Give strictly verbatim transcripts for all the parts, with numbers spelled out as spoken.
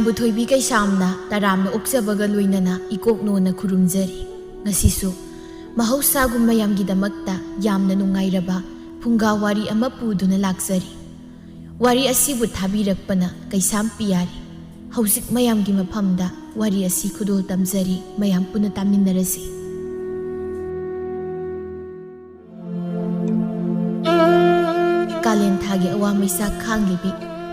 ꯕꯨꯊꯣꯏꯕꯤ ꯀꯩꯁꯥꯝꯅ ꯇꯔꯥꯝꯅ ꯑꯣꯛꯆꯕꯒ ꯂꯣꯏꯅꯅ ꯏꯀꯣꯛꯅꯣꯅ ꯈꯨꯔꯨꯝꯖꯔꯤ꯫ ꯉꯁꯤꯁꯨ ꯃꯍꯧꯁꯥꯒꯨꯝ ꯃꯌꯥꯝꯒꯤꯗꯃꯛꯇ ꯌꯥꯝꯅ ꯅꯨꯡꯉꯥꯏꯔꯕ ꯐꯨꯡꯒꯥ ꯋꯥꯔꯤ ꯑꯃ ꯄꯨꯗꯨꯅ ꯂꯥꯛꯆꯔꯤ꯫ ꯋꯥꯔꯤ ꯑꯁꯤꯕꯨ ꯊꯥꯕꯤꯔꯛꯄꯅ ꯀꯩꯁꯥꯝ ꯄꯤꯌꯥꯔꯤ꯫ ꯍꯧꯖꯤꯛ ꯃꯌꯥꯝꯒꯤ ꯃꯐꯝꯗ ꯋꯥꯔꯤ ꯑꯁꯤ ꯈꯨꯗꯣꯜ ꯇꯝꯖꯔꯤ, ꯃꯌꯥꯝ ꯄꯨꯟꯅ ꯇꯥꯃꯤꯟꯅꯔꯁꯤ꯫ ꯀꯥꯂꯦꯟ ꯊꯥꯒꯤ ꯑꯋꯥ ꯃꯩꯁꯥꯛ ꯈꯥꯡꯂꯤꯕꯤ,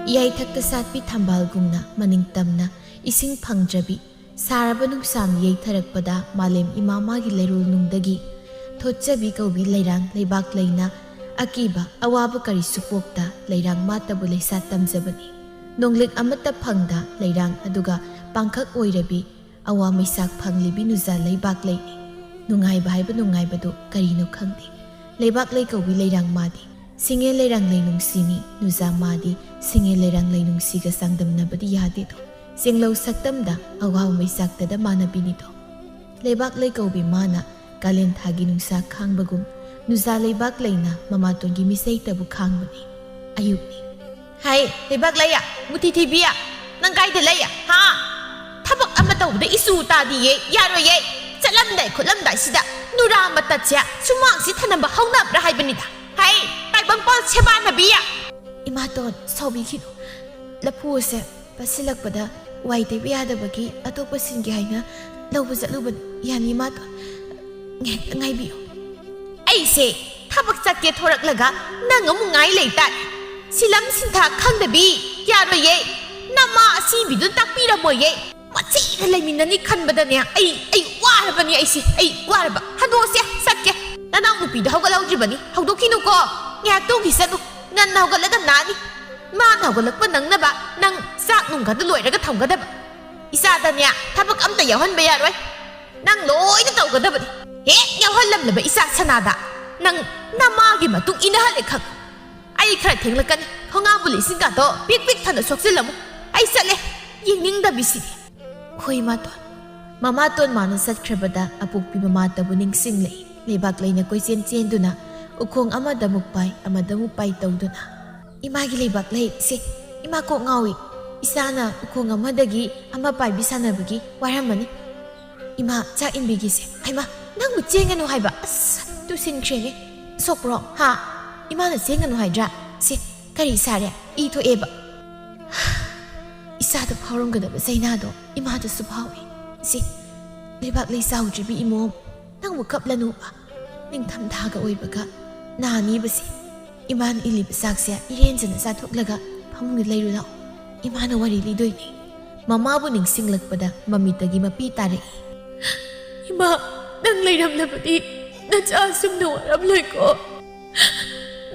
ꯏꯌꯥꯏꯊꯛꯇ ꯁꯥꯠꯄꯤ ꯊꯝꯕꯥꯜꯒꯨꯝꯅ ꯃꯅꯤꯡ ꯇꯝꯅ ꯏꯁꯤꯡ ꯐꯪꯗ꯭ꯔꯕꯤ, ꯁꯥꯔꯕ ꯅꯨꯡꯁꯥ ꯃꯤ ꯌꯩꯊꯔꯛꯄꯗ ꯃꯥꯂꯦꯝ ꯏꯃꯥ ꯃꯥꯒꯤ ꯂꯩꯔꯣꯜꯅꯨꯡꯗꯒꯤ ꯊꯣꯠꯆꯕꯤ ꯀꯧꯕꯤ ꯂꯩꯔꯥꯡ ꯂꯩꯕꯥꯛ ꯂꯩꯅ ꯑꯀꯤꯕ ꯑꯋꯥꯕ ꯀꯔꯤꯁꯨ ꯄꯣꯛꯇ ꯂꯩꯔꯥꯡ ꯃꯥꯇꯕꯨ ꯂꯩꯁꯥ ꯇꯝꯖꯕꯅꯤ꯫ ꯅꯣꯡꯂꯤꯛ ꯑꯃꯠꯇ ꯐꯪꯗ ꯂꯩꯔꯥꯡ ꯑꯗꯨꯒ ꯄꯥꯡꯈꯛ ꯑꯣꯏꯔꯕꯤ ꯑꯋꯥ ꯃꯩꯁꯥꯛ ꯐꯪꯂꯤꯕꯤ ꯅꯨꯖꯥ ꯂꯩꯕꯥꯛ ꯂꯩꯅꯤ꯫ ꯅꯨꯡꯉꯥꯏꯕ ꯍꯥꯏꯕ ꯅꯨꯡꯉꯥꯏꯕꯗꯨ ꯀꯔꯤꯅꯣ ꯈꯪꯗꯦ꯫ ꯂꯩꯕꯥꯛ ꯂꯩ ꯀꯧꯕꯤ ꯂꯩꯔꯥꯡ ꯃꯥꯗꯤ ꯁꯤꯡꯉꯦ ꯂꯩꯔꯥꯡ ꯂꯩꯅꯨꯡꯁꯤꯅꯤ꯫ ꯅꯨꯖꯥ ꯃꯥꯗꯤ ꯁꯤꯡꯉꯦ ꯂꯩꯔꯥꯡ ꯂꯩꯅꯨꯡꯁꯤꯒ ꯆꯥꯡꯗꯝꯅꯕꯗꯤ ꯌꯥꯗꯦꯗꯣ꯫ ꯆꯦꯡꯂꯧ ꯁꯛꯇꯝꯗ ꯑꯋꯥ ꯃꯩꯁꯥꯛꯇꯗ ꯃꯥꯟꯅꯕꯤꯅꯤꯗꯣ꯫ ꯂꯩꯕꯥꯛ ꯂꯩ ꯀꯧꯕꯤ ꯃꯥꯅ ꯀꯥꯂꯦꯟ ꯊꯥꯒꯤ ꯅꯨꯡꯁꯥ ꯈꯥꯡꯕꯒꯨꯝ ꯅꯨꯖꯥ ꯂꯩꯕꯥꯛ ꯂꯩꯅ ꯃꯃꯥꯇꯣꯟꯒꯤ ꯃꯤꯁꯩꯇꯕꯨ ꯈꯥꯡꯕꯅꯤ꯫ ꯑꯌꯨꯛꯅꯤ꯫ ꯍꯥꯏ, ꯂꯩꯕꯥꯛ ꯂꯩꯌꯥ, ꯃꯨꯊꯤ ꯊꯤꯕꯤꯌꯥ, ꯅꯪ ꯀꯥꯏꯗ ꯂꯩꯌꯥ? ꯍꯥ? ꯊꯕꯛ ꯑꯃ ꯇꯧꯕꯗ ꯏꯁꯨ ꯇꯥꯗꯤꯌꯦ, ꯌꯥꯔꯣꯏꯌꯦ꯫ ꯆꯠꯂꯝꯗꯥꯏ ꯈꯣꯠꯂꯝꯗꯥꯏꯁꯤꯗ ꯅꯨꯔꯥ ꯃꯇꯠꯁꯦ ꯁꯨꯃꯥꯡꯁꯤ ꯊꯅꯝꯕ ꯍꯧꯅꯕ꯭ꯔꯥ ꯍꯥꯏꯕꯅꯤꯗ꯫ ꯍꯥꯏ, ꯇꯥꯏꯕꯪꯄꯥꯜ ꯁꯦꯕꯥꯅꯕꯤꯌꯥ꯫ ꯏꯃꯥꯇꯣꯟ, ꯁꯥꯎꯕꯤꯈꯤꯅꯨ꯫ ꯂꯐꯨ ꯑꯁꯦ ꯄꯠꯁꯤꯜꯂꯛꯄꯗ ꯋꯥꯏ ꯇꯩꯕ ꯌꯥꯗꯕꯒꯤ ꯑꯇꯣꯞꯄ ꯁꯤꯟꯒꯦ ꯍꯥꯏꯅ ꯂꯧꯕ ꯆꯠꯂꯨꯕꯅꯤ꯫ ꯌꯥꯅꯤ ꯏꯃꯥꯇꯣꯟ, ꯉꯥꯏꯍꯥꯛꯇ ꯉꯥꯏꯕꯤꯌꯨ꯫ ꯑꯩꯁꯦ ꯊꯕꯛ ꯆꯠꯀꯦ ꯊꯣꯔꯛꯂꯒ ꯅꯪ ꯑꯃꯨꯛ ꯉꯥꯏ ꯂꯩꯇꯥꯔꯦ꯫ ꯁꯤꯂꯝ ꯁꯤꯟꯊꯥ ꯈꯪꯗꯕꯤ, ꯌꯥꯔꯣꯏꯌꯦ꯫ ꯅꯃꯥ ꯑꯁꯤꯕꯤꯗꯨꯅ ꯇꯥꯛꯄꯤꯔꯝꯃꯣꯏꯌꯦ꯫ ꯃꯆꯦꯒ ꯂꯩꯃꯤꯟꯅꯅꯤ ꯈꯟꯕꯗꯅꯦ ꯑꯩ, ꯑꯩ ꯋꯥꯔꯕꯅꯤ ꯑꯩꯁꯦ, ꯑꯩ ꯋꯥꯔꯕ꯫ ꯍꯟꯗꯣꯛꯑꯁꯦ, ꯆꯠꯀꯦ꯫ ꯅꯅꯥꯎ ꯅꯨꯄꯤꯗꯣ ꯍꯧꯒꯠꯍꯧꯗ꯭ꯔꯤꯕꯅꯤ, ꯍꯧꯗꯣꯛꯈꯤꯅꯨꯀꯣ꯫ ꯉꯥꯏꯍꯥꯛ ꯇꯣꯡꯈꯤꯁꯅꯨ, ꯉꯟꯅ ꯍꯧꯒꯠꯂꯒ ꯅꯥꯅꯤ꯫ ꯃꯥꯅ ꯍꯧꯒꯠꯂꯛꯄ ꯅꯪꯅꯕ ꯅꯪ ꯆꯥꯛ ꯅꯨꯡꯒꯗ ꯂꯣꯏꯔꯒ ꯊꯝꯒꯗꯕ꯫ ꯏꯆꯥꯗꯅꯦ ꯊꯕꯛ ꯑꯝꯇ ꯌꯥꯎꯍꯟꯕ ꯌꯥꯔꯣꯏ꯫ ꯅꯪ ꯂꯣꯏꯅ ꯇꯧꯒꯗꯕꯅꯤ꯫ ꯍꯦꯛ ꯌꯥꯎꯍꯜꯂꯝꯂꯕ ꯏꯆꯥ ꯁꯅꯥꯗ ꯅꯪ ꯅꯃꯥꯒꯤ ꯃꯇꯨꯡ ꯏꯟꯅꯍꯜꯂꯦ ꯈꯪ꯫ ꯑꯩ ꯈꯔ ꯊꯦꯡꯂꯛꯀꯅꯤ꯫ ꯈꯣꯡꯉꯥꯝꯕꯨ ꯂꯤꯁꯤꯡ ꯀꯥꯗꯣ ꯄꯤꯛ ꯄꯤꯛ ꯊꯟꯅ ꯁꯣꯛꯆꯤꯜꯂꯝꯃꯨ꯫ ꯑꯩ ꯆꯠꯂꯦ꯫ ꯌꯦꯡꯅꯤꯡꯗꯕꯤꯁꯤꯗꯤ꯫ ꯍꯣꯏ, ꯏꯃꯥꯇꯣꯟ꯫ ꯃꯃꯥꯇꯣꯟ ꯃꯥꯅ ꯆꯠꯈ꯭ꯔꯕꯗ ꯑꯄꯣꯛꯄꯤ ꯃꯃꯥꯇꯕꯨ ꯅꯤꯡꯁꯤꯡꯂꯛꯏ꯫ ꯂꯩꯕꯥꯛ ꯂꯩꯅ ꯀꯣꯏꯆꯦꯟ ꯆꯦꯟꯗꯨꯅ ꯎꯈꯣꯡ ꯑꯃꯗ ꯑꯃꯨꯛ ꯄꯥꯏ, ꯑꯃꯗ ꯑꯃꯨꯛ ꯄꯥꯏ ꯇꯧꯗꯨꯅ꯫ ꯏꯃꯥꯒꯤ ꯂꯩꯕꯥꯛ ꯂꯩ, ꯁꯦ, ꯏꯃꯥ ꯀꯣꯛ ꯉꯥꯎꯏ꯫ ꯏꯆꯥꯅ ꯎꯈꯣꯡ ꯑꯃꯗꯒꯤ ꯑꯃ ꯄꯥꯏꯕꯤ ꯁꯥꯟꯅꯕꯒꯤ ꯋꯥꯔꯝꯃꯅꯤ꯫ ꯏꯃꯥ, ꯆꯥꯛ ꯏꯟꯕꯤꯒꯤꯁꯦ꯫ ꯍꯩꯃꯥ, ꯅꯪꯕꯨ ꯆꯦꯟꯒꯅꯨ ꯍꯥꯏꯕ? ꯑꯁ, ꯇꯨꯁꯤꯟꯈ꯭ꯔꯦꯅꯦ꯫ ꯁꯣꯛꯄ꯭ꯔꯣ? ꯍꯥ? ꯏꯃꯥꯅ ꯆꯦꯟꯒꯅꯨ ꯍꯥꯏꯗ꯭ꯔꯥ? ꯁꯤ, ꯀꯔꯤ ꯁꯥꯔꯦ? ꯏ ꯊꯣꯛꯑꯦꯕ꯫ ꯏꯆꯥꯗ ꯐꯥꯎꯔꯝꯒꯗꯕ ꯆꯩꯅꯥꯗꯣ ꯏꯃꯥꯗꯁꯨ ꯐꯥꯎꯏ꯫ ꯁꯤ, ꯂꯩꯕꯥꯛ ꯂꯩ ꯆꯥꯎꯗ꯭ꯔꯤꯕꯤ ꯏꯃꯣꯝ, ꯅꯪꯕꯨ ꯀꯞꯂꯅꯨꯕ꯫ ꯅꯤꯡꯊꯝꯊꯥꯒ ꯑꯣꯏꯕꯒ ꯅꯥꯅꯤꯕꯁꯦ꯫ ꯏꯃꯥꯅ ꯏꯜꯂꯤꯕ ꯆꯥꯛꯁꯦ ꯏꯔꯦꯟꯖꯅ ꯆꯥꯊꯣꯛꯂꯒ ꯐꯃꯨꯡꯗ ꯂꯩꯔꯨ ꯂꯥꯛꯑꯣ꯫ ꯏꯃꯥꯅ ꯋꯥꯔꯤ ꯂꯤꯗꯣꯏꯅꯦ꯫ ꯃꯃꯥꯕꯨ ꯅꯤꯡꯁꯤꯡꯂꯛꯄꯗ ꯃꯃꯤꯠꯇꯒꯤ ꯃꯄꯤ ꯇꯥꯔꯛꯏ꯫ ꯏꯃꯥ, ꯅꯪ ꯂꯩꯔꯝꯂꯕꯗꯤ ꯅꯆꯥ ꯑꯁꯨꯝꯅ ꯋꯥꯔꯝꯂꯣꯏꯀꯣ꯫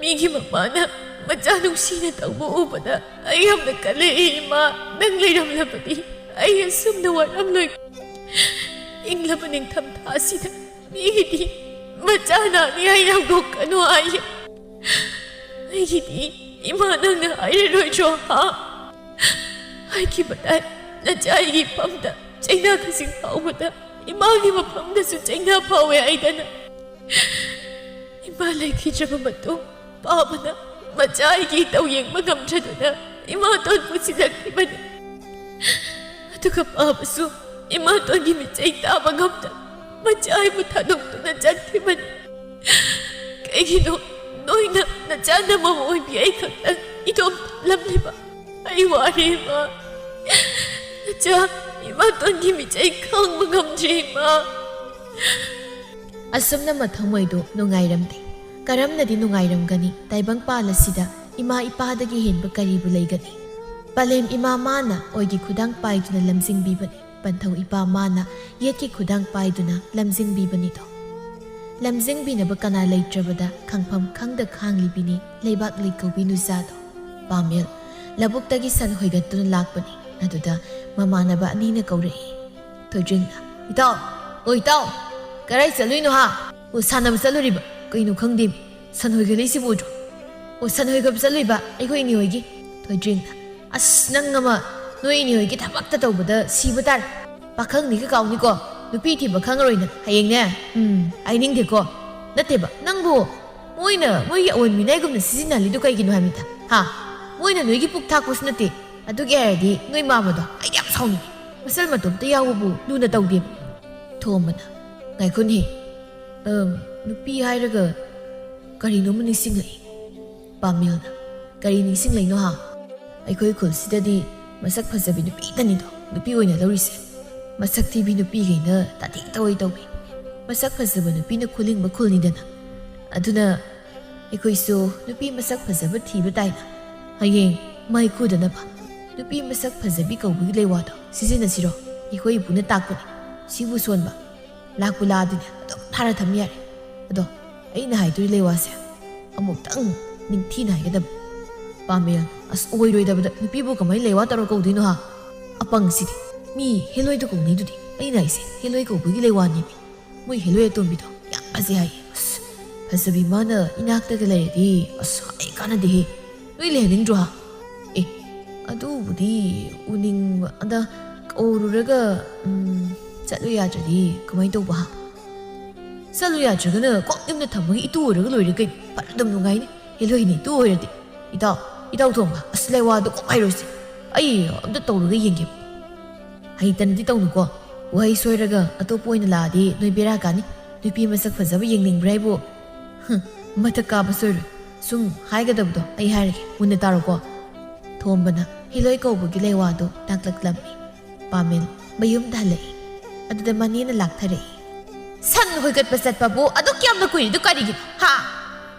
ꯃꯤꯒꯤ ꯃꯃꯥꯅ ꯃꯆꯥ ꯅꯨꯡꯁꯤꯅ ꯇꯧꯕ ꯎꯕꯗ ꯑꯩ ꯌꯥꯝꯅ ꯀꯜꯂꯛꯏ ꯏꯃꯥ꯫ ꯅꯪ ꯂꯩꯔꯝꯂꯕꯗꯤ ꯑꯩ ꯑꯁꯨꯝꯅ ꯋꯥꯔꯝꯂꯣꯏ꯫ ꯏꯪꯂꯕ ꯅꯤꯡꯊꯝꯊꯥ ꯑꯁꯤꯗ ꯃꯤꯒꯤꯗꯤ ꯃꯆꯥ ꯅꯥꯅꯤ ꯍꯥꯏꯅ ꯍꯧꯗꯣꯛꯀꯅꯨ ꯍꯥꯏꯌꯦ꯫ ꯑꯩꯒꯤꯗꯤ ꯏꯃꯥ ꯅꯪꯅ ꯍꯥꯏꯔꯔꯣꯏꯗ꯭ꯔꯣ, ꯍꯥ? ꯍꯥꯏꯈꯤꯕꯗꯥꯏ, ꯅꯆꯥ ꯑꯩꯒꯤ ꯏꯐꯝꯗ ꯆꯩꯅꯥ ꯈꯖꯤꯛ ꯐꯥꯎꯕꯗ ꯏꯃꯥꯒꯤ ꯃꯐꯝꯗꯁꯨ ꯆꯩꯅꯥ ꯐꯥꯎꯋꯦ ꯍꯥꯏꯗꯅ꯫ ꯏꯃꯥ ꯂꯩꯈꯤꯗ꯭ꯔꯕ ꯃꯇꯨꯡ ꯄꯥꯕꯅ ꯃꯆꯥ ꯑꯩꯒꯤ ꯏꯇꯧ ꯌꯦꯡꯕ ꯉꯝꯗ꯭ꯔꯗꯨꯅ ꯏꯃꯥꯇꯣꯟ ꯄꯨꯁꯤꯜꯂꯛꯈꯤꯕꯅꯤ꯫ ꯑꯗꯨꯒ ꯄꯥꯕꯁꯨ ꯏꯃꯥꯇꯣꯟꯒꯤ ꯃꯤꯆꯩ ꯇꯥꯕ ꯉꯝꯗ ꯃꯆꯥ ꯑꯩꯕꯨ ꯊꯥꯗꯣꯛꯇꯨꯅ ꯆꯠꯈꯤꯕꯅꯤ꯫ ꯀꯩꯒꯤꯅꯣ ꯅꯣꯏꯅ ꯅꯆꯥ ꯅꯃꯧ ꯑꯣꯏꯕꯤ ꯑꯩ ꯈꯛꯇꯪ ꯏꯇꯣꯝ ꯊꯝꯂꯝꯂꯤꯕ? ꯑꯩ ꯋꯥꯔꯦ ꯏꯃꯥ꯫ ꯅꯆꯥ ꯏꯃꯥꯇꯣꯟꯒꯤ ꯃꯤꯆꯩ ꯈꯥꯡꯕ ꯉꯝꯗ꯭ꯔꯦ ꯏꯃꯥ꯫ ꯑꯁꯨꯝꯅ ꯃꯊꯃꯣꯏꯗꯨ ꯅꯨꯡꯉꯥꯏꯔꯝꯗꯦ꯫ ꯀꯔꯝꯅꯗꯤ ꯅꯨꯡꯉꯥꯏꯔꯝꯒꯅꯤ? ꯇꯥꯏꯕꯪꯄꯥꯜ ꯑꯁꯤꯗ ꯏꯃꯥ ꯏꯄꯥꯗꯒꯤ ꯍꯦꯟꯕ ꯀꯔꯤꯕꯨ ꯂꯩꯒꯅꯤ? ꯄꯂꯦꯝ ꯏꯃꯥ ꯃꯥꯅ ꯑꯣꯏꯒꯤ ꯈꯨꯗꯥꯡ ꯄꯥꯏꯗꯨꯅ ꯂꯝꯖꯤꯡꯕꯤꯕꯅꯤ꯫ ꯄꯟꯊꯧ ꯏꯄꯥ ꯃꯥꯅ ꯌꯦꯠꯀꯤ ꯈꯨꯗꯥꯡ ꯄꯥꯏꯗꯨꯅ ꯂꯝꯖꯤꯡꯕꯤꯕꯅꯤꯗꯣ꯫ ꯂꯝꯖꯤꯡꯕꯤꯅꯕ ꯀꯅꯥ ꯂꯩꯇ꯭ꯔꯕꯗ ꯈꯪꯐꯝ ꯈꯪꯗ ꯈꯥꯡꯂꯤꯕꯤꯅꯤ ꯂꯩꯕꯥꯛ ꯂꯩꯀꯧꯕꯤ ꯅꯨꯆꯥꯗꯣ꯫ ꯄꯥꯃꯦꯜ ꯂꯧꯕꯨꯛꯇꯒꯤ ꯁꯟ ꯍꯣꯏꯒꯠꯇꯨꯅ ꯂꯥꯛꯄꯅꯤ꯫ ꯑꯗꯨꯗ ꯃꯃꯥꯟꯅꯕ ꯑꯅꯤꯅ ꯀꯧꯔꯛꯏ꯫ ꯊꯣꯏꯗ꯭ꯔꯤꯡꯅ, "ꯏꯇꯥꯎ, ꯑꯣ ꯏꯇꯥꯎ, ꯀꯔꯥꯏ ꯆꯠꯂꯨꯏꯅꯣ ꯍꯥ?" "ꯑꯣ, ꯁꯥꯟꯅꯕ ꯆꯠꯂꯨꯔꯤꯕ꯫ ꯀꯩꯅꯣ ꯈꯪꯗꯦ, ꯁꯟ ꯍꯣꯏꯒꯠꯂꯛꯏꯁꯤꯕꯨ ꯎꯗ꯭ꯔꯣ?" "ꯑꯣ, ꯁꯟ ꯍꯣꯏꯒꯠꯄ ꯆꯠꯂꯨꯏꯕ ꯑꯩꯈꯣꯏ ꯏꯅꯦ ꯍꯣꯏꯒꯤ꯫" ꯊꯣꯏꯗ꯭ꯔꯤꯡꯅ, "ꯑꯁ, ꯅꯪ ꯑꯃ, ꯅꯣꯏ ꯏꯅꯦ ꯍꯣꯏꯒꯤ ꯊꯕꯛꯇ ꯇꯧꯕꯗ ꯁꯤꯕ ꯇꯥꯔꯦ꯫ ꯄꯥꯈꯪꯅꯤꯒ ꯀꯥꯎꯅꯤꯀꯣ, ꯅꯨꯄꯤ ꯊꯤꯕ ꯈꯪꯉꯔꯣꯏ ꯅꯪ ꯍꯌꯦꯡꯅꯦ꯫ ꯎꯝ, ꯍꯥꯏꯅꯤꯡꯗꯦꯀꯣ꯫ ꯅꯠꯇꯦꯕ, ꯅꯪꯕꯨ ꯃꯣꯏꯅ ꯃꯣꯏꯒꯤ ꯑꯑꯣꯟ ꯃꯤꯅꯥꯏꯒꯨꯝꯅ ꯁꯤꯖꯤꯟꯅꯍꯜꯂꯤꯗꯣ ꯀꯩꯒꯤꯅꯣ ꯍꯥꯏꯕꯅꯤꯗ, ꯍꯥ? ꯃꯣꯏꯅ ꯅꯣꯏꯒꯤ ꯄꯨꯛ ꯊꯥꯛꯄꯁꯨ ꯅꯠꯇꯦ, ꯑꯗꯨꯒꯤ ꯍꯥꯏꯔꯗꯤ ꯅꯣꯏ ꯃꯥꯃꯗꯣ ꯑꯩ ꯌꯥꯝ ꯁꯥꯎꯅꯤꯡꯉꯤ꯫ ꯃꯁꯜ ꯃꯇꯣꯝꯇ ꯌꯥꯎꯕꯕꯨ ꯂꯨꯅ ꯇꯧꯗꯦꯕ꯫ ꯊꯣꯝꯕꯅ, "ꯉꯥꯏꯈꯣꯅꯦ, ꯑꯝ, ꯅꯨꯄꯤ ꯍꯥꯏꯔꯒ ꯀꯔꯤꯅꯣꯃ ꯅꯤꯡꯁꯤꯡꯂꯛꯏ꯫" ꯄꯥꯃꯦꯜꯅ, "ꯀꯔꯤ ꯅꯤꯡꯁꯤꯡꯂꯛꯏꯅꯣ ꯍꯥ? ꯑꯩꯈꯣꯏ ꯈꯨꯜꯁꯤꯗꯗꯤ ꯃꯁꯛ ꯐꯖꯕꯤ ꯅꯨꯄꯤꯗꯅꯤꯗꯣ ꯅꯨꯄꯤ ꯑꯣꯏꯅ ꯂꯧꯔꯤꯁꯦ꯫ ꯃꯁꯛ ꯊꯤꯕꯤ ꯅꯨꯄꯤꯈꯩꯅ ꯇꯥꯊꯤ ꯇꯧꯏ ꯇꯧꯏ꯫ ꯃꯁꯛ ꯐꯖꯕ ꯅꯨꯄꯤꯅ ꯈꯨꯂꯤꯡꯕ ꯈꯨꯜꯅꯤꯗꯅ꯫ ꯑꯗꯨꯅ ꯑꯩꯈꯣꯏꯁꯨ ꯅꯨꯄꯤ ꯃꯁꯛ ꯐꯖꯕ ꯊꯤꯕ ꯇꯥꯏꯅ꯫ ꯍꯌꯦꯡ ꯃꯩ ꯈꯨꯗꯅꯕ ꯅꯨꯄꯤ ꯃꯁꯛ ꯐꯖꯕꯤ ꯀꯧꯕꯒꯤ ꯂꯩꯋꯥꯗꯣ ꯁꯤꯖꯤꯟꯅꯁꯤꯔꯣ? ꯑꯩꯈꯣꯏ ꯏꯄꯨꯅ ꯇꯥꯛꯄꯅꯤ꯫ ꯁꯤꯕꯨ ꯁꯣꯟꯕ꯫ ꯂꯥꯛꯄꯨ ꯂꯥꯛꯑꯗꯤꯅꯦ ꯑꯗꯨꯝ ꯊꯥꯔ ꯊꯝ ꯌꯥꯔꯦ꯫ ꯑꯗꯣ ꯑꯩꯅ ꯍꯥꯏꯗꯣꯔꯤ ꯂꯩꯋꯥꯁꯦ ꯑꯃꯨꯛꯇꯪ ꯅꯤꯡꯊꯤꯅ ꯍꯥꯏꯒꯗꯕ꯫" ꯄꯥꯃꯦꯜ, "ꯑꯁ, ꯑꯣꯏꯔꯣꯏꯗꯕꯗ ꯅꯨꯄꯤꯕꯨ ꯀꯃꯥꯏꯅ ꯂꯩꯋꯥ ꯇꯧꯔ ꯀꯧꯗꯣꯏꯅꯣ ꯍꯥ? ꯑꯄꯪꯁꯤꯗꯤ꯫ ꯃꯤ ꯍꯦꯂꯣꯏꯗ ꯀꯧꯅꯩꯗꯨꯗꯤ꯫ ꯑꯩꯅ ꯍꯥꯏꯁꯦ ꯍꯦꯂꯣꯏ ꯀꯧꯕꯒꯤ ꯂꯩꯋꯥꯅꯦꯃꯤ꯫ ꯃꯣꯏ ꯍꯦꯂꯣꯏ ꯑꯇꯣꯝꯕꯤꯗꯣ ꯌꯥꯝ ꯐꯖꯩ ꯍꯥꯏꯌꯦ꯫ ꯑꯁ, ꯐꯖꯕꯤ ꯃꯥꯅ ꯏꯅꯥꯛꯇꯒ ꯂꯩꯔꯗꯤ, ꯑꯁ, ꯑꯩ ꯀꯥꯟꯅꯗꯦꯍꯦ꯫ ꯅꯣꯏ ꯂꯩꯍꯟꯅꯤꯡꯗ꯭ꯔꯣ ꯍꯥ?" "ꯑꯦ, ꯑꯗꯨꯕꯨꯗꯤ ꯎꯅꯤꯡꯕ꯫ ꯑꯗ ꯀꯧꯔꯨꯔꯒ, ꯎꯝ, ꯆꯠꯂꯨ ꯌꯥꯗ꯭ꯔꯗꯤ ꯀꯃꯥꯏꯅ ꯇꯧꯕ ꯍꯥ?" "ꯆꯠꯂꯨ ꯌꯥꯗ꯭ꯔꯒꯅ ꯀꯣꯛ ꯌꯨꯝꯗ ꯊꯝꯃꯒ ꯏꯇꯨ ꯑꯣꯏꯔꯒ ꯂꯣꯏꯔꯦ ꯀꯩꯅꯣ꯫ ꯐꯅ ꯑꯗꯨꯝ ꯅꯨꯡꯉꯥꯏꯅꯤ ꯍꯦꯂꯣꯏꯅ ꯏꯇꯨ ꯑꯣꯏꯔꯗꯤ꯫ ꯏꯇꯥꯎ, ꯏꯇꯥꯎ ꯊꯣꯝꯕ, ꯑꯁ, ꯂꯩꯋꯥꯗꯣ ꯀꯣꯛ ꯍꯥꯏꯔꯣꯏꯁꯦ꯫ ꯑꯩ ꯑꯝꯇ ꯇꯧꯔꯒ ꯌꯦꯡꯒꯦ꯫" "ꯍꯩꯇꯅꯗꯤ ꯇꯧꯅꯨꯀꯣ꯫ ꯋꯥꯍꯩ ꯁꯣꯏꯔꯒ ꯑꯇꯣꯞꯄ ꯑꯣꯏꯅ ꯂꯥꯛꯑꯗꯤ ꯅꯣꯏ ꯕꯦꯔꯥ ꯀꯥꯅꯤ꯫ ꯅꯨꯄꯤ ꯃꯁꯛ ꯐꯖꯕ ꯌꯦꯡꯅꯤꯡꯕ꯭ꯔꯥ ꯍꯥꯏꯕꯨ? ꯍꯨꯝ, ꯃꯊꯛ ꯀꯥꯕ ꯁꯣꯏꯔꯣꯏ꯫ ꯁꯨꯝ ꯍꯥꯏꯒꯗꯕꯗꯣ ꯑꯩ ꯍꯥꯏꯔꯒꯦ, ꯃꯨꯟꯅ ꯇꯥꯔꯣꯀꯣ꯫" ꯊꯣꯝꯕꯅ ꯍꯤꯂꯣꯏ ꯀꯧꯕꯒꯤ ꯂꯩꯋꯥꯗꯨ ꯇꯥꯛꯂꯛꯂꯝꯃꯤ꯫ ꯄꯥꯃꯦꯜ ꯃꯌꯨꯝꯗ ꯍꯜꯂꯛꯏ꯫ ꯑꯗꯨꯗ ꯃꯅꯦꯅ ꯂꯥꯛꯊꯔꯛꯏ꯫ "ꯁꯟ ꯍꯣꯏꯒꯠꯄ ꯆꯠꯄꯕꯨ ꯑꯗꯨꯛ ꯌꯥꯝꯅ ꯀꯨꯏꯔꯤꯗꯨ ꯀꯔꯤꯒꯤꯅꯣ? ꯍꯥ?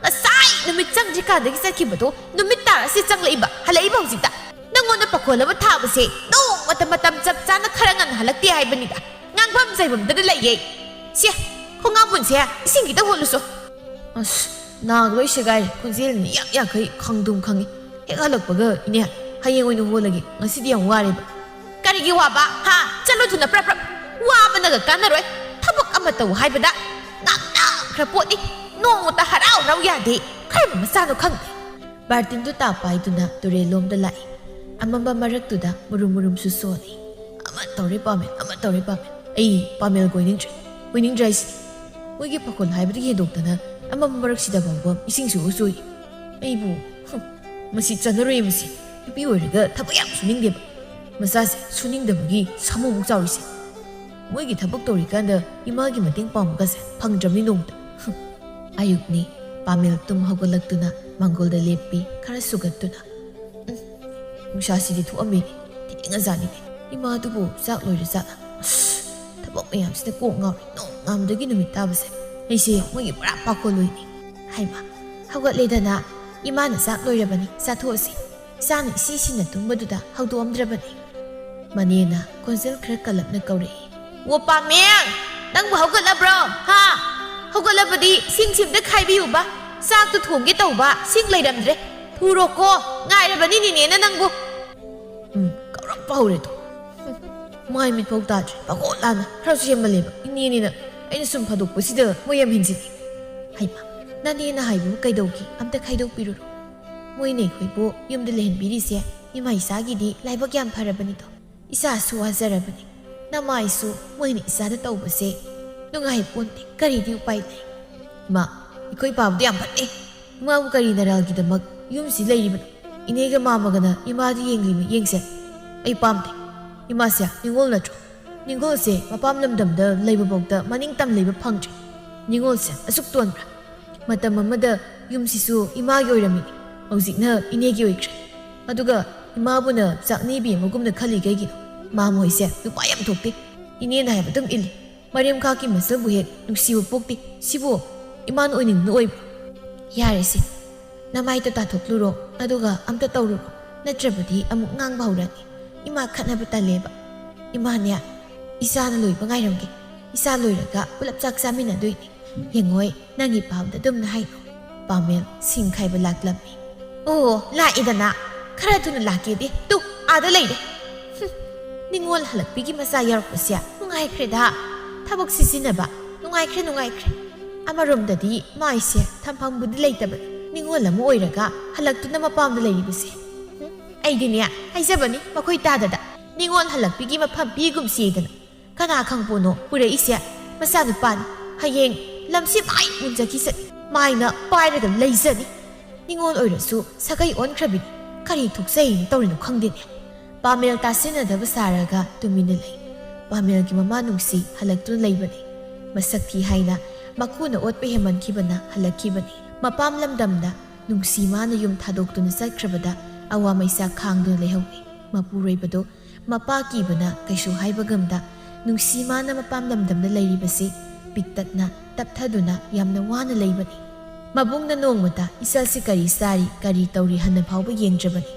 ꯉꯁꯥꯏ ꯅꯨꯃꯤꯠ ꯆꯪꯗ꯭ꯔꯤꯀꯥꯟꯗꯒꯤ ꯆꯠꯈꯤꯕꯗꯣ ꯅꯨꯃꯤꯠ ꯇꯥꯔꯁꯤ ꯆꯪꯂꯛꯏꯕ, ꯍꯜꯂꯛꯏꯕ ꯍꯧꯖꯤꯛꯇ꯫ ꯅꯪꯉꯣꯟꯗ ꯄꯥꯈꯣꯜ ꯑꯃ ꯊꯥꯕꯁꯦ ꯅꯣꯡꯃꯇ ꯃꯇꯝ ꯆꯞ ꯆꯥꯅ ꯈꯔ ꯉꯟꯅ ꯍꯜꯂꯛꯇꯦ ꯍꯥꯏꯕꯅꯤꯗ꯫ ꯉꯥꯡꯐꯝ ꯆꯩꯐꯝꯗꯅ ꯂꯩꯌꯦ꯫ ꯁꯦ, ꯈꯣꯡꯉꯥꯝꯕꯨꯟꯁꯦ ꯏꯁꯤꯡ ꯈꯤꯇ ꯍꯣꯜꯂꯨꯁꯣ꯫" ꯑꯁ, ꯅꯥꯒ ꯂꯣꯏ ꯁꯦꯒꯥꯏꯔꯦ꯫ ꯈꯣꯟꯖꯦꯜꯅ ꯌꯥꯛ ꯌꯥꯈꯩ ꯈꯪꯗꯨꯝ ꯈꯪꯉꯤ꯫ ꯍꯦꯛ ꯍꯜꯂꯛꯄꯒ, "ꯏꯅꯦ, ꯍꯌꯦꯡ ꯑꯣꯏꯅ ꯍꯣꯜꯂꯒꯦ, ꯉꯁꯤꯗꯤ ꯌꯥꯝ ꯋꯥꯔꯦꯕ꯫" "ꯀꯔꯤꯒꯤ ꯋꯥꯕ? ꯍꯥ? ꯆꯠꯂꯨ ꯊꯨꯅ ꯄ꯭ꯔꯞ ꯄ꯭ꯔꯞ꯫ ꯋꯥꯕꯅꯒ ꯀꯥꯟꯅꯔꯣꯏ꯫ ꯊꯕꯛ ꯑꯃ ꯇꯧ ꯍꯥꯏꯕꯗ ꯉꯥꯡꯅꯈ꯭ꯔ ꯄꯣꯠꯅꯤ꯫ ꯅꯣꯡꯃꯇ ꯍꯔꯥꯎ ꯍꯔꯥꯎ ꯌꯥꯗꯦ꯫ ꯀꯔꯝꯕ ꯃꯆꯥꯅꯣ ꯈꯪꯗꯦ꯫" ꯕꯥꯔꯇꯤꯟꯗꯨ ꯇꯥ ꯄꯥꯏꯗꯨꯅ ꯇꯨꯔꯦꯜꯂꯣꯝꯗ ꯂꯥꯛꯏ꯫ ꯑꯃꯝꯕ ꯃꯔꯛꯇꯨꯗ ꯃꯨꯔꯨꯝ ꯃꯨꯔꯨꯝꯁꯨ ꯁꯣꯜꯂꯤ꯫ "ꯑꯃ ꯇꯧꯔꯦ ꯄꯥꯃꯦꯜ, ꯑꯃ ꯇꯧꯔꯦ ꯄꯥꯃꯦꯜ꯫ ꯑꯩ ꯄꯥꯃꯦꯜ ꯀꯣꯏꯅꯤꯡꯗ꯭ꯔꯦ꯫ ꯀꯣꯏꯅꯤꯡꯗ꯭ꯔꯦ ꯍꯥꯏꯁꯤꯅꯤ꯫ ꯃꯣꯏꯒꯤ ꯄꯥꯈꯣꯜ ꯍꯥꯏꯕꯗꯒꯤ ꯍꯦꯟꯗꯣꯛꯇꯅ ꯑꯃꯝꯕ ꯃꯔꯛꯁꯤꯗ ꯐꯥꯎꯕ ꯏꯁꯤꯡꯁꯨ ꯎ ꯆꯨꯏ꯫ ꯑꯩꯕꯨ, ꯍꯨꯝ, ꯃꯁꯤ ꯆꯥꯟꯅꯔꯣꯏ ꯃꯁꯤ꯫ ꯅꯨꯄꯤ ꯑꯣꯏꯔꯒ ꯊꯕꯛ ꯌꯥꯝ ꯁꯨꯅꯤꯡꯗꯦꯕ꯫ ꯃꯆꯥꯁꯦ ꯁꯨꯅꯤꯡꯗꯕꯒꯤ ꯁꯥꯃꯨꯃꯨꯛ ꯆꯥꯎꯔꯤꯁꯦ꯫ ꯃꯣꯏꯒꯤ ꯊꯕꯛ ꯇꯧꯔꯤꯀꯥꯟꯗ ꯏꯃꯥꯒꯤ ꯃꯇꯦꯡ ꯄꯥꯡꯕꯒꯁꯦ ꯐꯪꯗ꯭ꯔꯕꯅꯤ ꯅꯣꯡꯃꯇ꯫ ꯑꯌꯨꯛꯅꯤ꯫ ꯄꯥꯃꯦꯜ ꯇꯨꯝ ꯍꯧꯒꯠꯂꯛꯇꯨꯅ ꯃꯥꯡꯒꯣꯜꯗ ꯂꯦꯞꯄꯤ, ꯈꯔ ꯁꯨꯒꯠꯇꯨꯅ꯫ ꯎꯝ, ꯅꯨꯡꯁꯥꯁꯤꯗꯤ ꯊꯣꯛꯑꯝꯃꯦꯅꯦ꯫ ꯊꯦꯡꯉꯖꯥꯠꯅꯤꯅꯦ꯫ ꯏꯃꯥꯗꯨꯕꯨ ꯆꯥꯛ ꯂꯣꯏꯔ ꯖꯥꯠꯂꯥ? ꯑꯁ, ꯊꯕꯛ ꯃꯌꯥꯝꯁꯤꯗ ꯀꯣꯛ ꯉꯥꯎꯔꯦ꯫ ꯅꯣꯡꯉꯥꯟꯕꯗꯒꯤ ꯅꯨꯃꯤꯠ ꯇꯥꯕꯁꯦ ꯑꯩꯁꯦ ꯃꯣꯏꯒꯤ ꯄꯨꯔꯥ ꯄꯥꯈꯣꯜ ꯑꯣꯏꯅꯤ꯫ ꯍꯥꯏꯃ, ꯍꯧꯒꯠꯂꯦꯗꯅ꯫ ꯏꯃꯥꯅ ꯆꯥꯛ ꯂꯣꯏꯔꯕꯅꯤ, ꯆꯥꯊꯣꯛꯑꯁꯤ꯫ ꯏꯆꯥꯅ ꯏꯁꯤ ꯁꯤꯟꯅ ꯇꯨꯝꯕꯗꯨꯗ ꯍꯧꯗꯣꯛꯑꯝꯗ꯭ꯔꯕꯅꯤ꯫ ꯃꯅꯦꯅ ꯈꯣꯟꯖꯦꯜ ꯈꯔ ꯀꯜꯂꯞꯅ ꯀꯧꯔꯛꯏ꯫ "ꯑꯣ ꯄꯥꯃꯦꯡ, ꯅꯪꯕꯨ ꯍꯧꯒꯠꯂꯕ꯭ꯔꯣ? ꯍꯥ? ꯍꯧꯒꯠꯂꯕꯗꯤ ꯁꯤꯡꯁꯤꯝꯇ ꯈꯥꯏꯕꯤꯌꯨꯕ꯫ ꯆꯥꯛꯇꯨ ꯊꯣꯡꯒꯦ ꯇꯧꯕ, ꯁꯤꯡ ꯂꯩꯔꯝꯗ꯭ꯔꯦ꯫ ꯊꯨꯔꯣꯀꯣ, ꯉꯥꯏꯔꯕꯅꯤ ꯅꯦꯅꯦꯅ ꯅꯪꯕꯨ꯫" ꯎꯝ, ꯀꯧꯔꯛꯄ ꯍꯧꯔꯦꯗꯣ꯫ ꯍꯨꯝ, ꯃꯥꯏ ꯃꯤꯠꯐꯥꯎ ꯇꯥꯗ꯭ꯔꯤ꯫ ꯄꯥꯈꯣꯟ ꯂꯥꯟꯅ ꯈꯔꯁꯨ ꯍꯦꯟꯃꯜꯂꯦꯕ꯫ ꯏꯅꯦꯅꯤꯅ ꯑꯩꯅ ꯁꯨꯝ ꯐꯥꯗꯣꯛꯄꯁꯤꯗ ꯃꯣꯏ ꯌꯥꯝ ꯍꯦꯟꯖꯤꯜꯂꯤ꯫ ꯍꯩꯃ, ꯅꯅꯦꯅ ꯍꯥꯏꯕꯕꯨ ꯀꯩꯗꯧꯒꯦ? ꯑꯝꯇ ꯈꯥꯏꯗꯣꯛꯄꯤꯔꯨꯔꯣ꯫ ꯃꯣꯏꯅ ꯑꯩꯈꯣꯏꯕꯨ ꯌꯨꯝꯗ ꯂꯩꯍꯟꯕꯤꯔꯤꯁꯦ ꯏꯃꯥ ꯏꯆꯥꯒꯤꯗꯤ ꯂꯥꯏꯕꯛ ꯌꯥꯝ ꯐꯔꯕꯅꯤꯗꯣ꯫ ꯏꯆꯥꯁꯨ ꯋꯥꯖꯔꯕꯅꯤ꯫ ꯅꯃꯥꯏꯁꯨ ꯃꯣꯏꯅ ꯏꯆꯥꯗ ꯇꯧꯕꯁꯦ ꯅꯨꯡꯉꯥꯏ ꯄꯣꯟꯇꯦ꯫ ꯀꯔꯤꯗꯤ ꯎꯄꯥꯏ ꯂꯩ? ꯏꯃꯥ, ꯑꯩꯈꯣꯏ ꯄꯥꯕꯗꯤ ꯌꯥꯝ ꯐꯠꯇꯦ꯫ ꯏꯃꯥꯕꯨ ꯀꯔꯤ ꯅꯔꯥꯜꯒꯤꯗꯃꯛ ꯌꯨꯝꯁꯤ ꯂꯩꯔꯤꯕꯅꯣ? ꯏꯅꯦꯒ ꯃꯥꯃꯒꯅ ꯏꯃꯥꯗꯤ ꯌꯦꯡꯂꯤ ꯃꯤꯠꯌꯦꯡꯁꯦ ꯑꯩ ꯄꯥꯝꯗꯦ꯫ ꯏꯃꯥꯁꯦ ꯅꯤꯡꯉꯣꯜ ꯅꯠꯇ꯭ꯔꯣ? ꯅꯤꯡꯉꯣꯜꯁꯦ ꯃꯄꯥꯝ ꯂꯝꯗꯝꯗ ꯂꯩꯕꯐꯥꯎꯗ ꯃꯅꯤꯡ ꯇꯝ ꯂꯩꯕ ꯐꯪꯗ꯭ꯔꯤ꯫ ꯅꯤꯡꯉꯣꯜꯁꯦ ꯑꯁꯨꯛ ꯇꯣꯟꯕ꯭ꯔꯥ? ꯃꯇꯝ ꯑꯃꯗ ꯌꯨꯝꯁꯤꯁꯨ ꯏꯃꯥꯒꯤ ꯑꯣꯏꯔꯝꯃꯤꯅꯤ, ꯍꯧꯖꯤꯛꯅ ꯏꯅꯦꯒꯤ ꯑꯣꯏꯈ꯭ꯔꯦ꯫ ꯑꯗꯨꯒ ꯏꯃꯥꯕꯨꯅ ꯆꯥꯛꯅꯤꯕꯤ ꯑꯃꯒꯨꯝꯅ ꯈꯜꯂꯤ ꯀꯩꯒꯤꯅꯣ? ꯃꯥ ꯃꯣꯏꯁꯦ ꯅꯨꯄꯥ ꯌꯥꯝ ꯊꯣꯛꯇꯦ, ꯏꯅꯦꯅ ꯍꯥꯏꯕ ꯑꯗꯨꯝ ꯏꯜꯂꯤ꯫ ꯃꯔꯦꯝꯈꯥꯛꯀꯤ ꯃꯁꯛꯕꯨ ꯍꯦꯛ ꯅꯨꯡꯁꯤꯕ ꯄꯣꯛꯇꯦ꯫ ꯁꯤꯕꯨ ꯏꯃꯥꯅ ꯑꯣꯏꯅꯤꯡꯗꯨꯅ ꯑꯣꯏꯕ꯭ꯔꯣ? ꯌꯥꯔꯦꯁꯦ, ꯅꯃꯥꯏꯗ ꯇꯥꯊꯣꯛꯂꯨꯔꯣ, ꯑꯗꯨꯒ ꯑꯝꯇ ꯇꯧꯔꯨꯔꯣ, ꯅꯠꯇ꯭ꯔꯕꯗꯤ ꯑꯃꯨꯛ ꯉꯥꯡꯕ ꯍꯧꯔꯅꯤ꯫ ꯏꯃꯥ ꯈꯠꯅꯕ ꯇꯜꯂꯦꯕ꯫ ꯏꯃꯥꯅꯦ, ꯏꯆꯥꯅ ꯂꯣꯏꯕ ꯉꯥꯏꯔꯝꯒꯦ꯫ ꯏꯆꯥ ꯂꯣꯏꯔꯒ ꯄꯨꯂꯞ ꯆꯥꯛ ꯆꯥꯃꯤꯟꯅꯗꯣꯏꯅꯤ꯫ ꯌꯦꯡꯉꯣꯏ, ꯅꯪꯒꯤ ꯄꯥꯝꯗ ꯑꯗꯨꯝꯅ ꯍꯥꯏꯅꯣ꯫ ꯄꯥꯃꯦꯜ ꯁꯤꯡ ꯈꯥꯏꯕ ꯂꯥꯛꯂꯝꯃꯤ꯫ "ꯑꯣ, ꯂꯥꯛꯑꯦꯗꯅ꯫ ꯈꯔ ꯊꯨꯅ ꯂꯥꯛꯀꯦꯗꯤ꯫ ꯇꯨ, ꯑꯥꯗ ꯂꯩꯔꯦ꯫" ꯍꯨꯝ, ꯅꯤꯡꯉꯣꯜ ꯍꯜꯂꯛꯄꯤꯒꯤ ꯃꯆꯥ ꯌꯥꯎꯔꯛꯄꯁꯦ ꯅꯨꯡꯉꯥꯏꯈ꯭ꯔꯦꯗ꯫ ꯊꯕꯛ ꯁꯤꯖꯤꯟꯅꯕ ꯅꯨꯡꯉꯥꯏꯈ꯭ꯔꯦ, ꯅꯨꯡꯉꯥꯏꯈ꯭ꯔꯦ꯫ ꯑꯃꯔꯣꯝꯗꯗꯤ ꯃꯥꯏꯁꯦ ꯊꯝꯐꯝꯕꯨꯗꯤ ꯂꯩꯇꯕꯅꯤ꯫ ꯅꯤꯡꯉꯣꯜ ꯑꯃ ꯑꯣꯏꯔꯒ ꯍꯜꯂꯛꯇꯨꯅ ꯃꯄꯥꯝꯗ ꯂꯩꯔꯤꯕꯁꯦ꯫ ꯍꯨꯝ, ꯑꯩꯗꯤꯅꯦ, ꯍꯥꯏꯖꯕꯅꯤ ꯃꯈꯣꯏ ꯇꯥꯗꯗ꯫ ꯅꯤꯡꯉꯣꯜ ꯍꯜꯂꯛꯄꯤꯒꯤ ꯃꯐꯝ ꯄꯤꯒꯨꯝꯁꯦꯗꯅ꯫ ꯀꯅꯥ ꯈꯪꯄꯣꯠꯅꯣ ꯄꯨꯔꯛꯏꯁꯦ ꯃꯆꯥꯅꯨꯄꯥꯅꯤ꯫ ꯍꯌꯦꯡ ꯂꯝꯁꯤ ꯃꯥꯏ ꯃꯨꯟꯖꯈꯤꯁꯅꯤ꯫ ꯃꯥꯏꯅ ꯄꯥꯏꯔꯒ ꯂꯩꯖꯅꯤ꯫ ꯅꯤꯡꯉꯣꯜ ꯑꯣꯏꯔꯁꯨ ꯁꯥꯒꯩ ꯑꯣꯟꯈ꯭ꯔꯕꯤꯅꯤ꯫ ꯀꯔꯤ ꯊꯣꯛꯆꯩꯅ ꯇꯧꯔꯤꯅꯣ ꯈꯪꯗꯦꯅꯦ꯫ ꯄꯥꯃꯦꯜ ꯇꯥꯁꯤꯟꯅꯗꯕ ꯁꯥꯔꯒ ꯇꯨꯃꯤꯟꯅ ꯂꯩ꯫ ꯄꯥꯃꯦꯜꯒꯤ ꯃꯃꯥ ꯅꯨꯡꯁꯤ ꯍꯜꯂꯛꯇꯨꯅ ꯂꯩꯕꯅꯤ꯫ ꯃꯁꯛ ꯊꯤ ꯍꯥꯏꯅ ꯃꯈꯨꯅ ꯑꯣꯠꯄ ꯍꯦꯟꯃꯟꯈꯤꯕꯅ ꯍꯜꯂꯛꯈꯤꯕꯅꯤ꯫ ꯃꯄꯥꯝ ꯂꯝꯗꯝꯗ ꯅꯨꯡꯁꯤ ꯃꯥꯅ ꯌꯨꯝ ꯊꯥꯗꯣꯛꯇꯨꯅ ꯆꯠꯈ꯭ꯔꯕꯗ ꯑꯋꯥ ꯃꯩꯁꯥ ꯈꯥꯡꯗꯨꯅ ꯂꯩꯍꯧꯏ꯫ ꯃꯄꯨꯔꯣꯏꯕꯗꯣ ꯃꯄꯥ ꯀꯤꯕꯅ ꯀꯩꯁꯨ ꯍꯥꯏꯕ ꯉꯝꯗ ꯅꯨꯡꯁꯤ ꯃꯥꯅ ꯃꯄꯥꯝ ꯂꯝꯗꯝꯗ ꯂꯩꯔꯤꯕꯁꯤ ꯄꯤꯛꯇꯛꯅ ꯇꯞꯊꯗꯨꯅ ꯌꯥꯝꯅ ꯋꯥꯅ ꯂꯩꯕꯅꯤ꯫ ꯃꯕꯨꯡꯅ ꯅꯣꯡꯃꯇ ꯏꯆꯜꯁꯤ ꯀꯔꯤ ꯆꯥꯔꯤ, ꯀꯔꯤ ꯇꯧꯔꯤ ꯍꯟꯅ ꯐꯥꯎꯕ ꯌꯦꯡꯗ꯭ꯔꯕꯅꯤ꯫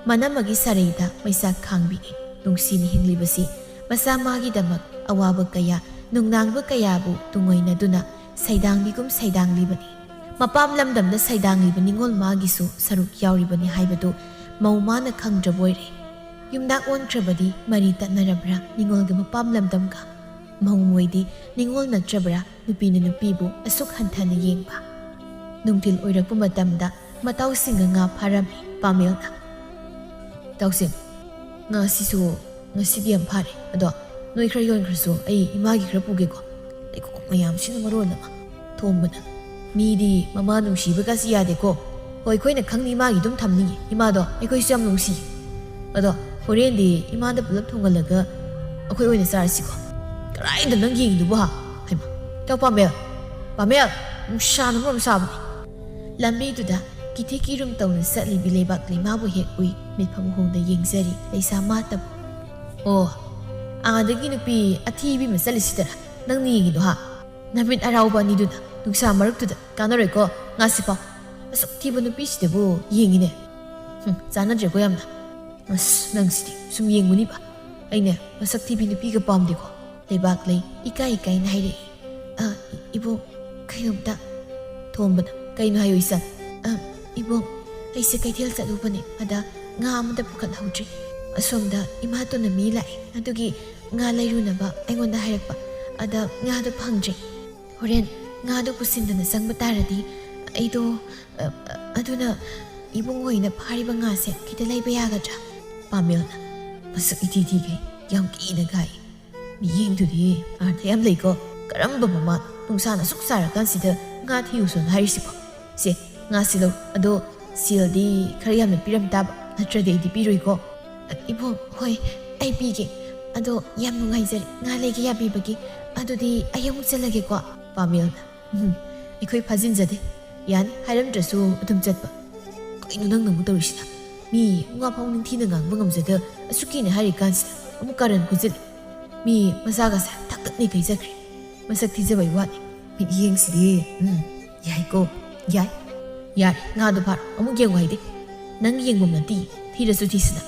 ꯃꯅꯝꯃꯒꯤ ꯁꯔꯩꯗ ꯃꯩꯁꯥ ꯈꯥꯡꯕꯤꯅꯤ꯫ ꯅꯨꯡꯁꯤꯅ ꯍꯤꯡꯂꯤꯕꯁꯤ ꯃꯆꯥ ꯃꯥꯒꯤꯗꯃꯛ ꯑꯋꯥꯕ ꯀꯌꯥ, ꯅꯨꯡꯅꯥꯡꯕ ꯀꯌꯥꯕꯨ ꯇꯨꯡꯑꯣꯏꯅꯗꯨꯅ ꯁꯩꯗꯥꯡꯕꯤꯒꯨꯝ ꯁꯩꯗꯥꯡꯂꯤꯕꯅꯤ꯫ ꯃꯄꯥꯝ ꯂꯝꯗꯝꯗ ꯁꯩꯗꯥꯡꯂꯤꯕ ꯅꯤꯉꯣꯜ ꯃꯥꯒꯤꯁꯨ ꯁꯔꯨꯛ ꯌꯥꯎꯔꯤꯕꯅꯤ ꯍꯥꯏꯕꯗꯨ ꯃꯧ ꯃꯥꯅ ꯈꯪꯗ꯭ꯔꯕ ꯑꯣꯏꯔꯦ꯫ ꯌꯨꯝꯅꯥꯛ ꯑꯣꯟꯈ꯭ꯔꯕꯗꯤ ꯃꯔꯤ ꯇꯠꯅꯔꯕ꯭ꯔꯥ ꯅꯤꯉꯣꯜꯒ ꯃꯄꯥꯝ ꯂꯝꯗꯝꯒ? ꯃꯧ ꯃꯣꯏꯗꯤ ꯅꯤꯉꯣꯜ ꯅꯠꯇ꯭ꯔꯕ꯭ꯔꯥ ꯅꯨꯄꯤꯅ ꯅꯨꯄꯤꯕꯨ ꯑꯁꯨꯛ ꯍꯟꯊꯅ ꯌꯦꯡꯕ? ꯅꯨꯡꯊꯤꯜ ꯑꯣꯏꯔꯛꯄ ꯃꯇꯝꯗ ꯃꯇꯥꯎꯁꯤꯡꯒ ꯉꯥ ꯐꯥꯔꯝꯃꯤ ꯄꯥꯃꯦꯜꯅ꯫ ꯇꯥꯎꯁꯤꯡ, ꯉꯥꯁꯤꯁꯨ ꯉꯁꯤꯗꯤ ꯌꯥꯝ ꯐꯥꯔꯦ꯫ ꯑꯗꯣ ꯅꯣꯏ ꯈꯔ ꯌꯣꯟꯈ꯭ꯔꯁꯨ ꯑꯩ ꯏꯃꯥꯒꯤ ꯈꯔ ꯄꯨꯒꯦꯀꯣ꯫ ꯂꯩꯈꯣꯝ ꯃꯌꯥꯝꯁꯤꯅ ꯃꯔꯣꯜ ꯑꯃ꯫ ꯊꯣꯝꯕꯅ, ꯃꯤꯗꯤ ꯃꯃꯥ ꯅꯨꯡꯁꯤꯕꯒꯁꯤ ꯌꯥꯗꯦꯀꯣ꯫ ꯍꯣꯏ, ꯑꯩꯈꯣꯏꯅ ꯈꯪꯅꯤ ꯏꯃꯥꯒꯤ ꯑꯗꯨꯝ ꯊꯝꯅꯤꯡꯉꯤ꯫ ꯏꯃꯥꯗꯣ ꯑꯩꯈꯣꯏꯁꯨ ꯌꯥꯝ ꯅꯨꯡꯁꯤ꯫ ꯑꯗꯣ ꯍꯣꯔꯦꯟꯗꯤ ꯏꯃꯥꯗ ꯄꯨꯂꯞ ꯊꯣꯡꯍꯜꯂꯒ ꯑꯩꯈꯣꯏ ꯑꯣꯏꯅ ꯆꯥꯔꯁꯤꯀꯣ꯫ ꯀꯗꯥꯏꯗ ꯅꯪ ꯌꯦꯡꯉꯤꯗꯨꯕꯨ ꯍꯥ? ꯍꯩꯃꯥ, ꯏꯇꯥꯎ ꯄꯥꯃꯦꯜ, ꯄꯥꯃꯦꯜ, ꯅꯨꯡꯁꯥꯅ ꯃꯔꯣꯝ ꯁꯥꯕꯅꯦ꯫ ꯂꯝꯕꯤꯗꯨꯗ ꯀꯤꯊꯤ ꯀꯤꯔꯨꯝ ꯇꯧꯅ ꯆꯠꯂꯤꯕꯤ ꯂꯩꯕꯥꯛ ꯂꯩꯃꯥꯕꯨ ꯍꯦꯛ ꯎꯏ꯫ ꯃꯤꯠꯐꯝ ꯍꯣꯡꯗ ꯌꯦꯡꯖꯔꯤ ꯂꯩꯁꯥ ꯃꯥꯇꯕꯨ꯫ ꯑꯣ, ꯑꯥꯗꯒꯤ ꯅꯨꯄꯤ ꯑꯊꯤꯕꯤ ꯑꯃ ꯆꯠꯂꯤꯁꯤꯗꯔ ꯅꯪꯅ ꯌꯦꯡꯉꯤꯗꯣ ꯍꯥ? ꯅꯃꯤꯠ ꯑꯔꯥꯎꯕ ꯑꯅꯤꯗꯨꯅ ꯅꯨꯡꯁꯥ ꯃꯔꯛꯇꯨꯗ ꯀꯥꯟꯅꯔꯣꯏꯀꯣ ꯉꯥꯁꯤꯐꯥꯎ꯫ ꯑꯁꯨꯛ ꯊꯤꯕ ꯅꯨꯄꯤꯁꯤꯗꯕꯨ ꯌꯦꯡꯉꯤꯅꯦ꯫ ꯍꯨꯝ, ꯆꯥꯟꯅꯗ꯭ꯔꯦꯀꯣ ꯌꯥꯝꯅ꯫ ꯑꯁ, ꯅꯪꯁꯤꯗꯤ ꯁꯨꯝ ꯌꯦꯡꯉꯨꯅꯤꯕ꯫ ꯑꯩꯅꯦ ꯃꯁꯛ ꯊꯤꯕꯤ ꯅꯨꯄꯤꯒ ꯄꯥꯝꯗꯦꯀꯣ꯫ ꯂꯩꯕꯥꯛꯂꯩ ꯏꯀꯥꯏ ꯏꯀꯥꯏꯅ ꯍꯥꯏꯔꯛꯏ꯫ "ꯑ, ꯏ-, ꯏꯕꯣꯛ, ꯀꯩꯅꯣꯝꯇ꯫" ꯊꯣꯝꯕꯅ, "ꯀꯩꯅꯣ ꯍꯥꯏꯌꯨ ꯏꯆꯟ?" "ꯑ, ꯏꯕꯣꯛ, ꯑꯩꯁꯦ ꯀꯩꯊꯦꯜ ꯆꯠꯂꯨꯕꯅꯦ, ꯑꯗ ꯉꯥ ꯑꯃꯇ ꯄꯨꯈꯠꯍꯧꯗ꯭ꯔꯤ꯫ ꯑꯁꯣꯝꯗ ꯏꯃꯥꯇꯣꯟꯅ ꯃꯤ ꯂꯥꯛꯑꯦ, ꯑꯗꯨꯒꯤ ꯉꯥ ꯂꯩꯔꯨꯅꯕ ꯑꯩꯉꯣꯟꯗ ꯍꯥꯏꯔꯛꯄ, ꯑꯗ ꯉꯥꯗꯣ ꯐꯪꯗ꯭ꯔꯦ꯫ ꯍꯣꯔꯦꯟ ꯉꯥꯗꯣ ꯄꯨꯁꯤꯟꯗꯅ ꯆꯪꯕ ꯇꯥꯔꯗꯤ ꯑꯩꯗꯣ, ꯑ, ꯑ, ꯑꯗꯨꯅ ꯏꯕꯨꯡꯉꯣ ꯍꯣꯏꯅ ꯐꯥꯔꯤꯕ ꯉꯥꯁꯦ ꯈꯤꯇ ꯂꯩꯕ ꯌꯥꯒꯗ꯭ꯔꯥ?" ꯄꯥꯃꯦꯜꯅ, ꯃꯁꯛ ꯏꯊꯤ ꯊꯤꯈꯩ ꯌꯥꯝ ꯀꯤꯅ ꯒꯥꯏ꯫ "ꯃꯤꯠꯌꯦꯡꯗꯨꯗꯤ ꯑꯥꯔꯊ ꯌꯥꯝ ꯂꯩꯀꯣ꯫ ꯀꯔꯝꯕ ꯃꯃꯥ ꯅꯨꯡꯁꯥꯅ ꯑꯁꯨꯛ ꯁꯥꯔꯀꯥꯟꯁꯤꯗ ꯉꯥ ꯊꯤꯌꯨꯁꯣꯅ ꯍꯥꯏꯔꯤꯁꯤꯕꯣ? ꯁꯦ, ꯉꯥꯁꯤ ꯂꯧ꯫ ꯑꯗꯣ ꯁꯦꯜꯗꯤ ꯈꯔ ꯌꯥꯝꯅ ꯄꯤꯔꯝ ꯇꯥꯕ, ꯅꯠꯇ꯭ꯔꯗꯤ ꯑꯩꯗꯤ ꯄꯤꯔꯣꯏꯀꯣ꯫ "ꯏꯕꯣꯛ, ꯍꯣꯏ, ꯑꯩ ꯄꯤꯒꯦ꯫ ꯑꯗꯣ ꯌꯥꯝ ꯅꯨꯡꯉꯥꯏꯖꯔꯦ ꯉꯥ ꯂꯩꯒꯦ ꯌꯥꯕꯤꯕꯒꯤ꯫ ꯑꯗꯨꯗꯤ ꯑꯩ ꯑꯃꯨꯛ ꯆꯠꯂꯒꯦꯀꯣ꯫" ꯄꯥꯃꯦꯜꯅ, "ꯎꯝ, ꯑꯩꯈꯣꯏ ꯐꯥꯖꯤꯟꯖꯗꯦ꯫ ꯌꯥꯅꯤ, ꯍꯥꯏꯔꯝꯗ꯭ꯔꯁꯨ ꯑꯗꯨꯝ ꯆꯠꯄ꯫" "ꯀꯩꯅꯣ ꯅꯪꯅ ꯑꯃꯨꯛ ꯇꯧꯔꯤꯁꯤꯅ? ꯃꯤ ꯉꯥ ꯐꯥꯎ ꯅꯤꯡꯊꯤꯅ ꯉꯥꯡꯕ ꯉꯝꯖꯗ ꯑꯁꯨꯛ ꯀꯤꯅ ꯍꯥꯏꯔꯤ ꯀꯥꯟꯁꯤꯗ ꯑꯃꯨꯛ ꯀꯥꯔꯟ ꯐꯨꯖꯤꯜꯂꯤ꯫ ꯃꯤ ꯃꯆꯥꯒꯁꯦ ꯊꯛ ꯊꯛꯅ ꯀꯩꯖꯈ꯭ꯔꯦ꯫ ꯃꯁꯛ ꯊꯤꯖꯕꯩ ꯋꯥꯅꯤ꯫ ꯃꯤꯠꯌꯦꯡꯁꯤꯗꯤ, ꯎꯝ, ꯌꯥꯏꯀꯣ, ꯌꯥꯏ꯫ ꯌꯥꯔꯦ, ꯉꯥꯗꯣ ꯐꯥꯔꯣ, ꯑꯃꯨꯛ ꯌꯦꯡꯉꯨ ꯍꯥꯏꯗꯦ꯫ ꯅꯪ ꯌꯦꯡꯐꯝ ꯅꯠꯇꯦ, ꯊꯤꯔꯁꯨ ꯊꯤꯁꯤꯅ꯫"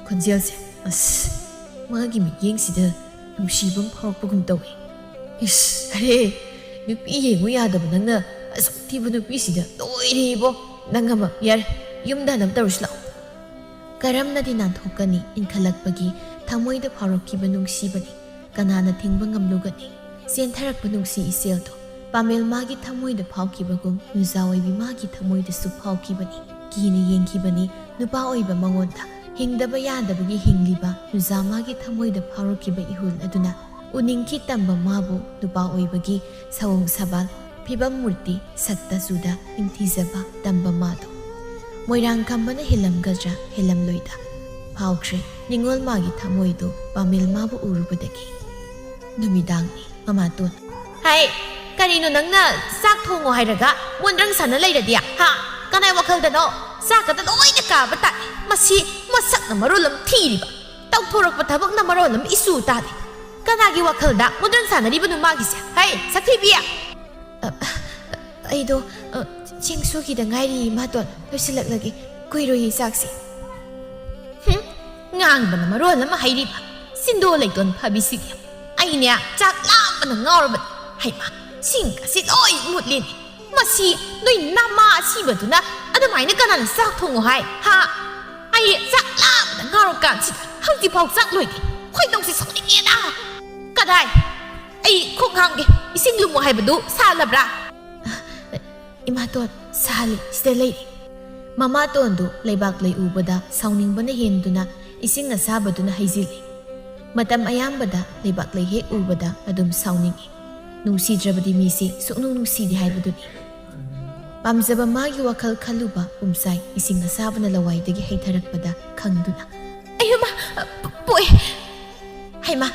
ꯈꯣꯟꯖꯦꯜꯁꯦ, ꯑꯁ, ꯃꯥꯒꯤ ꯃꯤꯠꯌꯦꯡꯁꯤꯗ ꯅꯨꯡꯁꯤꯕ ꯑꯃ ꯐꯥꯎꯔꯛꯄꯒꯨꯝ ꯇꯧꯏ꯫ ꯏꯁ, ꯑꯔꯦ, ꯅꯨꯄꯤ ꯌꯦꯡꯉꯨ ꯌꯥꯗꯕ ꯅꯪꯅ ꯑꯁꯨꯛ ꯊꯤꯕ ꯅꯨꯄꯤꯁꯤꯗ ꯂꯣꯏꯔꯦ ꯏꯕꯣ꯫ ꯅꯪ ꯑꯃ, ꯌꯥꯔꯦ, ꯌꯨꯝꯗ ꯍꯟꯅꯕ ꯇꯧꯔꯁꯤ ꯂꯥꯛꯑꯣ꯫ ꯀꯔꯝꯅꯗꯤ ꯅꯥꯟꯊꯣꯛꯀꯅꯤ? ꯏꯟꯈꯠꯂꯛꯄꯒꯤ ꯊꯃꯣꯏꯗ ꯐꯥꯎꯔꯛꯈꯤꯕ ꯅꯨꯡꯁꯤꯕꯅꯤ꯫ ꯀꯅꯥꯅ ꯊꯤꯡꯕ ꯉꯝꯂꯨꯒꯅꯤ? ꯆꯦꯟꯊꯔꯛꯄ ꯅꯨꯡꯁꯤ ꯏꯆꯦꯜꯗꯣ ꯄꯥꯃꯦꯜ ꯃꯥꯒꯤ ꯊꯃꯣꯏꯗ ꯐꯥꯎꯈꯤꯕꯒꯨꯝ ꯅꯨꯖꯥ ꯑꯣꯏꯕꯤ ꯃꯥꯒꯤ ꯊꯃꯣꯏꯗꯁꯨ ꯐꯥꯎꯈꯤꯕꯅꯤ꯫ ꯀꯤꯅ ꯌꯦꯡꯈꯤꯕꯅꯤ ꯅꯨꯄꯥ ꯑꯣꯏꯕ ꯃꯉꯣꯟꯗ꯫ ꯍꯤꯡꯗꯕ ꯌꯥꯗꯕꯒꯤ ꯍꯤꯡꯂꯤꯕ ꯅꯨꯖꯥ ꯃꯥꯒꯤ ꯊꯃꯣꯏꯗ ꯐꯥꯎꯔꯛꯈꯤꯕ ꯏꯍꯨꯜ ꯑꯗꯨꯅ ꯎꯅꯤꯡꯈꯤ ꯇꯝꯕ ꯃꯥꯕꯨ ꯅꯨꯄꯥ ꯑꯣꯏꯕꯒꯤ ꯁꯑꯣꯡ ꯁꯕꯥꯜ, ꯐꯤꯕꯝ ꯃꯨꯔꯇꯤ, ꯁꯛꯇ ꯆꯨꯗ ꯅꯤꯡꯊꯤꯖꯕ ꯇꯝꯕ ꯃꯥꯗꯣ꯫ ꯃꯣꯏꯔꯥꯡ ꯈꯝꯕꯅ ꯍꯦꯜꯂꯝꯒꯗ꯭ꯔꯥ ꯍꯦꯜꯂꯝꯂꯣꯏꯗ ꯐꯥꯎꯈ꯭ꯔꯦ ꯅꯤꯡꯉꯣꯜ ꯃꯥꯒꯤ ꯊꯃꯣꯏꯗꯣ ꯄꯥꯃꯦꯜ ꯃꯥꯕꯨ ꯎꯔꯨꯕꯗꯒꯤ꯫ ꯅꯨꯃꯤꯗꯥꯡꯅꯤ꯫ ꯃꯃꯥꯇꯣꯟ, "ꯍꯥꯏ, ꯀꯔꯤꯅꯣ ꯅꯪꯅ ꯆꯥꯛ ꯊꯣꯡꯉꯣ ꯍꯥꯏꯔꯒ ꯃꯣꯟꯗ꯭ꯔꯪ ꯁꯥꯟꯅ ꯂꯩꯔꯗꯤ? ꯍꯥ? ꯀꯅꯥꯏ ꯋꯥꯈꯜꯗꯅꯣ? ꯆꯥꯛꯀꯗ ꯂꯣꯏꯅ ꯀꯥꯕ ꯇꯥꯏ꯫ ꯃꯁꯤ ꯃꯁꯛꯅ ꯃꯔꯣꯜ ꯑꯃ ꯊꯤꯔꯤꯕ, ꯇꯧꯊꯣꯔꯛꯄ ꯊꯕꯛꯅ ꯃꯔꯣꯜ ꯑꯃ ꯏꯁꯨ ꯇꯥꯗꯦ꯫ ꯀꯅꯥꯒꯤ ꯋꯥꯈꯜꯗ ꯃꯣꯟꯗ꯭ꯔꯪ ꯁꯥꯟꯅꯔꯤꯕꯅꯣ ꯃꯥꯒꯤꯁꯦ? ꯍꯩ, ꯁꯛꯊꯤꯕꯤ!" "ꯑ, ꯑꯩꯗꯣ, ꯑ, ꯆꯦꯡ ꯁꯨꯈꯤꯗ ꯉꯥꯏꯔꯤ, ꯏꯃꯥꯇꯣꯟ꯫ ꯂꯣꯏꯁꯤꯜꯂꯛꯂꯒꯦ꯫ ꯀꯨꯏꯔꯣꯏꯌꯦ ꯆꯥꯛꯁꯦ꯫" ꯍꯨꯝ, ꯉꯥꯡꯕꯅ ꯃꯔꯣꯜ ꯑꯃ ꯍꯩꯔꯤꯕ, ꯁꯤꯟꯗꯣ ꯂꯩꯇꯣꯟ ꯐꯕꯤꯁꯤꯗꯤ꯫ ꯑꯩꯅꯦ ꯆꯥꯛ ꯂꯥꯝꯕꯅ ꯉꯥꯎꯔꯕꯅꯤ꯫ ꯍꯩꯃꯥ, ꯁꯤꯡꯒꯁꯤ ꯂꯣꯏ ꯃꯨꯠꯂꯦꯅꯦ꯫ ꯃꯁꯤ ꯅꯣꯏ ꯅꯃꯥ ꯑꯁꯤꯕꯗꯨꯅ ꯑꯗꯨꯃꯥꯏꯅ ꯀꯅꯥꯅ ꯆꯥꯛ ꯊꯣꯡꯉꯣ ꯍꯥꯏ? ꯍꯥ? ꯑꯩ ꯆꯥꯛ ꯂꯥꯝꯕꯅ ꯉꯥꯎꯔꯀꯥꯟꯁꯤꯗ ꯍꯧꯖꯤꯛꯐꯥꯎ ꯆꯥꯛ ꯂꯣꯏꯗꯦ꯫ ꯈꯣꯏꯗꯧꯁꯦ ꯁꯥꯎꯅꯤꯡꯉꯦꯗ꯫ ꯀꯗꯥꯏ? ꯑꯩ ꯈꯣꯡ ꯍꯥꯝꯒꯦ꯫ ꯏꯁꯤꯡ ꯂꯨꯝꯃꯨ ꯍꯥꯏꯕꯗꯨ ꯁꯥꯍꯜꯂꯕ꯭ꯔꯥ? "ꯏꯃꯥꯇꯣꯟ, ꯁꯥꯍꯜꯂꯤ, ꯁꯤꯗ ꯂꯩꯔꯦ꯫" ꯃꯃꯥꯇꯣꯟꯗꯨ ꯂꯩꯕꯥꯛ ꯂꯩ ꯎꯕꯗ ꯁꯥꯎꯅꯤꯡꯕꯅ ꯍꯦꯟꯗꯨꯅ ꯏꯁꯤꯡ ꯑꯁꯥꯕꯗꯨꯅ ꯍꯩꯖꯤꯜꯂꯤ꯫ ꯃꯇꯝ ꯑꯌꯥꯝꯕꯗ ꯂꯩꯕꯥꯛ ꯂꯩ ꯍꯦꯛ ꯎꯕꯗ ꯑꯗꯨꯝ ꯁꯥꯎꯅꯤꯡꯏ꯫ ꯅꯨꯡꯁꯤꯗ꯭ꯔꯕꯗꯤ ꯃꯤꯁꯤ ꯁꯨꯛꯅꯨꯡ ꯅꯨꯡꯁꯤꯗꯦ ꯍꯥꯏꯕꯗꯨꯅꯤ꯫ ꯄꯥꯝꯖꯕ ꯃꯥꯒꯤ ꯋꯥꯈꯜ ꯈꯜꯂꯨꯕ ꯄꯨꯝꯁꯥꯏ ꯏꯁꯤꯡ ꯑꯁꯥꯕꯅ ꯂꯋꯥꯏꯗꯒꯤ ꯍꯩꯊꯔꯛꯄꯗ ꯈꯪꯗꯨꯅ, "ꯑꯌꯨꯃ, ꯄꯣꯛꯑꯦ!" "ꯍꯩꯃ,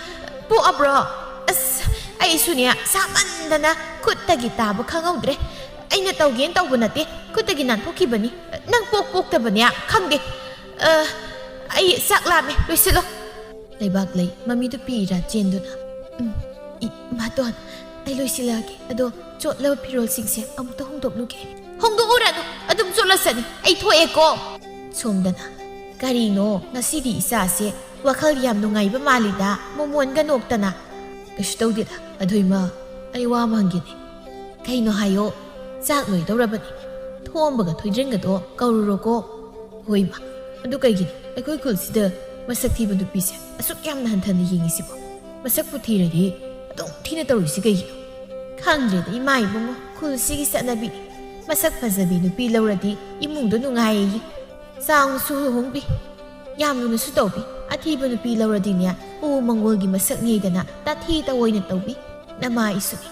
ꯄꯣꯛꯑꯕ꯭ꯔꯣ? ꯑꯁ, ꯑꯩꯁꯨꯅꯦ, ꯁꯥꯃꯟꯗꯅ ꯈꯨꯠꯇꯒꯤ ꯇꯥꯕ ꯈꯪꯍꯧꯗ꯭ꯔꯦ꯫ ꯑꯩꯅ ꯇꯧꯒꯦꯅ ꯇꯧꯕ ꯅꯠꯇꯦ, ꯈꯨꯠꯇꯒꯤ ꯅꯥꯟꯊꯣꯛꯈꯤꯕꯅꯤ꯫ ꯅꯪ ꯄꯣꯛ ꯄꯣꯛꯇꯕꯅꯦ ꯈꯪꯗꯦ꯫ ꯑ, ꯑꯩ ꯆꯥꯛ ꯂꯥꯝꯃꯦ, ꯂꯣꯏꯁꯤꯜꯂꯣ꯫" ꯂꯩꯕꯥꯛꯂꯩ ꯃꯃꯤꯗꯨ ꯄꯤꯔꯥ ꯆꯦꯟꯗꯨꯅ, "ꯎꯝ, ꯏ-, ꯏꯃꯥꯇꯣꯟ, ꯑꯩ ꯂꯣꯏꯁꯤꯜꯂꯛꯑꯒꯦ꯫ ꯑꯗꯣ ꯆꯣꯠꯂꯕ ꯐꯤꯔꯣꯜꯁꯤꯡꯁꯦ ꯑꯃꯨꯛꯇ ꯍꯣꯡꯗꯣꯛꯂꯨꯒꯦ꯫" "ꯍꯣꯡꯗꯣꯛꯎꯔꯅꯨ, ꯑꯗꯨꯝ ꯆꯣꯠꯂꯁꯅꯤ, ꯑꯩ ꯊꯣꯛꯑꯦꯀꯣ꯫" ꯁꯣꯝꯗꯅ, "ꯀꯔꯤꯅꯣ ꯉꯁꯤꯗꯤ ꯏꯆꯥꯁꯦ ꯋꯥꯈꯜ ꯌꯥꯝ ꯅꯨꯡꯉꯥꯏꯕ ꯃꯥꯜꯂꯤꯗ, ꯃꯣꯃꯣꯟꯒ ꯅꯣꯛꯇꯅ꯫" "ꯀꯩꯁꯨ ꯇꯧꯗꯦꯗ꯫ ꯑꯗꯣ ꯏꯃꯥ, ꯑꯩ ꯋꯥ ꯑꯃ ꯍꯪꯒꯦꯅꯦ꯫" "ꯀꯩꯅꯣ ꯍꯥꯏꯌꯣ꯫" "ꯆꯥꯛ ꯂꯣꯏꯗꯧꯔꯕꯅꯤ꯫ ꯊꯣꯝꯕꯒ ꯊꯣꯏꯗ꯭ꯔꯤꯡꯒꯗꯣ ꯀꯧꯔꯨꯔꯣꯀꯣ꯫" "ꯍꯣꯏ ꯏꯃꯥ꯫ ꯑꯗꯨ ꯀꯩꯒꯤꯅꯣ ꯑꯩꯈꯣꯏ ꯈꯨꯜꯁꯤꯗ ꯃꯁꯛ ꯊꯤꯕ ꯅꯨꯄꯤꯁꯦ ꯑꯁꯨꯛ ꯌꯥꯝꯅ ꯍꯟꯊꯅ ꯌꯦꯡꯉꯤꯁꯤꯕꯣ? ꯃꯁꯛꯄꯨ ꯊꯤꯔꯗꯤ ꯑꯗꯨꯝ ꯊꯤꯅ ꯇꯧꯔꯤꯁꯤ ꯀꯩꯒꯤꯅꯣ?" "ꯈꯪꯗ꯭ꯔꯦꯗ ꯏꯃꯥ ꯏꯕꯨꯡꯉꯣ, ꯈꯨꯜꯁꯤꯒꯤ ꯆꯠꯅꯕꯤꯅꯤ꯫ ꯃꯁꯛ ꯐꯖꯕꯤ ꯅꯨꯄꯤ ꯂꯧꯔꯗꯤ ꯏꯃꯨꯡꯗꯣ ꯅꯨꯡꯉꯥꯏꯌꯦ꯫ ꯆꯥꯎꯅꯁꯨ ꯂꯨꯍꯣꯡꯕꯤ, ꯌꯥꯝ ꯂꯨꯅꯁꯨ ꯇꯧꯕꯤ꯫ ꯑꯊꯤꯕ ꯅꯨꯄꯤ ꯂꯧꯔꯗꯤꯅꯦ, ꯎ ꯃꯪꯒꯣꯜꯒꯤ ꯃꯁꯛ ꯅꯦꯗꯅ ꯇꯥꯊꯤ ꯇꯑꯣꯏꯅ ꯇꯧꯕꯤ꯫ ꯅꯃꯥ ꯑꯩꯁꯨꯅꯤ,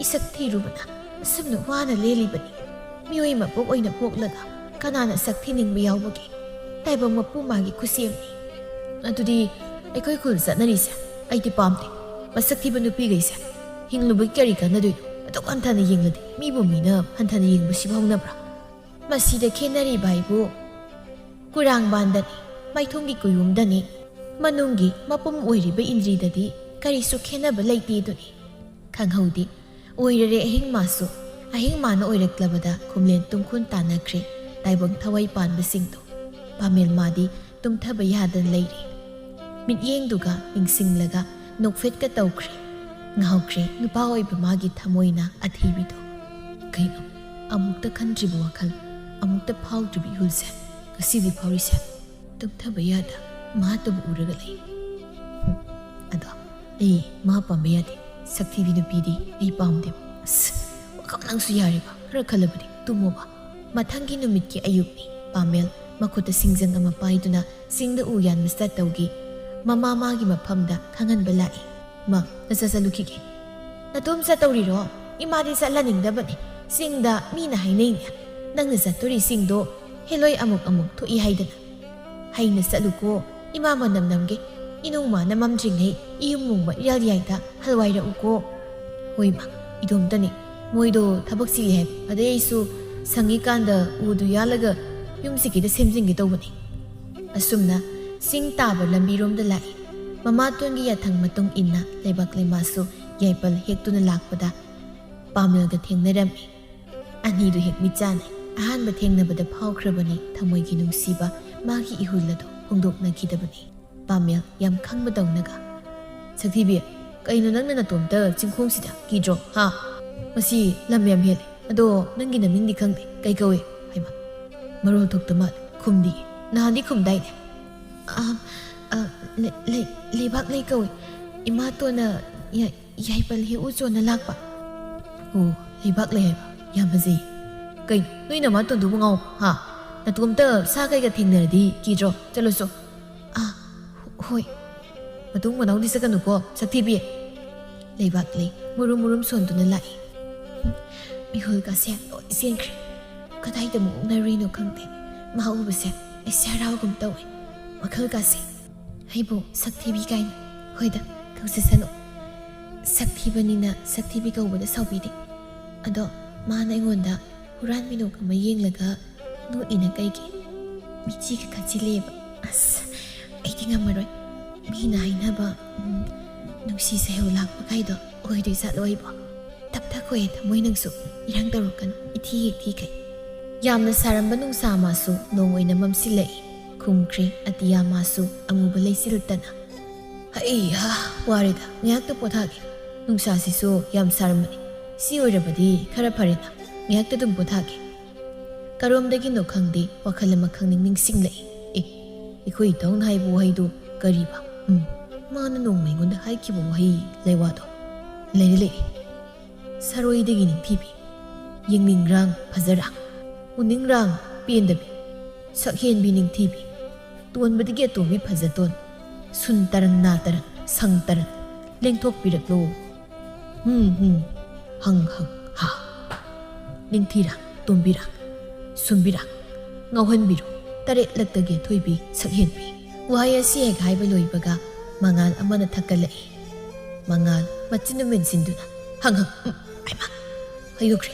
ꯏꯁꯛ ꯊꯤꯔꯨꯕꯅ ꯑꯁꯨꯝꯅ ꯋꯥꯅ ꯂꯦꯜꯂꯤꯕꯅꯤ꯫ ꯃꯤꯑꯣꯏ ꯃꯄꯣꯛ ꯑꯣꯏꯅ ꯄꯣꯛꯂꯒ ꯀꯅꯥꯅ ꯁꯛ ꯊꯤꯅꯤꯡꯕ ꯌꯥꯎꯕꯒꯦ? ꯇꯥꯏꯕꯪ ꯃꯄꯨ ꯃꯥꯒꯤ ꯈꯨꯠꯁꯦꯝꯅꯤ꯫" "ꯑꯗꯨꯗꯤ ꯑꯩꯈꯣꯏ ꯈꯨꯜ ꯆꯠꯅꯔꯤꯁꯦ ꯑꯩꯗꯤ ꯄꯥꯝꯗꯦ꯫ ꯃꯁꯛ ꯊꯤꯕ ꯅꯨꯄꯤꯈꯩꯁꯦ ꯍꯤꯡꯂꯨꯕꯒꯤ ꯀꯔꯤ ꯀꯥꯟꯅꯗꯣꯏꯅꯣ? ꯑꯗꯨꯛ ꯍꯟꯊꯅ ꯌꯦꯡꯂꯗꯤ ꯃꯤꯕꯨ ꯃꯤꯅ ꯍꯟꯊꯅ ꯌꯦꯡꯕꯁꯤꯕꯨ ꯍꯧꯅꯕ꯭ꯔꯥ?" "ꯃꯁꯤꯗ ꯈꯦꯠꯅꯔꯤꯕ ꯍꯥꯏꯕꯨ ꯀꯨꯔꯥꯡꯕꯥꯟꯗꯅꯤ, ꯃꯥꯏꯊꯣꯡꯒꯤ ꯀꯨꯌꯨꯝꯗꯅꯤ, ꯃꯅꯨꯡꯒꯤ ꯃꯄꯨꯝ ꯑꯣꯏꯔꯤꯕ ꯏꯟꯗ꯭ꯔꯤꯗꯗꯤ ꯀꯔꯤꯁꯨ ꯈꯦꯠꯅꯕ ꯂꯩꯇꯦ ꯑꯗꯨꯅꯤ꯫" ꯈꯪꯍꯧꯗꯦ꯫ ꯑꯣꯏꯔꯔꯦ ꯑꯍꯤꯡ ꯃꯥꯁꯨ꯫ ꯑꯍꯤꯡ ꯃꯥꯅ ꯑꯣꯏꯔꯛꯂꯕꯗ ꯈꯨꯝꯂꯦꯟ ꯇꯨꯡꯈꯨꯜ ꯇꯥꯟꯅꯈ꯭ꯔꯦ ꯇꯥꯏꯕꯪ ꯊꯋꯥꯏ ꯄꯥꯟꯕꯁꯤꯡꯗꯣ꯫ ꯄꯥꯃꯦꯜ ꯃꯥꯗꯤ ꯇꯨꯝꯊꯕ ꯌꯥꯗꯅ ꯂꯩꯔꯤ꯫ ꯃꯤꯠꯌꯦꯡꯗꯨꯒ ꯅꯤꯡꯁꯤꯡꯂꯒ ꯅꯣꯛꯐꯦꯠꯀ ꯇꯧꯈ꯭ꯔꯦ꯫ ꯉꯥꯎꯈ꯭ꯔꯦ ꯅꯨꯄꯥ ꯑꯣꯏꯕ ꯃꯥꯒꯤ ꯊꯃꯣꯏꯅ ꯑꯊꯤꯕꯤꯗꯣ꯫ ꯀꯩꯅꯣ, ꯑꯃꯨꯛꯇ ꯈꯟꯗ꯭ꯔꯤꯕ ꯋꯥꯈꯜ, ꯑꯃꯨꯛꯇ ꯐꯥꯎꯗ꯭ꯔꯤꯕ ꯏꯍꯨꯜꯁꯦ ꯉꯁꯤꯗꯤ ꯐꯥꯎꯔꯤꯁꯦ? ꯇꯨꯝꯊꯕ ꯌꯥꯗ ꯃꯥꯇꯕꯨ ꯎꯔꯒ ꯂꯩ꯫ ꯍꯨꯝ, ꯑꯗꯣ ꯑꯩ ꯃꯥ ꯄꯥꯝꯕ ꯌꯥꯗꯦ꯫ ꯁꯛꯊꯤꯕꯤ ꯅꯨꯄꯤꯗꯤ ꯑꯩ ꯄꯥꯝꯗꯦꯕ꯫ ꯑꯁ, ꯋꯥꯈꯜ ꯅꯪꯁꯨ ꯌꯥꯔꯦꯕ, ꯈꯔ ꯈꯜꯂꯕꯗꯤ ꯇꯨꯝꯃꯣꯕ꯫ ꯃꯊꯪꯒꯤ ꯅꯨꯃꯤꯠꯀꯤ ꯑꯌꯨꯛꯅꯤ꯫ ꯄꯥꯃꯦꯜ ꯃꯈꯨꯠꯇ ꯁꯤꯡꯖꯪ ꯑꯃ ꯄꯥꯏꯗꯨꯅ ꯆꯤꯡꯗ ꯎ ꯌꯥꯟꯕ ꯆꯠꯇꯧꯒꯤ ꯃꯃꯥ ꯃꯥꯒꯤ ꯃꯐꯝꯗ ꯈꯪꯍꯟꯕ ꯂꯥꯛꯏ꯫ "ꯃꯥ, ꯅꯆꯥ ꯆꯠꯂꯨꯈꯤꯒꯦ꯫" "ꯅꯇꯣꯝ ꯆꯠꯇꯧꯔꯤꯔꯣ? ꯏꯃꯥꯗꯤ ꯆꯠꯍꯟꯅꯤꯡꯗꯕꯅꯤ꯫ ꯆꯤꯡꯗ ꯃꯤꯅ ꯍꯥꯏꯅꯩꯅꯦ, ꯅꯪꯅ ꯆꯠꯇꯣꯔꯤꯁꯤꯡꯗꯣ ꯍꯦꯂꯣꯏ ꯑꯃꯨꯛ ꯑꯃꯨꯛ ꯊꯣꯛꯏ ꯍꯥꯏꯗꯅ꯫ ꯍꯩꯅ ꯆꯠꯂꯨꯀꯣ, ꯏꯃꯥ ꯃꯅꯝ ꯅꯝꯒꯦ, ꯏꯅꯨꯡꯃꯥꯅ ꯃꯝꯗ꯭ꯔꯤꯉꯩ ꯏꯌꯨꯝ ꯃꯨꯡꯕ ꯏꯔꯥꯜ ꯌꯥꯏꯗ ꯍꯜꯋꯥꯏꯔꯛꯎꯀꯣ꯫ ꯍꯣꯏ ꯃꯥ, ꯏꯗꯣꯝꯇꯅꯤ꯫ ꯃꯣꯏꯗꯣ ꯊꯕꯛ ꯆꯤꯜꯂꯤ ꯍꯥꯏꯕ, ꯑꯗꯩ ꯑꯩꯁꯨ ꯁꯪꯉꯤꯀꯥꯟꯗ ꯎꯗꯨ ꯌꯥꯜꯂꯒ ꯌꯨꯝꯁꯤ ꯈꯤꯇ ꯁꯦꯝꯖꯤꯟꯒꯦ ꯇꯧꯕꯅꯤ꯫ ꯑꯁꯨꯝꯅ ꯆꯤꯡ ꯇꯥꯕ ꯂꯝꯕꯤꯔꯣꯝꯗ ꯂꯥꯛꯏ꯫ ꯃꯃꯥꯇꯣꯟꯒꯤ ꯌꯥꯊꯪ ꯃꯇꯨꯡ ꯏꯟꯅ ꯂꯩꯕꯥꯛ ꯂꯩꯃꯥꯁꯨ ꯌꯥꯏꯄꯜ ꯍꯦꯛꯇꯨꯅ ꯂꯥꯛꯄꯗ ꯄꯥꯃꯦꯜꯒ ꯊꯦꯡꯅꯔꯝꯃꯤ꯫ ꯑꯅꯤꯗꯨ ꯍꯦꯛ ꯃꯤꯠ ꯆꯥꯟꯅꯩ꯫ ꯑꯍꯥꯟꯕ ꯊꯦꯡꯅꯕꯗ ꯐꯥꯎꯈ꯭ꯔꯕꯅꯤ ꯊꯃꯣꯏꯒꯤ ꯅꯨꯡꯁꯤꯕ, ꯃꯥꯒꯤ ꯏꯍꯨꯜ ꯑꯗꯨ ꯐꯣꯡꯗꯣꯛꯅꯈꯤꯗꯕꯅꯤ꯫ ꯄꯥꯃꯦꯜ ꯌꯥꯝ ꯈꯪꯕꯗꯧꯅꯒ, "ꯁꯛꯊꯤꯕꯤ, ꯀꯩꯅꯣ ꯅꯪꯅ ꯅꯇꯣꯝꯇ ꯆꯤꯡꯈꯣꯡꯁꯤꯗ? ꯀꯤꯗ꯭ꯔꯣ, ꯍꯥ? ꯃꯁꯤ ꯂꯝ ꯌꯥꯝ ꯍꯦꯜꯂꯦ꯫ ꯑꯗꯣ ꯅꯪꯒꯤ ꯅꯃꯤꯡꯗꯤ ꯈꯪꯗꯦ, ꯀꯩ ꯀꯧꯏ?" ꯍꯥꯏꯕ꯫ ꯃꯔꯣꯜ ꯊꯣꯛꯇ ꯃꯥꯜꯂꯦ, ꯈꯨꯝꯗꯤ꯫ "ꯅꯍꯥꯟꯗꯤ ꯈꯨꯝꯗꯥꯏꯅꯦ?" "ꯑ, ꯑ, ꯂꯩ-, ꯂꯩ-, ꯂꯩꯕꯥꯛ ꯂꯩ ꯀꯧꯏ꯫ ꯏꯃꯥꯇꯣꯟꯅ ꯌꯥꯏ-, ꯌꯥꯏꯄꯜ ꯍꯦꯛꯎ ꯆꯣꯟꯅ ꯂꯥꯛꯄ꯫" "ꯑꯣ, ꯂꯩꯕꯥꯛ ꯂꯩ ꯍꯥꯏꯕ? ꯌꯥꯝ ꯐꯖꯩ꯫ ꯀꯩꯅꯣ, ꯅꯣꯏ ꯅꯃꯥꯇꯣꯟꯗꯨꯕꯨ ꯉꯥꯎ, ꯍꯥ? ꯅꯇꯣꯝꯇ ꯁꯥ ꯀꯩꯒ ꯊꯦꯡꯅꯔꯗꯤ ꯀꯤꯗ꯭ꯔꯣ? ꯆꯠꯂꯣ ꯆꯣ꯫" "ꯑꯥ, ꯍꯣꯏ꯫" "ꯃꯇꯨꯡ ꯃꯅꯥꯎꯗꯤ ꯆꯠꯀꯅꯨꯀꯣ, ꯁꯛꯊꯤꯕꯤ꯫" ꯂꯩꯕꯥꯛ ꯂꯩ ꯃꯨꯔꯨꯝ ꯃꯨꯔꯨꯝ ꯁꯣꯟꯗꯨꯅ ꯂꯥꯛꯏ꯫ ꯃꯤꯍꯨꯜꯒꯁꯦ ꯂꯣꯏ ꯆꯦꯟꯈ꯭ꯔꯦ꯫ ꯀꯗꯥꯏꯗ ꯃꯨꯛꯅꯔꯨꯏꯅꯣ ꯈꯪꯗꯦ꯫ ꯃꯥ ꯎꯕꯁꯦ ꯑꯩꯁꯦ ꯍꯔꯥꯎꯒꯨꯝ ꯇꯧꯏ꯫ ꯋꯥꯈꯜꯒꯁꯦ, "ꯑꯩꯕꯨ ꯁꯛꯊꯤꯕꯤ ꯀꯥꯏꯅ, ꯍꯣꯏꯗ, ꯀꯧꯖꯁꯅꯨ꯫ ꯁꯛꯊꯤꯕꯅꯤꯅ ꯁꯛꯊꯤꯕꯤ ꯀꯧꯕꯗ ꯁꯥꯎꯕꯤꯗꯦ꯫ ꯑꯗꯣ ꯃꯥꯅ ꯑꯩꯉꯣꯟꯗ ꯍꯨꯔꯥꯟ ꯃꯤꯅꯣꯛ ꯑꯃ ꯌꯦꯡꯂꯒ ꯅꯣꯛꯏꯅ ꯀꯩꯒꯤ? ꯃꯤꯆꯤꯒ ꯈꯠꯆꯤꯜꯂꯦꯕ꯫ ꯑꯁ, ꯑꯩꯗꯤ ꯉꯝꯃꯔꯣꯏ꯫ ꯃꯤꯅ ꯍꯥꯏꯅꯕ, ꯎꯝ, ꯅꯨꯡꯁꯤ ꯁꯩꯍꯧ ꯂꯥꯛꯄ ꯀꯥꯏꯗꯣ ꯑꯣꯏꯗꯣꯏ ꯖꯥꯠꯂꯣ ꯑꯩꯕꯣ? ꯇꯞꯊꯈꯣꯍꯦ ꯊꯃꯣꯏ ꯅꯪꯁꯨ, ꯏꯔꯥꯡ ꯇꯧꯔꯛꯀꯅꯨ, ꯏꯊꯤ ꯍꯦꯛ ꯊꯤꯈꯩ꯫" ꯌꯥꯝꯅ ꯁꯥꯔꯝꯕ ꯅꯨꯡꯁꯥ ꯃꯥꯁꯨ ꯅꯣꯡ ꯑꯣꯏꯅ ꯃꯝꯁꯤꯜꯂꯛꯏ꯫ ꯈꯨꯝꯈ꯭ꯔꯦ ꯑꯇꯤꯌꯥ ꯃꯥꯁꯨ ꯑꯃꯨꯕ ꯂꯩꯆꯤꯜ ꯇꯅ꯫ "ꯍꯩꯍꯥ, ꯋꯥꯔꯦꯗ, ꯉꯥꯏꯍꯥꯛꯇ ꯄꯣꯊꯥꯒꯦ꯫ ꯅꯨꯡꯁꯥꯁꯤꯁꯨ ꯌꯥꯝ ꯁꯥꯔꯝꯕꯅꯤ꯫ ꯁꯤ ꯑꯣꯏꯔꯕꯗꯤ ꯈꯔ ꯐꯔꯦꯅ, ꯉꯥꯏꯍꯥꯛꯇ ꯑꯗꯨꯝ ꯄꯣꯊꯥꯒꯦ꯫" ꯀꯔꯣꯝꯗꯒꯤꯅꯣ ꯈꯪꯗꯦ, ꯋꯥꯈꯜ ꯑꯃ ꯈꯪꯅꯤꯡ ꯅꯤꯡꯁꯤꯡꯂꯛꯏ꯫ "ꯑꯦ, ꯑꯩꯈꯣꯏ ꯏꯇꯥꯎꯅ ꯍꯥꯏꯕ ꯋꯥꯍꯩꯗꯨ ꯀꯔꯤꯕ? ꯎꯝ, ꯃꯥꯅ ꯅꯣꯡꯃ ꯑꯩꯉꯣꯟꯗ ꯍꯥꯏꯈꯤꯕ ꯋꯥꯍꯩ ꯂꯩꯋꯥꯗꯣ?" "ꯂꯩꯔꯦ, ꯂꯩꯔꯦ꯫ ꯁꯔꯣꯏꯗꯒꯤ ꯅꯤꯡꯊꯤꯕꯤ, ꯌꯦꯡꯅꯤꯡꯔꯥꯡ ꯐꯖꯔꯥꯡ, ꯎꯅꯤꯡꯔꯥꯡ ꯄꯦꯟꯗꯕꯤ, ꯁꯛꯍꯦꯟꯕꯤ ꯅꯤꯡꯊꯤꯕꯤ, ꯇꯣꯟꯕꯗꯒꯤ ꯑꯇꯣꯝꯕꯤ ꯐꯖꯇꯣꯟ, ꯁꯨꯟ ꯇꯔꯪ ꯅꯥ ꯇꯔꯪ ꯁꯪ ꯇꯔꯪ, ꯂꯦꯡꯊꯣꯛꯄꯤꯔꯛꯂꯣ꯫ ꯍꯨꯝ ꯍꯨꯝ, ꯍꯪ ꯍꯪ ꯍꯥ꯫" ꯅꯤꯡꯊꯤꯔꯥ, ꯇꯣꯝꯕꯤꯔꯥ, ꯁꯨꯝꯕꯤꯔꯥ, ꯉꯥꯎꯍꯟꯕꯤꯔꯣ, ꯇꯔꯦꯠꯂꯛꯇꯒꯤ ꯑꯊꯣꯏꯕꯤ ꯁꯛꯍꯦꯟꯕꯤ꯫ ꯋꯥꯍꯩ ꯑꯁꯤ ꯍꯦꯛ ꯍꯥꯏꯕ ꯂꯣꯏꯕꯒ ꯃꯉꯥꯜ ꯑꯃꯅ ꯊꯛꯀꯠꯂꯛꯏ꯫ ꯃꯉꯥꯜ ꯃꯆꯤꯟ ꯃꯦꯟꯁꯤꯟꯗꯨꯅ ꯍꯪ ꯍꯪ, ꯎꯝ, ꯍꯩꯃꯥ, ꯍꯩꯗꯣꯛꯈ꯭ꯔꯦ꯫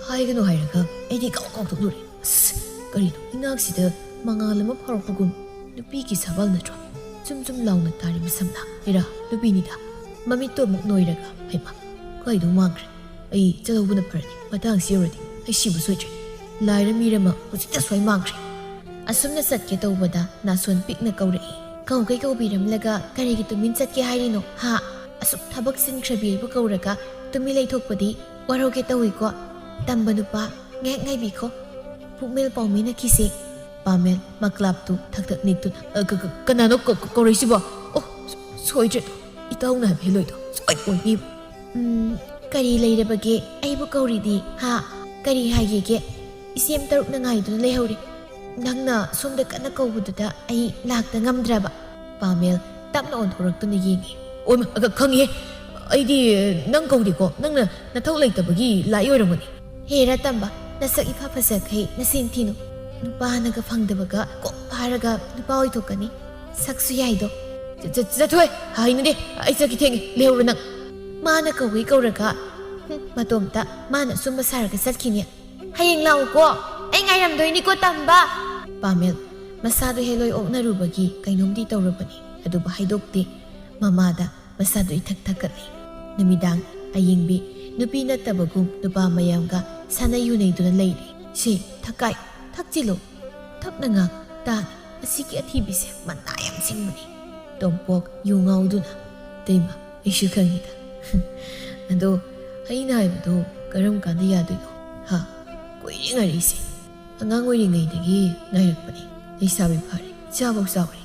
ꯍꯥꯏꯒꯅꯨ ꯍꯥꯏꯔꯒ ꯑꯩꯗꯤ ꯀꯥꯎ ꯀꯥꯎꯊꯣꯛꯂꯨꯔꯦ꯫ ꯑꯁ, ꯀꯔꯤꯅꯣ ꯏꯅꯥꯛꯁꯤꯗ ꯃꯉꯥꯜ ꯑꯃ ꯐꯥꯎꯔꯛꯄꯒꯨꯝ꯫ ꯅꯨꯄꯤꯒꯤ ꯁꯥꯕꯜ ꯅꯠꯇ꯭ꯔꯣ? ꯆꯨꯝ ꯆꯨꯝ ꯂꯥꯎꯅ ꯇꯥꯔꯤꯕ ꯁꯝꯅ꯫ ꯍꯦꯔꯥ, ꯅꯨꯄꯤꯅꯤꯗ꯫ ꯃꯃꯤꯠꯇꯣ ꯑꯃꯨꯛ ꯅꯣꯏꯔꯒ, ꯍꯩꯃꯥ, ꯀꯥꯏꯗꯧ ꯃꯥꯡꯈ꯭ꯔꯦ꯫ ꯑꯩ ꯆꯠꯍꯧꯕꯅ ꯐꯔꯅꯤ꯫ ꯃꯇꯥꯡꯁꯤ ꯌꯧꯔꯗꯤ ꯑꯩ ꯁꯤꯕ ꯁꯣꯏꯗ꯭ꯔꯦ꯫ ꯂꯥꯏꯔ ꯃꯤꯔ ꯑꯃ ꯍꯧꯖꯤꯛꯇ ꯁꯣꯏ ꯃꯥꯡꯈ꯭ꯔꯦ꯫ ꯑꯁꯨꯝꯅ ꯆꯠꯀꯦ ꯇꯧꯕꯗ ꯅꯥꯁꯣꯟ ꯄꯤꯛꯅ ꯀꯧꯔꯛꯏ꯫ ꯀꯧꯒꯩ ꯀꯧꯕꯤꯔꯝꯂꯒ ꯀꯔꯤꯒꯤ ꯇꯨꯃꯤꯟ ꯆꯠꯀꯦ ꯍꯥꯏꯔꯤꯅꯣ? ꯍꯥ? ꯑꯁꯨꯛ ꯊꯕꯛ ꯆꯤꯟꯈ꯭ꯔꯕꯤ ꯑꯩꯕꯨ ꯀꯧꯔꯒ ꯇꯨꯃꯤꯟ ꯂꯩꯊꯣꯛꯄꯗꯤ ꯋꯥꯔꯧꯒꯦ ꯇꯧꯏꯀꯣ꯫ ꯇꯝꯕ ꯅꯨꯄꯥ, ꯉꯥꯏꯍꯥꯛ ꯉꯥꯏꯕꯤꯈꯣ꯫ ꯄꯨꯛꯃꯦꯜ ꯄꯥꯎꯃꯤꯅꯈꯤꯁꯦ꯫ ꯄꯥꯃꯦꯜ ꯃꯀ꯭ꯂꯥꯞꯇꯨ ꯊꯛ ꯊꯛ ꯅꯤꯛꯇꯨꯅ, "ꯑ, ꯀ-, ꯀ-, ꯀꯅꯥꯅꯣ ꯀ-, ꯀ-, ꯀꯧꯔꯛꯏꯁꯤꯕꯣ? ꯑꯣ, ꯁꯣꯏꯗ꯭ꯔꯦ꯫ ꯏꯇꯥꯎꯅ ꯍꯥꯏꯕ ꯍꯦꯜꯂꯣꯏꯗꯣ ꯁꯣꯏ ꯑꯣꯏꯅꯤꯕ꯫ ꯎꯝ, ꯀꯔꯤ ꯂꯩꯔꯕꯒꯦ? ꯑꯩꯕꯨ ꯀꯧꯔꯤꯗꯤ, ꯍꯥ? ꯀꯔꯤ ꯍꯥꯏꯒꯦꯒꯦ? ꯏꯆꯦꯝ ꯇꯔꯨꯛꯅ ꯉꯥꯏꯗꯨꯅ ꯂꯩꯍꯧꯔꯦ꯫ ꯅꯪꯅ ꯁꯣꯝꯗ ꯀꯟꯅ ꯀꯧꯕꯗꯨꯗ ꯑꯩ ꯂꯥꯛꯇ ꯉꯝꯗ꯭ꯔꯕ꯫" ꯄꯥꯃꯦꯜ ꯇꯞꯅ ꯑꯣꯟꯊꯣꯔꯛꯇꯨꯅ ꯌꯦꯡꯉꯤ꯫ "ꯑꯣꯏꯃ, ꯑ, ꯈꯪꯉꯤꯍꯦ꯫ ꯑꯩꯗꯤ ꯅꯪ ꯀꯧꯗꯦꯀꯣ꯫ ꯅꯪꯅ ꯅꯊꯧ ꯂꯩꯇꯕꯒꯤ ꯂꯥꯛꯏ ꯑꯣꯏꯔꯝꯒꯅꯤ꯫" "ꯍꯦꯔꯥ ꯇꯝꯕ, ꯅꯁꯛ ꯏꯐ ꯐꯖꯈꯩ ꯅꯆꯤꯟ ꯊꯤꯅꯨ꯫ ꯅꯨꯄꯥꯅꯒ ꯐꯪꯗꯕꯒ ꯀꯣꯛ ꯐꯥꯔꯒ ꯅꯨꯄꯥ ꯑꯣꯏꯊꯣꯛꯀꯅꯤ꯫ ꯁꯛꯁꯨ ꯌꯥꯏꯗꯣ꯫" "ꯆ-, ꯆ-, ꯆꯠꯊꯣꯏ, ꯍꯩꯅꯗꯦ꯫ ꯑꯩ ꯆꯠꯈꯤ ꯊꯦꯡꯉꯦ꯫ ꯂꯩꯍꯧꯔꯣ ꯅꯪ꯫" "ꯃꯥꯅ ꯀꯧꯏ ꯀꯧꯔꯒ, ꯍꯨꯝ, ꯃꯇꯣꯝꯇ ꯃꯥꯅ ꯑꯆꯨꯝꯕ ꯁꯥꯔꯒ ꯆꯠꯈꯤꯅꯤ꯫" "ꯍꯌꯦꯡ ꯂꯥꯛꯎꯀꯣ, ꯑꯩ ꯉꯥꯏꯔꯝꯗꯣꯏꯅꯤꯀꯣ, ꯇꯝꯕ꯫" ꯄꯥꯃꯦꯜ ꯃꯁꯥꯗꯣ ꯍꯦꯂꯣꯏ ꯑꯣꯛꯅꯔꯨꯕꯒꯤ ꯀꯩꯅꯣꯝꯗꯤ ꯇꯧꯔꯕꯅꯤ, ꯑꯗꯨꯕꯨ ꯍꯥꯏꯗꯣꯛꯇꯦ꯫ ꯃꯃꯥꯗ ꯃꯁꯥꯗꯣ ꯏꯊꯛ ꯊꯛꯀꯠꯂꯤ꯫ ꯅꯨꯃꯤꯗꯥꯡ ꯑꯌꯤꯡꯕꯤ ꯅꯨꯄꯤ ꯅꯠꯇꯕꯒꯨꯝ ꯅꯨꯄꯥ ꯃꯌꯥꯝꯒ ꯁꯥꯟꯅ ꯌꯨꯅꯩꯗꯨꯅ ꯂꯩꯔꯤ꯫ "ꯁꯦ, ꯊꯛꯀꯥꯏ, ꯊꯛꯆꯤꯜꯂꯣ꯫ ꯊꯛꯅ ꯉꯥꯛ ꯇꯥꯅꯤ꯫ ꯑꯁꯤꯒꯤ ꯑꯊꯤꯕꯤꯁꯦ ꯃꯅꯥ ꯌꯥꯝ ꯆꯤꯡꯕꯅꯤ꯫" ꯇꯣꯝꯄꯣꯛ ꯌꯨ ꯉꯥꯎꯗꯨꯅ, "ꯏꯇꯩꯃ, ꯑꯩꯁꯨ ꯈꯪꯉꯤꯗ꯫ ꯑꯗꯣ ꯑꯩꯅ ꯍꯥꯏꯕꯗꯣ ꯀꯔꯝ ꯀꯥꯟꯗ ꯌꯥꯗꯣꯏꯅꯣ? ꯍꯥ? ꯀꯨꯏꯔꯦ ꯉꯥꯏꯔꯛꯏꯁꯦ꯫ ꯑꯉꯥꯡ ꯑꯣꯏꯔꯤꯉꯩꯗꯒꯤ ꯉꯥꯏꯔꯛꯄꯅꯤ꯫ ꯂꯩꯁꯥꯕꯤ ꯐꯥꯔꯦ, ꯏꯆꯥꯐꯧ ꯆꯥꯎꯔꯦ꯫"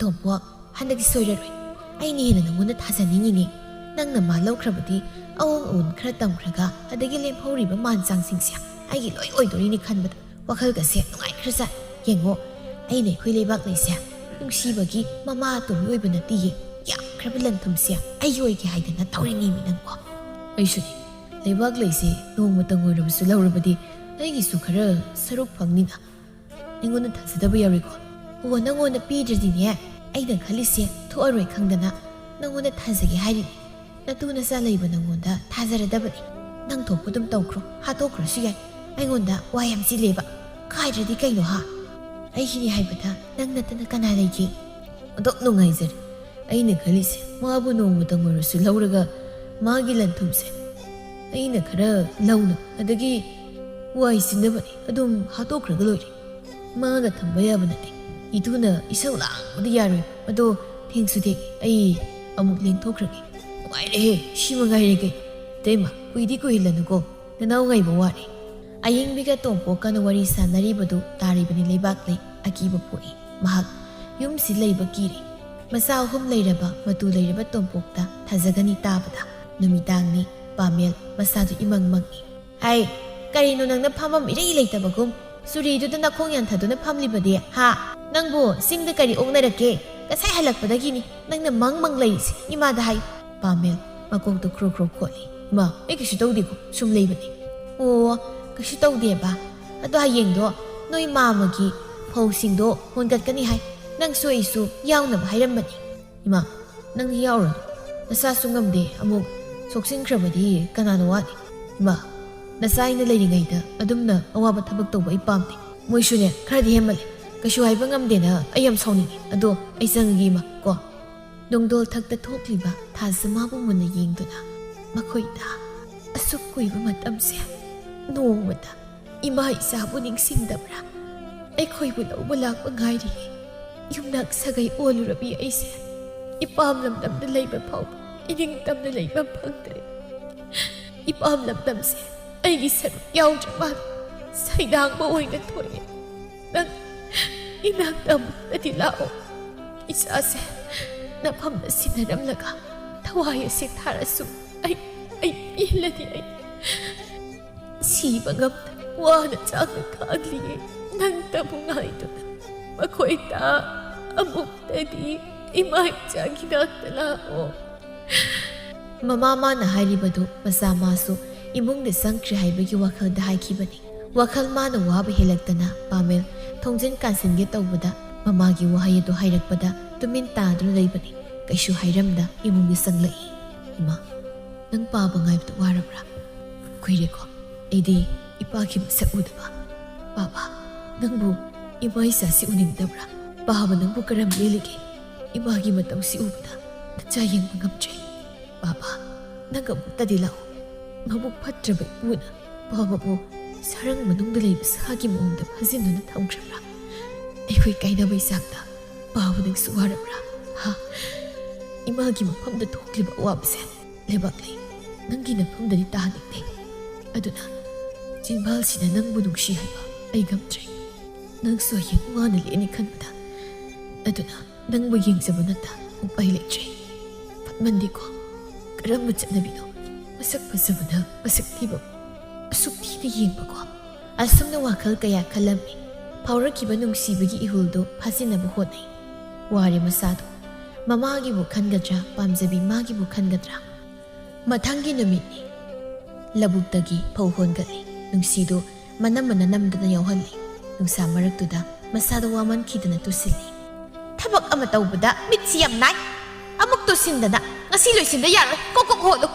"ꯇꯣꯝꯄꯣꯛ, ꯍꯟꯗꯛꯇꯤ ꯁꯣꯏꯔꯔꯣꯏ꯫ ꯑꯩꯅ ꯍꯦꯟꯅ ꯅꯪꯉꯣꯟꯗ ꯊꯥꯖꯅꯤꯡꯉꯤꯅꯦ꯫ ꯅꯪꯅ ꯃꯥ ꯂꯧꯈ꯭ꯔꯕꯗꯤ ꯑꯑꯣꯟ ꯑꯑꯣꯟ ꯈꯔ ꯇꯝꯈ꯭ꯔꯒ ꯑꯗꯒꯤ ꯂꯦꯝꯍꯧꯔꯤꯕ ꯃꯥꯟ ꯆꯥꯡꯁꯤꯡꯁꯦ ꯑꯩꯒꯤ ꯂꯣꯏ ꯑꯣꯏꯗꯣꯔꯤꯅꯤ ꯈꯟꯕꯗ ꯋꯥꯈꯜꯒꯁꯦ ꯅꯨꯡꯉꯥꯏꯈ꯭ꯔꯖꯥꯠ꯫ ꯌꯦꯡꯉꯣ, ꯑꯩꯅ ꯑꯩꯈꯣꯏ ꯂꯩꯕꯥꯛ ꯂꯩꯁꯦ ꯅꯨꯡꯁꯤꯕꯒꯤ ꯃꯃꯥ ꯑꯇꯣꯝꯕꯤ ꯑꯣꯏꯕ ꯅꯠꯇꯤꯌꯦ꯫ ꯌꯥꯝꯈ꯭ꯔꯕ ꯂꯟ ꯊꯨꯝꯁꯦ ꯑꯩꯒꯤ ꯑꯣꯏꯒꯦ ꯍꯥꯏꯗꯅ ꯇꯧꯔꯤꯅꯦꯃꯤ ꯅꯪꯕꯣ꯫" "ꯑꯩꯁꯨꯅꯤ꯫ ꯂꯩꯕꯥꯛ ꯂꯩꯁꯦ ꯅꯣꯡꯃꯇꯪ ꯑꯣꯏꯔꯕꯁꯨ ꯂꯧꯔꯕꯗꯤ ꯑꯩꯒꯤꯁꯨ ꯈꯔ ꯁꯔꯨꯛ ꯐꯪꯅꯤꯅ꯫ ꯑꯩꯉꯣꯟꯗ ꯊꯥꯖꯗꯕ ꯌꯥꯔꯣꯏꯀꯣ꯫ ꯑꯣ, ꯅꯪꯉꯣꯟꯗ ꯄꯤꯗ꯭ꯔꯗꯤꯅꯦ, ꯑꯩꯅ ꯈꯜꯂꯤꯁꯦ ꯊꯣꯛꯑꯔꯣꯏ ꯈꯪꯗꯅ ꯅꯪꯉꯣꯟꯗ ꯊꯥꯖꯒꯦ ꯍꯥꯏꯔꯤꯅꯤ꯫ ꯅꯇꯨ ꯅꯆꯥ ꯂꯩꯕ ꯅꯪꯉꯣꯟꯗ ꯊꯥꯖꯔꯗꯕꯅꯤ꯫ ꯅꯪ ꯊꯣꯛꯄ ꯑꯗꯨꯝ ꯇꯧꯈ꯭ꯔꯣ, ꯍꯥꯠꯇꯣꯛꯈ꯭ꯔꯁꯨ ꯌꯥꯏ꯫ ꯑꯩꯉꯣꯟꯗ ꯋꯥ ꯌꯥꯝ ꯆꯤꯜꯂꯦꯕ꯫ ꯈꯥꯏꯗ꯭ꯔꯗꯤ ꯀꯩꯅꯣ ꯍꯥ? ꯑꯩꯒꯤꯅꯤ ꯍꯥꯏꯕꯗ ꯅꯪ ꯅꯠꯇꯅ ꯀꯅꯥ ꯂꯩꯒꯦ? ꯑꯗꯨꯛ ꯅꯨꯡꯉꯥꯏꯖꯔꯦ꯫ ꯑꯩꯅ ꯈꯜꯂꯤꯁꯦ ꯃꯥꯕꯨ ꯅꯣꯡꯃꯇꯪ ꯑꯣꯏꯔꯁꯨ ꯂꯧꯔꯒ ꯃꯥꯒꯤ ꯂꯟ ꯊꯨꯝꯁꯦ ꯑꯩꯅ ꯈꯔ ꯂꯧꯅ ꯑꯗꯒꯤ ꯋꯥꯏ ꯁꯤꯟꯅꯕꯅꯤ, ꯑꯗꯨꯝ ꯍꯥꯠꯇꯣꯛꯈ꯭ꯔꯒ ꯂꯣꯏꯔꯦ꯫ ꯃꯥꯒ ꯊꯝꯕ ꯌꯥꯕ ꯅꯠꯇꯦ꯫ ꯏꯇꯨꯅ ꯏꯁꯧ ꯂꯥꯡꯕꯗꯤ ꯌꯥꯔꯣꯏ꯫ ꯑꯗꯣ ꯊꯦꯡꯁꯨ ꯊꯦꯡꯉꯦ, ꯑꯩ ꯑꯃꯨꯛ ꯂꯦꯡꯊꯣꯛꯈ꯭ꯔꯒꯦ꯫ ꯅꯨꯡꯉꯥꯏꯔꯦꯍꯦ, ꯁꯤ ꯃꯉꯥꯏꯔꯦ ꯀꯩ꯫ ꯏꯇꯩꯃ, ꯀꯨꯏꯗꯤ ꯀꯨꯏꯍꯜꯂꯅꯨꯀꯣ, ꯅꯅꯥꯎ ꯉꯥꯏꯕ ꯋꯥꯔꯦ꯫ ꯑꯌꯤꯡꯕꯤꯒ ꯇꯣꯝꯄꯣꯛꯀꯅ ꯋꯥꯔꯤ ꯁꯥꯟꯅꯔꯤꯕꯗꯨ ꯇꯥꯔꯤꯕꯅꯤ ꯂꯩꯕꯥꯛꯂꯩ꯫ ꯑꯀꯤꯕ ꯄꯣꯛꯏ꯫ ꯃꯍꯥꯛ ꯌꯨꯝꯁꯤ ꯂꯩꯕ ꯀꯤꯔꯦ꯫ ꯃꯆꯥ ꯑꯍꯨꯝ ꯂꯩꯔꯕ, ꯃꯇꯨ ꯂꯩꯔꯕ ꯇꯣꯝꯄꯣꯛꯇ ꯊꯥꯖꯒꯅꯤ ꯇꯥꯕꯗ꯫ ꯅꯨꯃꯤꯗꯥꯡꯅꯤ꯫ ꯄꯥꯃꯦꯜ ꯃꯁꯥꯗꯨ ꯏꯃꯪ ꯃꯪꯏ꯫ ꯍꯥꯏ, ꯀꯔꯤꯅꯣ ꯅꯪꯅ ꯐꯝꯐꯝ ꯏꯔꯩ ꯂꯩꯇꯕꯒꯨꯝ ꯆꯨꯔꯤꯗꯨꯗ ꯅꯈꯣꯡ ꯌꯥꯟꯊꯗꯨꯅ ꯐꯝꯂꯤꯕꯗꯤ? ꯍꯥ? ꯅꯪꯕꯨ ꯆꯤꯡꯗ ꯀꯔꯤ ꯑꯣꯛꯅꯔꯛꯀꯦ? ꯉꯁꯥꯏ ꯍꯜꯂꯛꯄꯗꯒꯤꯅꯤ ꯅꯪꯅ ꯃꯪ ꯃꯪ ꯂꯩꯔꯤꯁꯦ꯫ ꯏꯃꯥꯗ ꯍꯥꯏ꯫ ꯄꯥꯃꯦꯜ ꯃꯀꯣꯛꯇꯨ ꯈ꯭ꯔꯣ ꯈ꯭ꯔꯣ ꯈꯣꯠꯂꯤ꯫ ꯏꯃꯥ, ꯑꯩ ꯀꯩꯁꯨ ꯇꯧꯗꯦꯀꯣ, ꯁꯨꯝ ꯂꯩꯕꯅꯤ꯫ ꯑꯣ, ꯀꯩꯁꯨ ꯇꯧꯗꯦꯕ꯫ ꯑꯗꯣ ꯍꯌꯦꯡꯗꯣ ꯅꯣꯏ ꯃꯥꯝꯃꯒꯤ ꯐꯧꯁꯤꯡꯗꯣ ꯍꯣꯟꯒꯠꯀꯅꯤ ꯍꯥꯏ꯫ ꯅꯪꯁꯨ ꯑꯩꯁꯨ ꯌꯥꯎꯅꯕ ꯍꯥꯏꯔꯝꯕꯅꯤ꯫ ꯏꯃꯥ, ꯅꯪꯗꯤ ꯌꯥꯎꯔꯅꯨ꯫ ꯅꯁꯥꯁꯨ ꯉꯝꯗꯦ, ꯑꯃꯨꯛ ꯁꯣꯛꯆꯤꯟꯈ꯭ꯔꯕꯗꯤ ꯀꯅꯥꯅ ꯋꯥꯅꯤ? ꯏꯃꯥ, ꯅꯆꯥ ꯑꯩꯅ ꯂꯩꯔꯤꯉꯩꯗ ꯑꯗꯨꯝꯅ ꯑꯋꯥꯕ ꯊꯕꯛ ꯇꯧꯕ ꯑꯩ ꯄꯥꯝꯗꯦ꯫ ꯃꯣꯏꯁꯨꯅꯦ, ꯈꯔꯗꯤ ꯍꯦꯟꯃꯜꯂꯦ꯫ ꯀꯩꯁꯨ ꯍꯥꯏꯕ ꯉꯝꯗꯦꯅ ꯑꯩ ꯌꯥꯝ ꯁꯥꯎꯅꯤꯡꯉꯤ꯫ ꯑꯗꯣ ꯑꯩ ꯆꯪꯉꯒꯦ ꯏꯃꯥ, ꯀꯣ꯫ ꯅꯣꯡꯗꯣꯜ ꯊꯛꯇ ꯊꯣꯛꯂꯤꯕ ꯊꯥꯖꯃꯥꯕꯨ ꯃꯨꯟꯅ ꯌꯦꯡꯗꯨꯅ, ꯃꯈꯣꯏꯗ ꯑꯁꯨꯛ ꯀꯨꯏꯕ ꯃꯇꯝꯁꯦ ꯅꯣꯡꯃꯇ ꯏꯃꯥ ꯏꯆꯥꯕꯨ ꯅꯤꯡꯁꯤꯡꯗꯕ꯭ꯔꯥ? ꯑꯩꯈꯣꯏꯕꯨ ꯂꯧꯕ ꯂꯥꯛꯄ ꯉꯥꯏꯔꯤꯌꯦ꯫ ꯌꯨꯝꯅꯥꯛ ꯁꯥꯒꯩ ꯑꯣꯜꯂꯨꯔꯕꯤ ꯑꯩꯁꯦ ꯏꯄꯥꯝ ꯂꯝꯗꯝꯗ ꯂꯩꯕ ꯐꯥꯎꯕ ꯏꯅꯤꯡꯇꯝꯅ ꯂꯩꯕ ꯐꯪꯗ꯭ꯔꯦ꯫ ꯏꯄꯥꯝ ꯂꯝꯗꯝꯁꯦ ꯑꯩꯒꯤ ꯁꯔꯨꯛ ꯌꯥꯎꯗ꯭ꯔ ꯃꯥꯜꯂꯦ꯫ ꯁꯩꯗꯥꯡꯕ ꯑꯣꯏꯅ ꯊꯣꯛꯑꯦ꯫ ꯅꯪ ꯏꯅꯥꯛꯇ ꯑꯃꯨꯛꯇꯗꯤ ꯂꯥꯛꯑꯣ꯫ ꯏꯆꯥꯁꯦ ꯅꯐꯝꯗ ꯁꯤꯟꯅꯔꯝꯂꯒ ꯊꯋꯥꯏ ꯑꯁꯤ ꯊꯥꯔꯁꯨ ꯑꯩ, ꯑꯩ ꯄꯦꯜꯂꯗꯤ ꯑꯩ ꯁꯤꯕ ꯉꯝꯗꯅ ꯋꯥꯅ ꯆꯥꯛꯅ ꯈꯥꯡꯂꯤꯌꯦ꯫ ꯅꯪꯇꯕꯨ ꯉꯥꯏꯗꯨꯅ ꯃꯈꯣꯏ ꯇꯥ ꯑꯃꯨꯛꯇꯗꯤ ꯏꯃꯥ ꯏꯆꯥꯒꯤ ꯅꯥꯛꯇ ꯂꯥꯛꯑꯣ꯫ ꯃꯃꯥ ꯃꯥꯅ ꯍꯥꯏꯔꯤꯕꯗꯨ ꯃꯆꯥ ꯃꯥꯁꯨ ꯏꯃꯨꯡꯗ ꯆꯪꯈ꯭ꯔꯦ ꯍꯥꯏꯕꯒꯤ ꯋꯥꯈꯜꯗ ꯍꯥꯏꯈꯤꯕꯅꯤ꯫ ꯋꯥꯈꯜ ꯃꯥꯅ ꯋꯥꯕ ꯍꯦꯜꯂꯛꯇꯅ ꯄꯥꯃꯦꯜ ꯊꯣꯡꯖꯤꯟ ꯀꯥꯟꯁꯤꯟꯒꯦ ꯇꯧꯕꯗ ꯃꯃꯥꯒꯤ ꯋꯥꯍꯩ ꯑꯗꯨ ꯍꯥꯏꯔꯛꯄꯗ ꯇꯨꯃꯤꯟ ꯇꯥꯗꯨꯅ ꯂꯩꯕꯅꯤ꯫ ꯀꯩꯁꯨ ꯍꯥꯏꯔꯝꯗ ꯏꯃꯨꯡꯗ ꯆꯪꯂꯛꯏ꯫ "ꯏꯃꯥ, ꯅꯪ ꯄꯥꯕ ꯉꯥꯏꯕꯗ ꯋꯥꯔꯕ꯭ꯔꯥ?" "ꯀꯨꯏꯔꯦꯀꯣ, ꯑꯩꯗꯤ ꯏꯄꯥꯒꯤ ꯃꯁꯛ ꯎꯗꯕ꯫ ꯄꯥꯕ, ꯅꯪꯕꯨ ꯏꯃꯥ ꯏꯆꯥꯁꯤ ꯎꯅꯤꯡꯗꯕ꯭ꯔꯥ? ꯄꯥꯕ, ꯅꯪꯕꯨ ꯀꯔꯝ ꯂꯦꯜꯂꯤꯒꯦ? ꯏꯃꯥꯒꯤ ꯃꯇꯧꯁꯤ ꯎꯕꯗ ꯅꯆꯥ ꯌꯦꯡꯕ ꯉꯝꯗ꯭ꯔꯦ꯫ ꯄꯥꯕ, ꯅꯪ ꯑꯃꯨꯛꯇꯗꯤ ꯂꯥꯛꯎ꯫ ꯃꯕꯨꯛ ꯐꯠꯇ꯭ꯔꯕ ꯏꯄꯨꯅ ꯄꯥꯕꯕꯨ ꯁꯔꯪ ꯃꯅꯨꯡꯗ ꯂꯩꯕ ꯁꯥꯒꯤ ꯃꯑꯣꯡꯗ ꯐꯥꯖꯤꯟꯗꯨꯅ ꯊꯝꯈ꯭ꯔꯕ꯭ꯔꯥ? ꯑꯩꯈꯣꯏ ꯀꯥꯏꯅꯕꯩ ꯆꯥꯛꯇ ꯄꯥꯕ, ꯅꯪꯁꯨ ꯋꯥꯔꯕ꯭ꯔꯥ? ꯍꯥ? ꯏꯃꯥꯒꯤ ꯃꯐꯝꯗ ꯊꯣꯛꯂꯤꯕ ꯑꯋꯥꯕꯁꯦ ꯂꯩꯕꯥꯛ ꯂꯩ, ꯅꯪꯒꯤ ꯅꯐꯝꯗꯗꯤ ꯇꯥꯍꯟꯅꯤꯡꯗꯦ꯫ ꯑꯗꯨꯅ ꯆꯤꯟꯕꯥꯜꯁꯤꯅ ꯅꯪꯕꯨ ꯅꯨꯡꯁꯤ ꯍꯥꯏꯕ ꯑꯩ ꯉꯝꯗ꯭ꯔꯦ꯫ ꯅꯪꯁꯨ ꯍꯌꯦꯡ ꯋꯥꯅ ꯂꯦꯟꯅꯤ ꯈꯟꯕꯗ꯫ ꯑꯗꯨꯅ ꯅꯪꯕꯨ ꯌꯦꯡꯖꯕ ꯅꯠꯇ ꯎꯄꯥꯏ ꯂꯩꯇ꯭ꯔꯦ꯫ ꯐꯠꯃꯟꯗꯦꯀꯣ, ꯀꯔꯝꯕ ꯆꯠꯅꯕꯤꯅꯣ? ꯃꯁꯛ ꯐꯖꯕꯅ ꯃꯁꯛ ꯊꯤꯕ ꯑꯁꯨꯛ ꯊꯤꯅ ꯌꯦꯡꯕꯀꯣ?" ꯑꯁꯨꯝꯅ ꯋꯥꯈꯜ ꯀꯌꯥ ꯈꯜꯂꯝꯃꯤ꯫ ꯐꯥꯎꯔꯛꯈꯤꯕ ꯅꯨꯡꯁꯤꯕꯒꯤ ꯏꯍꯨꯜꯗꯨ ꯐꯥꯖꯤꯟꯅꯕ ꯍꯣꯠꯅꯩ꯫ ꯋꯥꯔꯦ ꯃꯁꯥꯗꯣ꯫ ꯃꯃꯥꯒꯤꯕꯨ ꯈꯟꯒꯗ꯭ꯔꯥ, ꯄꯥꯝꯖꯕꯤ ꯃꯥꯒꯤꯕꯨ ꯈꯟꯒꯗ꯭ꯔꯥ? ꯃꯊꯪꯒꯤ ꯅꯨꯃꯤꯠꯅꯤ꯫ ꯂꯧꯕꯨꯛꯇꯒꯤ ꯐꯧ ꯍꯣꯟꯒꯠꯂꯤ꯫ ꯅꯨꯡꯁꯤꯗꯨ ꯃꯅꯝ ꯃꯅꯝꯗꯨꯅ ꯌꯥꯎꯍꯜꯂꯤ꯫ ꯅꯨꯡꯁꯥ ꯃꯔꯛꯇꯨꯗ ꯃꯁꯥꯗꯣ ꯋꯥꯃꯟꯈꯤꯗꯅ ꯇꯨꯁꯤꯜꯂꯤ꯫ "ꯊꯕꯛ ꯑꯃ ꯇꯧꯕꯗ ꯃꯤꯠꯁꯤ ꯌꯥꯝ ꯅꯥꯏ꯫ ꯑꯃꯨꯛ ꯇꯨꯁꯤꯟꯗꯅ ꯉꯁꯤ ꯂꯣꯏꯁꯤꯟꯗ ꯌꯥꯔꯣꯏ꯫ ꯀꯣꯛ ꯀꯣꯛ ꯍꯣꯠꯂꯨ꯫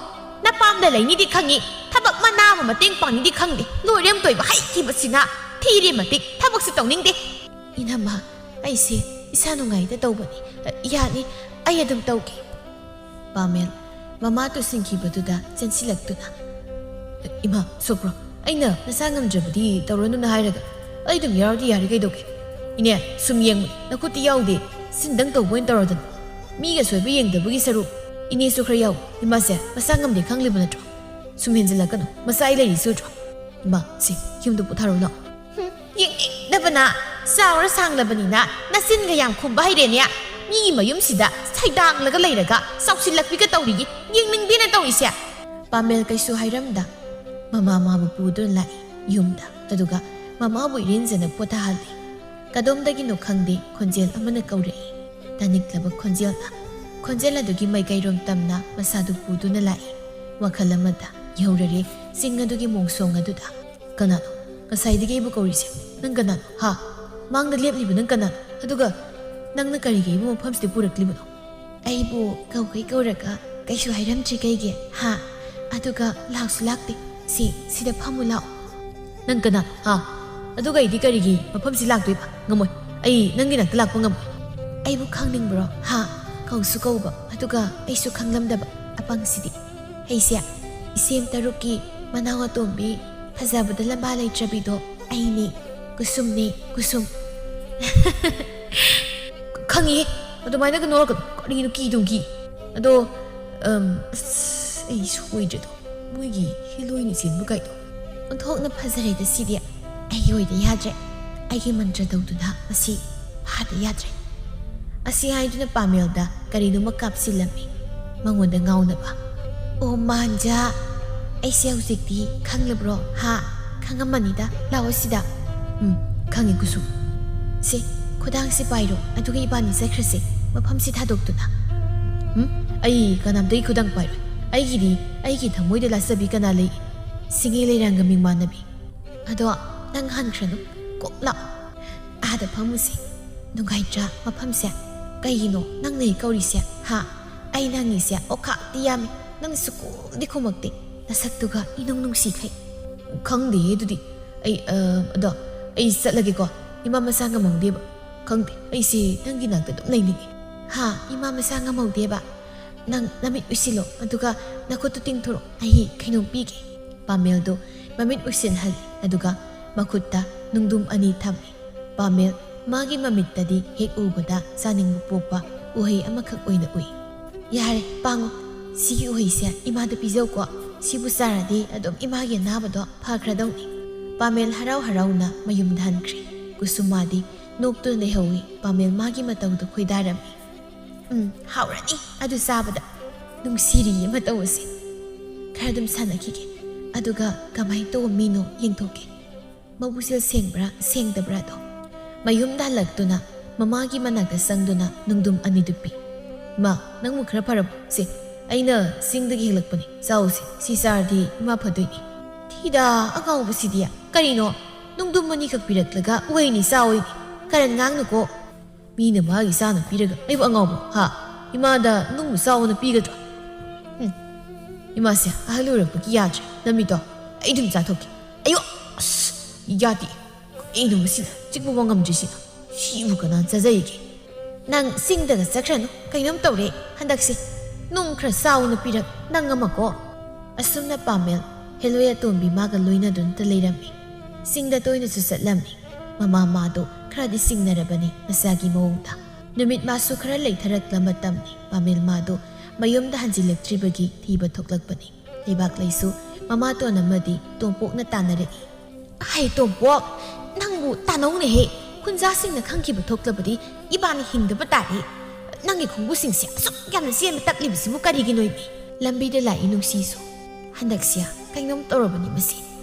ꯅꯄꯥꯝꯗ ꯂꯩꯅꯤꯗꯤ ꯈꯪꯉꯤ, ꯊꯕꯛ ꯃꯅꯥ ꯑꯃ ꯃꯇꯦꯡ ꯄꯥꯡꯅꯤꯗꯤ ꯈꯪꯗꯦ꯫ ꯂꯣꯏꯔꯦꯝ ꯇꯣꯏꯕ ꯍꯩꯈꯤꯕꯁꯤꯅ ꯊꯤꯔꯦ ꯃꯇꯤꯛ꯫ ꯊꯕꯛꯁꯨ ꯇꯧꯅꯤꯡꯗꯦ꯫" "ꯏꯅꯝꯃ, ꯑꯩꯁꯦ ꯏꯁꯥ ꯅꯨꯡꯉꯥꯏꯇ ꯇꯧꯕꯅꯤ꯫ ꯌꯥꯅꯤ, ꯑꯩ ꯑꯗꯨꯝ ꯇꯧꯒꯦ꯫" ꯄꯥꯃꯦꯜ ꯃꯃꯥ ꯇꯨꯁꯤꯟꯈꯤꯕꯗꯨꯗ ꯆꯦꯟꯁꯤꯜꯂꯛꯇꯨꯅ, "ꯏꯃꯥ, ꯁꯣꯛꯄ꯭ꯔꯣ? ꯑꯩꯅ ꯅꯁꯥ ꯉꯝꯗ꯭ꯔꯕꯗꯤ ꯇꯧꯔꯅꯨꯅ ꯍꯥꯏꯔꯒ ꯑꯩ ꯑꯗꯨꯝ ꯌꯥꯎꯔꯗꯤ ꯌꯥꯔꯦ, ꯀꯩꯗꯧꯒꯦ? ꯏꯅꯦ, ꯁꯨꯝ ꯌꯦꯡꯕꯅꯤ, ꯅꯈꯨꯠꯇꯤ ꯌꯥꯎꯗꯦ, ꯁꯤꯟꯗꯪ ꯇꯧꯕ ꯑꯣꯏꯅ ꯇꯧꯔꯗꯅ꯫ ꯃꯤꯒ ꯁꯣꯏꯕ ꯌꯦꯡꯗꯕꯒꯤ ꯁꯔꯨꯛ ꯏꯅꯦꯁꯨ ꯈꯔ ꯌꯥꯎ꯫ ꯏꯃꯥꯁꯦ ꯃꯁꯥ ꯉꯝꯗꯦ ꯈꯪꯂꯤꯕ ꯅꯠꯇ꯭ꯔꯣ? ꯁꯨꯝ ꯍꯦꯟꯖꯤꯜꯂꯛꯀꯅꯨ, ꯃꯁꯥ ꯑꯩ ꯂꯩꯔꯤꯁꯤ ꯎꯗ꯭ꯔꯣ? ꯏꯃꯥ, ꯁꯤ ꯌꯨꯝꯗ ꯄꯣꯊꯥꯔꯣ ꯂꯥꯛꯑꯣ꯫" ꯍꯨꯝ, ꯌꯦꯡꯅꯤꯡꯗꯕꯅ ꯆꯥꯎꯔ ꯁꯥꯡꯂꯕꯅꯤꯅ ꯅꯆꯤꯟꯒ ꯌꯥꯝ ꯈꯨꯝꯕ ꯍꯩꯔꯦꯅꯦ꯫ ꯃꯤꯒꯤ ꯃꯌꯨꯝꯁꯤꯗ ꯁꯩꯗꯥꯡꯂꯒ ꯂꯩꯔꯒ ꯆꯥꯎꯁꯤꯜꯂꯛꯄꯤꯒ ꯇꯧꯔꯤꯌꯦ, ꯌꯦꯡꯅꯤꯡꯗꯦꯅ ꯇꯧꯔꯤꯁꯦ꯫ ꯄꯥꯃꯦꯜ ꯀꯩꯁꯨ ꯍꯥꯏꯔꯝꯗ ꯃꯃꯥ ꯃꯥꯕꯨ ꯄꯨꯗꯨꯅ ꯂꯥꯛꯏ ꯌꯨꯝꯗ꯫ ꯑꯗꯨꯒ ꯃꯃꯥꯕꯨ ꯏꯔꯦꯟꯖꯅ ꯄꯣꯊꯥꯍꯜꯂꯤ꯫ ꯀꯗꯣꯝꯗꯒꯤꯅꯣ ꯈꯪꯗꯦ, ꯈꯣꯟꯖꯦꯜ ꯑꯃꯅ ꯀꯧꯔꯛꯏ꯫ ꯇꯥꯅꯤꯡꯂꯕ ꯈꯣꯟꯖꯦꯜꯅ꯫ ꯈꯣꯟꯖꯦꯜ ꯑꯗꯨꯒꯤ ꯃꯥꯏꯀꯩꯔꯣꯝ ꯇꯝꯅ ꯃꯁꯥꯗꯨ ꯄꯨꯗꯨꯅ ꯂꯥꯛꯏ꯫ ꯋꯥꯈꯜ ꯑꯃꯗ ꯌꯧꯔꯔꯦ ꯆꯤꯡ ꯑꯗꯨꯒꯤ ꯃꯣꯡꯁꯣꯡ ꯑꯗꯨꯗ꯫ "ꯀꯅꯥꯅꯣ? ꯉꯁꯥꯏꯗꯒꯤ ꯑꯩꯕꯨ ꯀꯧꯔꯤꯁꯦ? ꯅꯪ ꯀꯅꯥꯅꯣ? ꯍꯥ? ꯃꯥꯡꯗ ꯂꯦꯞꯂꯤꯕ ꯅꯪ ꯀꯅꯥꯅꯣ? ꯑꯗꯨꯒ ꯅꯪꯅ ꯀꯔꯤꯒꯤ ꯑꯩꯕꯨ ꯃꯐꯝꯁꯤꯗ ꯄꯨꯔꯛꯂꯤꯕꯅꯣ?" "ꯑꯩꯕꯨ ꯀꯧꯒꯩ ꯀꯧꯔꯒ ꯀꯩꯁꯨ ꯍꯥꯏꯔꯝꯗ꯭ꯔꯤ ꯀꯩꯒꯤ? ꯍꯥ? ꯑꯗꯨꯒ ꯂꯥꯛꯁꯨ ꯂꯥꯛꯇꯦ꯫ ꯁꯤ, ꯁꯤꯗ ꯐꯝꯃꯨ ꯂꯥꯛꯑꯣ꯫" "ꯅꯪ ꯀꯅꯥ? ꯍꯥ? ꯑꯗꯨꯒ ꯑꯩꯗꯤ ꯀꯔꯤꯒꯤ ꯃꯐꯝꯁꯤ ꯂꯥꯛꯇꯣꯏꯕ? ꯉꯝꯃꯣꯏ꯫ ꯑꯩ ꯅꯪꯒꯤ ꯅꯥꯛꯇ ꯂꯥꯛꯄ ꯉꯝꯃꯣꯏ꯫" "ꯑꯩꯕꯨ ꯈꯪꯅꯤꯡꯕ꯭ꯔꯣ? ꯍꯥ? ꯀꯧꯁꯨ ꯀꯧꯕ, ꯑꯗꯨꯒ ꯑꯩꯁꯨ ꯈꯪꯂꯝꯗꯕ ꯑꯄꯪꯁꯤꯗꯤ꯫ ꯑꯩꯁꯦ ꯏꯆꯦꯝ ꯇꯔꯨꯛꯀꯤ ꯃꯅꯥꯎ ꯑꯇꯣꯝꯕꯤ, ꯐꯖꯕꯗ ꯂꯝꯕꯥ ꯂꯩꯇ꯭ꯔꯕꯤꯗꯣ ꯑꯩꯅꯤ, ꯀꯨꯁꯨꯝꯅꯤ, ꯀꯨꯁꯨꯝ꯫" "ꯈꯪꯉꯤꯍꯦ, ꯑꯗꯨꯃꯥꯏꯅꯒ ꯅꯣꯛꯂꯛꯀꯅꯨ꯫ ꯀꯔꯤꯅꯣ ꯀꯤꯗꯨꯝ ꯀꯤ꯫ ꯑꯗꯣ, ꯑꯝ, ꯑꯁ, ꯑꯩ ꯁꯣꯏꯗ꯭ꯔꯦꯗꯣ꯫ ꯃꯣꯏꯒꯤ ꯍꯦꯂꯣꯏꯅ ꯆꯦꯟꯕ ꯀꯥꯏꯗꯣ꯫ ꯑꯣꯟꯊꯣꯛꯅ ꯐꯖꯔꯦꯗ ꯁꯤꯗꯤ꯫ ꯑꯩꯒꯤ ꯑꯣꯏꯗ ꯌꯥꯗ꯭ꯔꯦ꯫ ꯑꯩꯒꯤ ꯃꯟꯇ꯭ꯔ ꯇꯧꯗꯨꯅ ꯃꯁꯤ ꯐꯥꯗ ꯌꯥꯗ꯭ꯔꯦ꯫" ꯑꯁꯤ ꯍꯥꯏꯗꯨꯅ ꯄꯥꯃꯦꯜꯗ ꯀꯔꯤꯅꯣꯃ ꯀꯥꯞꯁꯤꯜꯂꯝꯃꯤ꯫ ꯃꯉꯣꯟꯗ ꯉꯥꯎꯅꯕ꯫ "ꯑꯣ ꯃꯥꯟꯖꯥ, ꯑꯩꯁꯦ ꯍꯧꯖꯤꯛꯇꯤ ꯈꯪꯂꯕ꯭ꯔꯣ? ꯍꯥ? ꯈꯪꯉꯝꯃꯅꯤꯗ꯫ ꯂꯥꯛꯑꯣ ꯁꯤꯗ꯫" "ꯎꯝ, ꯈꯪꯉꯤ ꯀꯨꯁꯨꯝ꯫ ꯁꯦ, ꯈꯨꯗꯥꯡꯁꯦ ꯄꯥꯏꯔꯣ, ꯑꯗꯨꯒ ꯏꯕꯥꯅꯤ ꯆꯠꯈ꯭ꯔꯁꯦ, ꯃꯐꯝꯁꯤ ꯊꯥꯗꯣꯛꯇꯨꯅ꯫" "ꯎꯝ? ꯑꯩ ꯀꯅꯥꯝꯇꯒꯤ ꯈꯨꯗꯥꯡ ꯄꯥꯏꯔꯣꯏ꯫ ꯑꯩꯒꯤꯗꯤ ꯑꯩꯒꯤ ꯊꯃꯣꯏꯗ ꯂꯥꯠꯆꯕꯤ ꯀꯅꯥ ꯂꯩ? ꯁꯤꯡꯒꯤ ꯂꯩꯔꯥꯡꯒ ꯃꯤꯡꯃꯥꯟꯅꯕꯤ꯫ ꯑꯗꯣ ꯅꯪ ꯍꯟꯈ꯭ꯔꯅꯨ, ꯀꯣꯛ ꯂꯥꯛꯑꯣ꯫ ꯑꯥꯗ ꯐꯝꯃꯨꯁꯦ꯫ ꯅꯨꯡꯉꯥꯏꯇ꯭ꯔꯥ ꯃꯐꯝꯁꯦ? ꯀꯩꯒꯤꯅꯣ ꯅꯪꯅ ꯍꯦꯛ ꯀꯧꯔꯤꯁꯦ? ꯍꯥ? ꯑꯩꯅ ꯍꯪꯉꯤꯁꯦ ꯑꯣꯈꯥꯛꯇꯤ ꯌꯥꯝꯃꯤ, ꯅꯪꯅ ꯁꯨꯛꯈꯨꯝꯗꯤ ꯈꯨꯝꯃꯛꯇꯦ꯫ ꯅꯁꯛꯇꯨꯒ ꯏꯅꯨꯡ ꯅꯨꯡꯁꯤꯈꯩ꯫" "ꯈꯪꯗꯦꯌꯦ ꯑꯗꯨꯗꯤ꯫ ꯑꯩ, ꯑ, ꯑꯗꯣ ꯑꯩ ꯆꯠꯂꯒꯦꯀꯣ꯫ ꯏꯃꯥ ꯃꯁꯥ ꯉꯝꯍꯧꯗꯦꯕ꯫ ꯈꯪꯗꯦ, ꯑꯩꯁꯦ ꯅꯪꯒꯤ ꯅꯥꯛꯇ ꯑꯗꯨꯝ ꯂꯩꯅꯤꯡꯉꯤ꯫" "ꯍꯥ? ꯏꯃꯥ ꯃꯁꯥ ꯉꯝꯍꯧꯗꯦꯕ? ꯅꯪ ꯅꯃꯤꯠ ꯎꯏꯁꯤꯜꯂꯣ, ꯑꯗꯨꯒ ꯅꯈꯨꯠꯇꯨ ꯇꯤꯡꯊꯣꯔꯛꯑꯣ꯫ ꯑꯩ ꯀꯩꯅꯣꯝ ꯄꯤꯒꯦ꯫" ꯄꯥꯃꯦꯜꯗꯨ ꯃꯃꯤꯠ ꯎꯏꯁꯤꯜꯍꯜꯂꯤ, ꯑꯗꯨꯒ ꯃꯈꯨꯠꯇ ꯅꯨꯡꯗꯨꯝ ꯑꯅꯤ ꯊꯝꯃꯤ꯫ ꯄꯥꯃꯦꯜ ꯃꯥꯒꯤ ꯃꯃꯤꯠꯇꯗꯤ ꯍꯦꯛ ꯎꯕꯗ ꯆꯥꯅꯤꯡꯕ ꯄꯣꯛꯄ ꯎꯍꯩ ꯑꯃꯈꯛ ꯑꯣꯏꯅ ꯎꯏ꯫ "ꯌꯥꯔꯦ, ꯄꯥꯡꯉꯣ꯫ ꯁꯤꯒꯤ ꯎꯍꯩꯁꯦ ꯏꯃꯥꯗ ꯄꯤꯖꯧꯀꯣ꯫ ꯁꯤꯕꯨ ꯆꯥꯔꯗꯤ ꯑꯗꯨꯝ ꯏꯃꯥꯒꯤ ꯑꯅꯥꯕꯗꯣ ꯐꯈ꯭ꯔꯗꯧꯅꯤ꯫" ꯄꯥꯃꯦꯜ ꯍꯔꯥꯎ ꯍꯔꯥꯎꯅ ꯃꯌꯨꯝꯗ ꯍꯟꯈ꯭ꯔꯦ꯫ ꯀꯨꯁꯨꯃꯥꯗꯤ ꯅꯣꯛꯇꯨꯅ ꯂꯩꯍꯧꯏ꯫ ꯄꯥꯃꯦꯜ ꯃꯥꯒꯤ ꯃꯇꯧꯗꯨ ꯈꯣꯏꯗꯥꯔꯝꯃꯤ꯫ "ꯎꯝ, ꯍꯥꯎꯔꯅꯤ ꯑꯗꯨ ꯆꯥꯕꯗ꯫ ꯅꯨꯡꯁꯤꯔꯤ ꯑꯃ ꯇꯧꯕꯁꯦ꯫" ꯈꯔ ꯑꯗꯨꯝ ꯁꯥꯟꯅꯈꯤꯒꯦ, ꯑꯗꯨꯒ ꯀꯃꯥꯏꯅ ꯇꯧꯕ ꯃꯤꯅꯣ ꯌꯦꯡꯊꯣꯛꯀꯦ꯫ ꯃꯕꯨꯛꯆꯦꯜ ꯁꯦꯡꯕ꯭ꯔꯥ ꯁꯦꯡꯗꯕ꯭ꯔꯥꯗꯣ꯫ ꯃꯌꯨꯝꯗ ꯍꯜꯂꯛꯇꯨꯅ ꯃꯃꯥꯒꯤ ꯃꯅꯥꯛꯇ ꯆꯪꯗꯨꯅ ꯅꯨꯡꯗꯨꯝ ꯑꯅꯤꯗꯨ ꯄꯤ꯫ ꯏꯃꯥ, ꯅꯪꯕꯨ ꯈꯔ ꯐꯔꯕꯣ? ꯁꯦ, ꯑꯩꯅ ꯆꯤꯡꯗꯒꯤ ꯍꯦꯛꯂꯛꯄꯅꯤ, ꯆꯥꯎꯁꯦ, ꯁꯤ ꯆꯥꯔꯗꯤ ꯏꯃꯥ ꯐꯗꯣꯏꯅꯤ꯫ ꯊꯤꯗ, ꯑꯉꯥꯎꯕꯁꯤꯗꯤ꯫ ꯀꯔꯤꯅꯣ? ꯅꯨꯡꯗꯨꯝ ꯑꯅꯤꯈꯛ ꯄꯤꯔꯛꯂꯒ ꯎꯍꯩꯅꯤ ꯆꯥꯎꯏꯅꯤ꯫ ꯀꯔꯟ ꯉꯥꯡꯅꯨꯀꯣ꯫ ꯃꯤꯅ ꯃꯥꯒꯤ ꯆꯥꯅ ꯄꯤꯔꯒ ꯑꯩꯕꯨ ꯑꯉꯥꯎꯕ, ꯍꯥ? ꯏꯃꯥꯗ ꯅꯨꯡꯕꯨ ꯆꯥꯎꯅ ꯄꯤꯒꯗ꯭ꯔꯣ? ꯍꯨꯝ꯫ ꯏꯃꯥꯁꯦ ꯑꯍꯜ ꯑꯣꯏꯔꯛꯄꯒꯤ ꯌꯥꯗ꯭ꯔꯦ꯫ ꯅꯃꯤꯠꯇꯣ ꯑꯩ ꯑꯗꯨꯝ ꯆꯥꯊꯣꯛꯀꯦ꯫ ꯑꯌꯣ! ꯑꯁ! ꯌꯥꯗꯦ꯫ ꯀꯩꯅꯣ ꯃꯁꯤꯅ ꯆꯤꯛꯄ ꯉꯝꯗ꯭ꯔꯤꯁꯤꯅ? ꯁꯤꯕꯨ ꯀꯅꯥꯅ ꯆꯥꯖꯩꯒꯦ? ꯅꯪ ꯆꯤꯡꯗꯒ ꯆꯠꯈ꯭ꯔꯅꯨ, ꯀꯩꯅꯣꯝ ꯇꯧꯔꯦ ꯍꯟꯗꯛꯁꯦ꯫ ꯅꯨꯡ ꯈꯔ ꯆꯥꯎꯅ ꯄꯤꯔꯛ ꯅꯪ ꯑꯃꯀꯣ꯫ ꯑꯁꯨꯝꯅ ꯄꯥꯃꯦꯜ ꯍꯦꯂꯣꯏ ꯑꯇꯣꯝꯕꯤ ꯃꯥꯒ ꯂꯣꯏꯅꯗꯨꯅꯇ ꯂꯩꯔꯝꯃꯤ꯫ ꯆꯤꯡꯗ ꯇꯣꯏꯅꯁꯨ ꯆꯠꯂꯝꯃꯤ꯫ ꯃꯃꯥ ꯃꯥꯗꯣ ꯈꯔꯗꯤ ꯁꯤꯡꯅꯔꯕꯅꯤ ꯃꯆꯥꯒꯤ ꯃꯑꯣꯡꯗ꯫ ꯅꯨꯃꯤꯠ ꯃꯥꯁꯨ ꯈꯔ ꯂꯩꯊꯔꯛꯂ ꯃꯇꯝꯅꯤ ꯄꯥꯃꯦꯜ ꯃꯥꯗꯣ ꯃꯌꯨꯝꯗ ꯍꯟꯖꯤꯜꯂꯛꯇ꯭ꯔꯤꯕꯒꯤ ꯊꯤꯕ ꯊꯣꯛꯂꯛꯄꯅꯤ꯫ ꯂꯩꯕꯥꯛ ꯂꯩꯁꯨ ꯃꯃꯥꯇꯣꯟ ꯑꯃꯗꯤ ꯇꯣꯝꯄꯣꯛꯅ ꯇꯥꯟꯅꯔꯛꯏ꯫ ꯍꯩ ꯇꯣꯝꯄꯣꯛ, ꯅꯪꯕꯨ ꯇꯥꯟꯅꯧꯅꯦꯍꯦ꯫ ꯈꯨꯟꯖꯥꯁꯤꯡꯅ ꯈꯪꯈꯤꯕ ꯊꯣꯛꯂꯕꯗꯤ ꯏꯕꯥꯅꯤ ꯍꯤꯡꯗꯕ ꯇꯥꯔꯦ꯫ ꯅꯪꯒꯤ ꯈꯣꯡꯕꯨꯁꯤꯡꯁꯦ ꯑꯁꯨꯛ ꯌꯥꯝꯅ ꯆꯦꯟꯕ ꯇꯞꯂꯤꯕꯁꯤꯕꯨ ꯀꯔꯤꯒꯤꯅꯣ ꯏꯕꯤ? ꯂꯝꯕꯤꯗ ꯂꯥꯛꯏ ꯅꯨꯡꯁꯤꯁꯨ꯫ ꯍꯟꯗꯛꯁꯦ ꯀꯩꯅꯣꯝ ꯇꯧꯔꯕꯅꯤ ꯃꯁꯤ꯫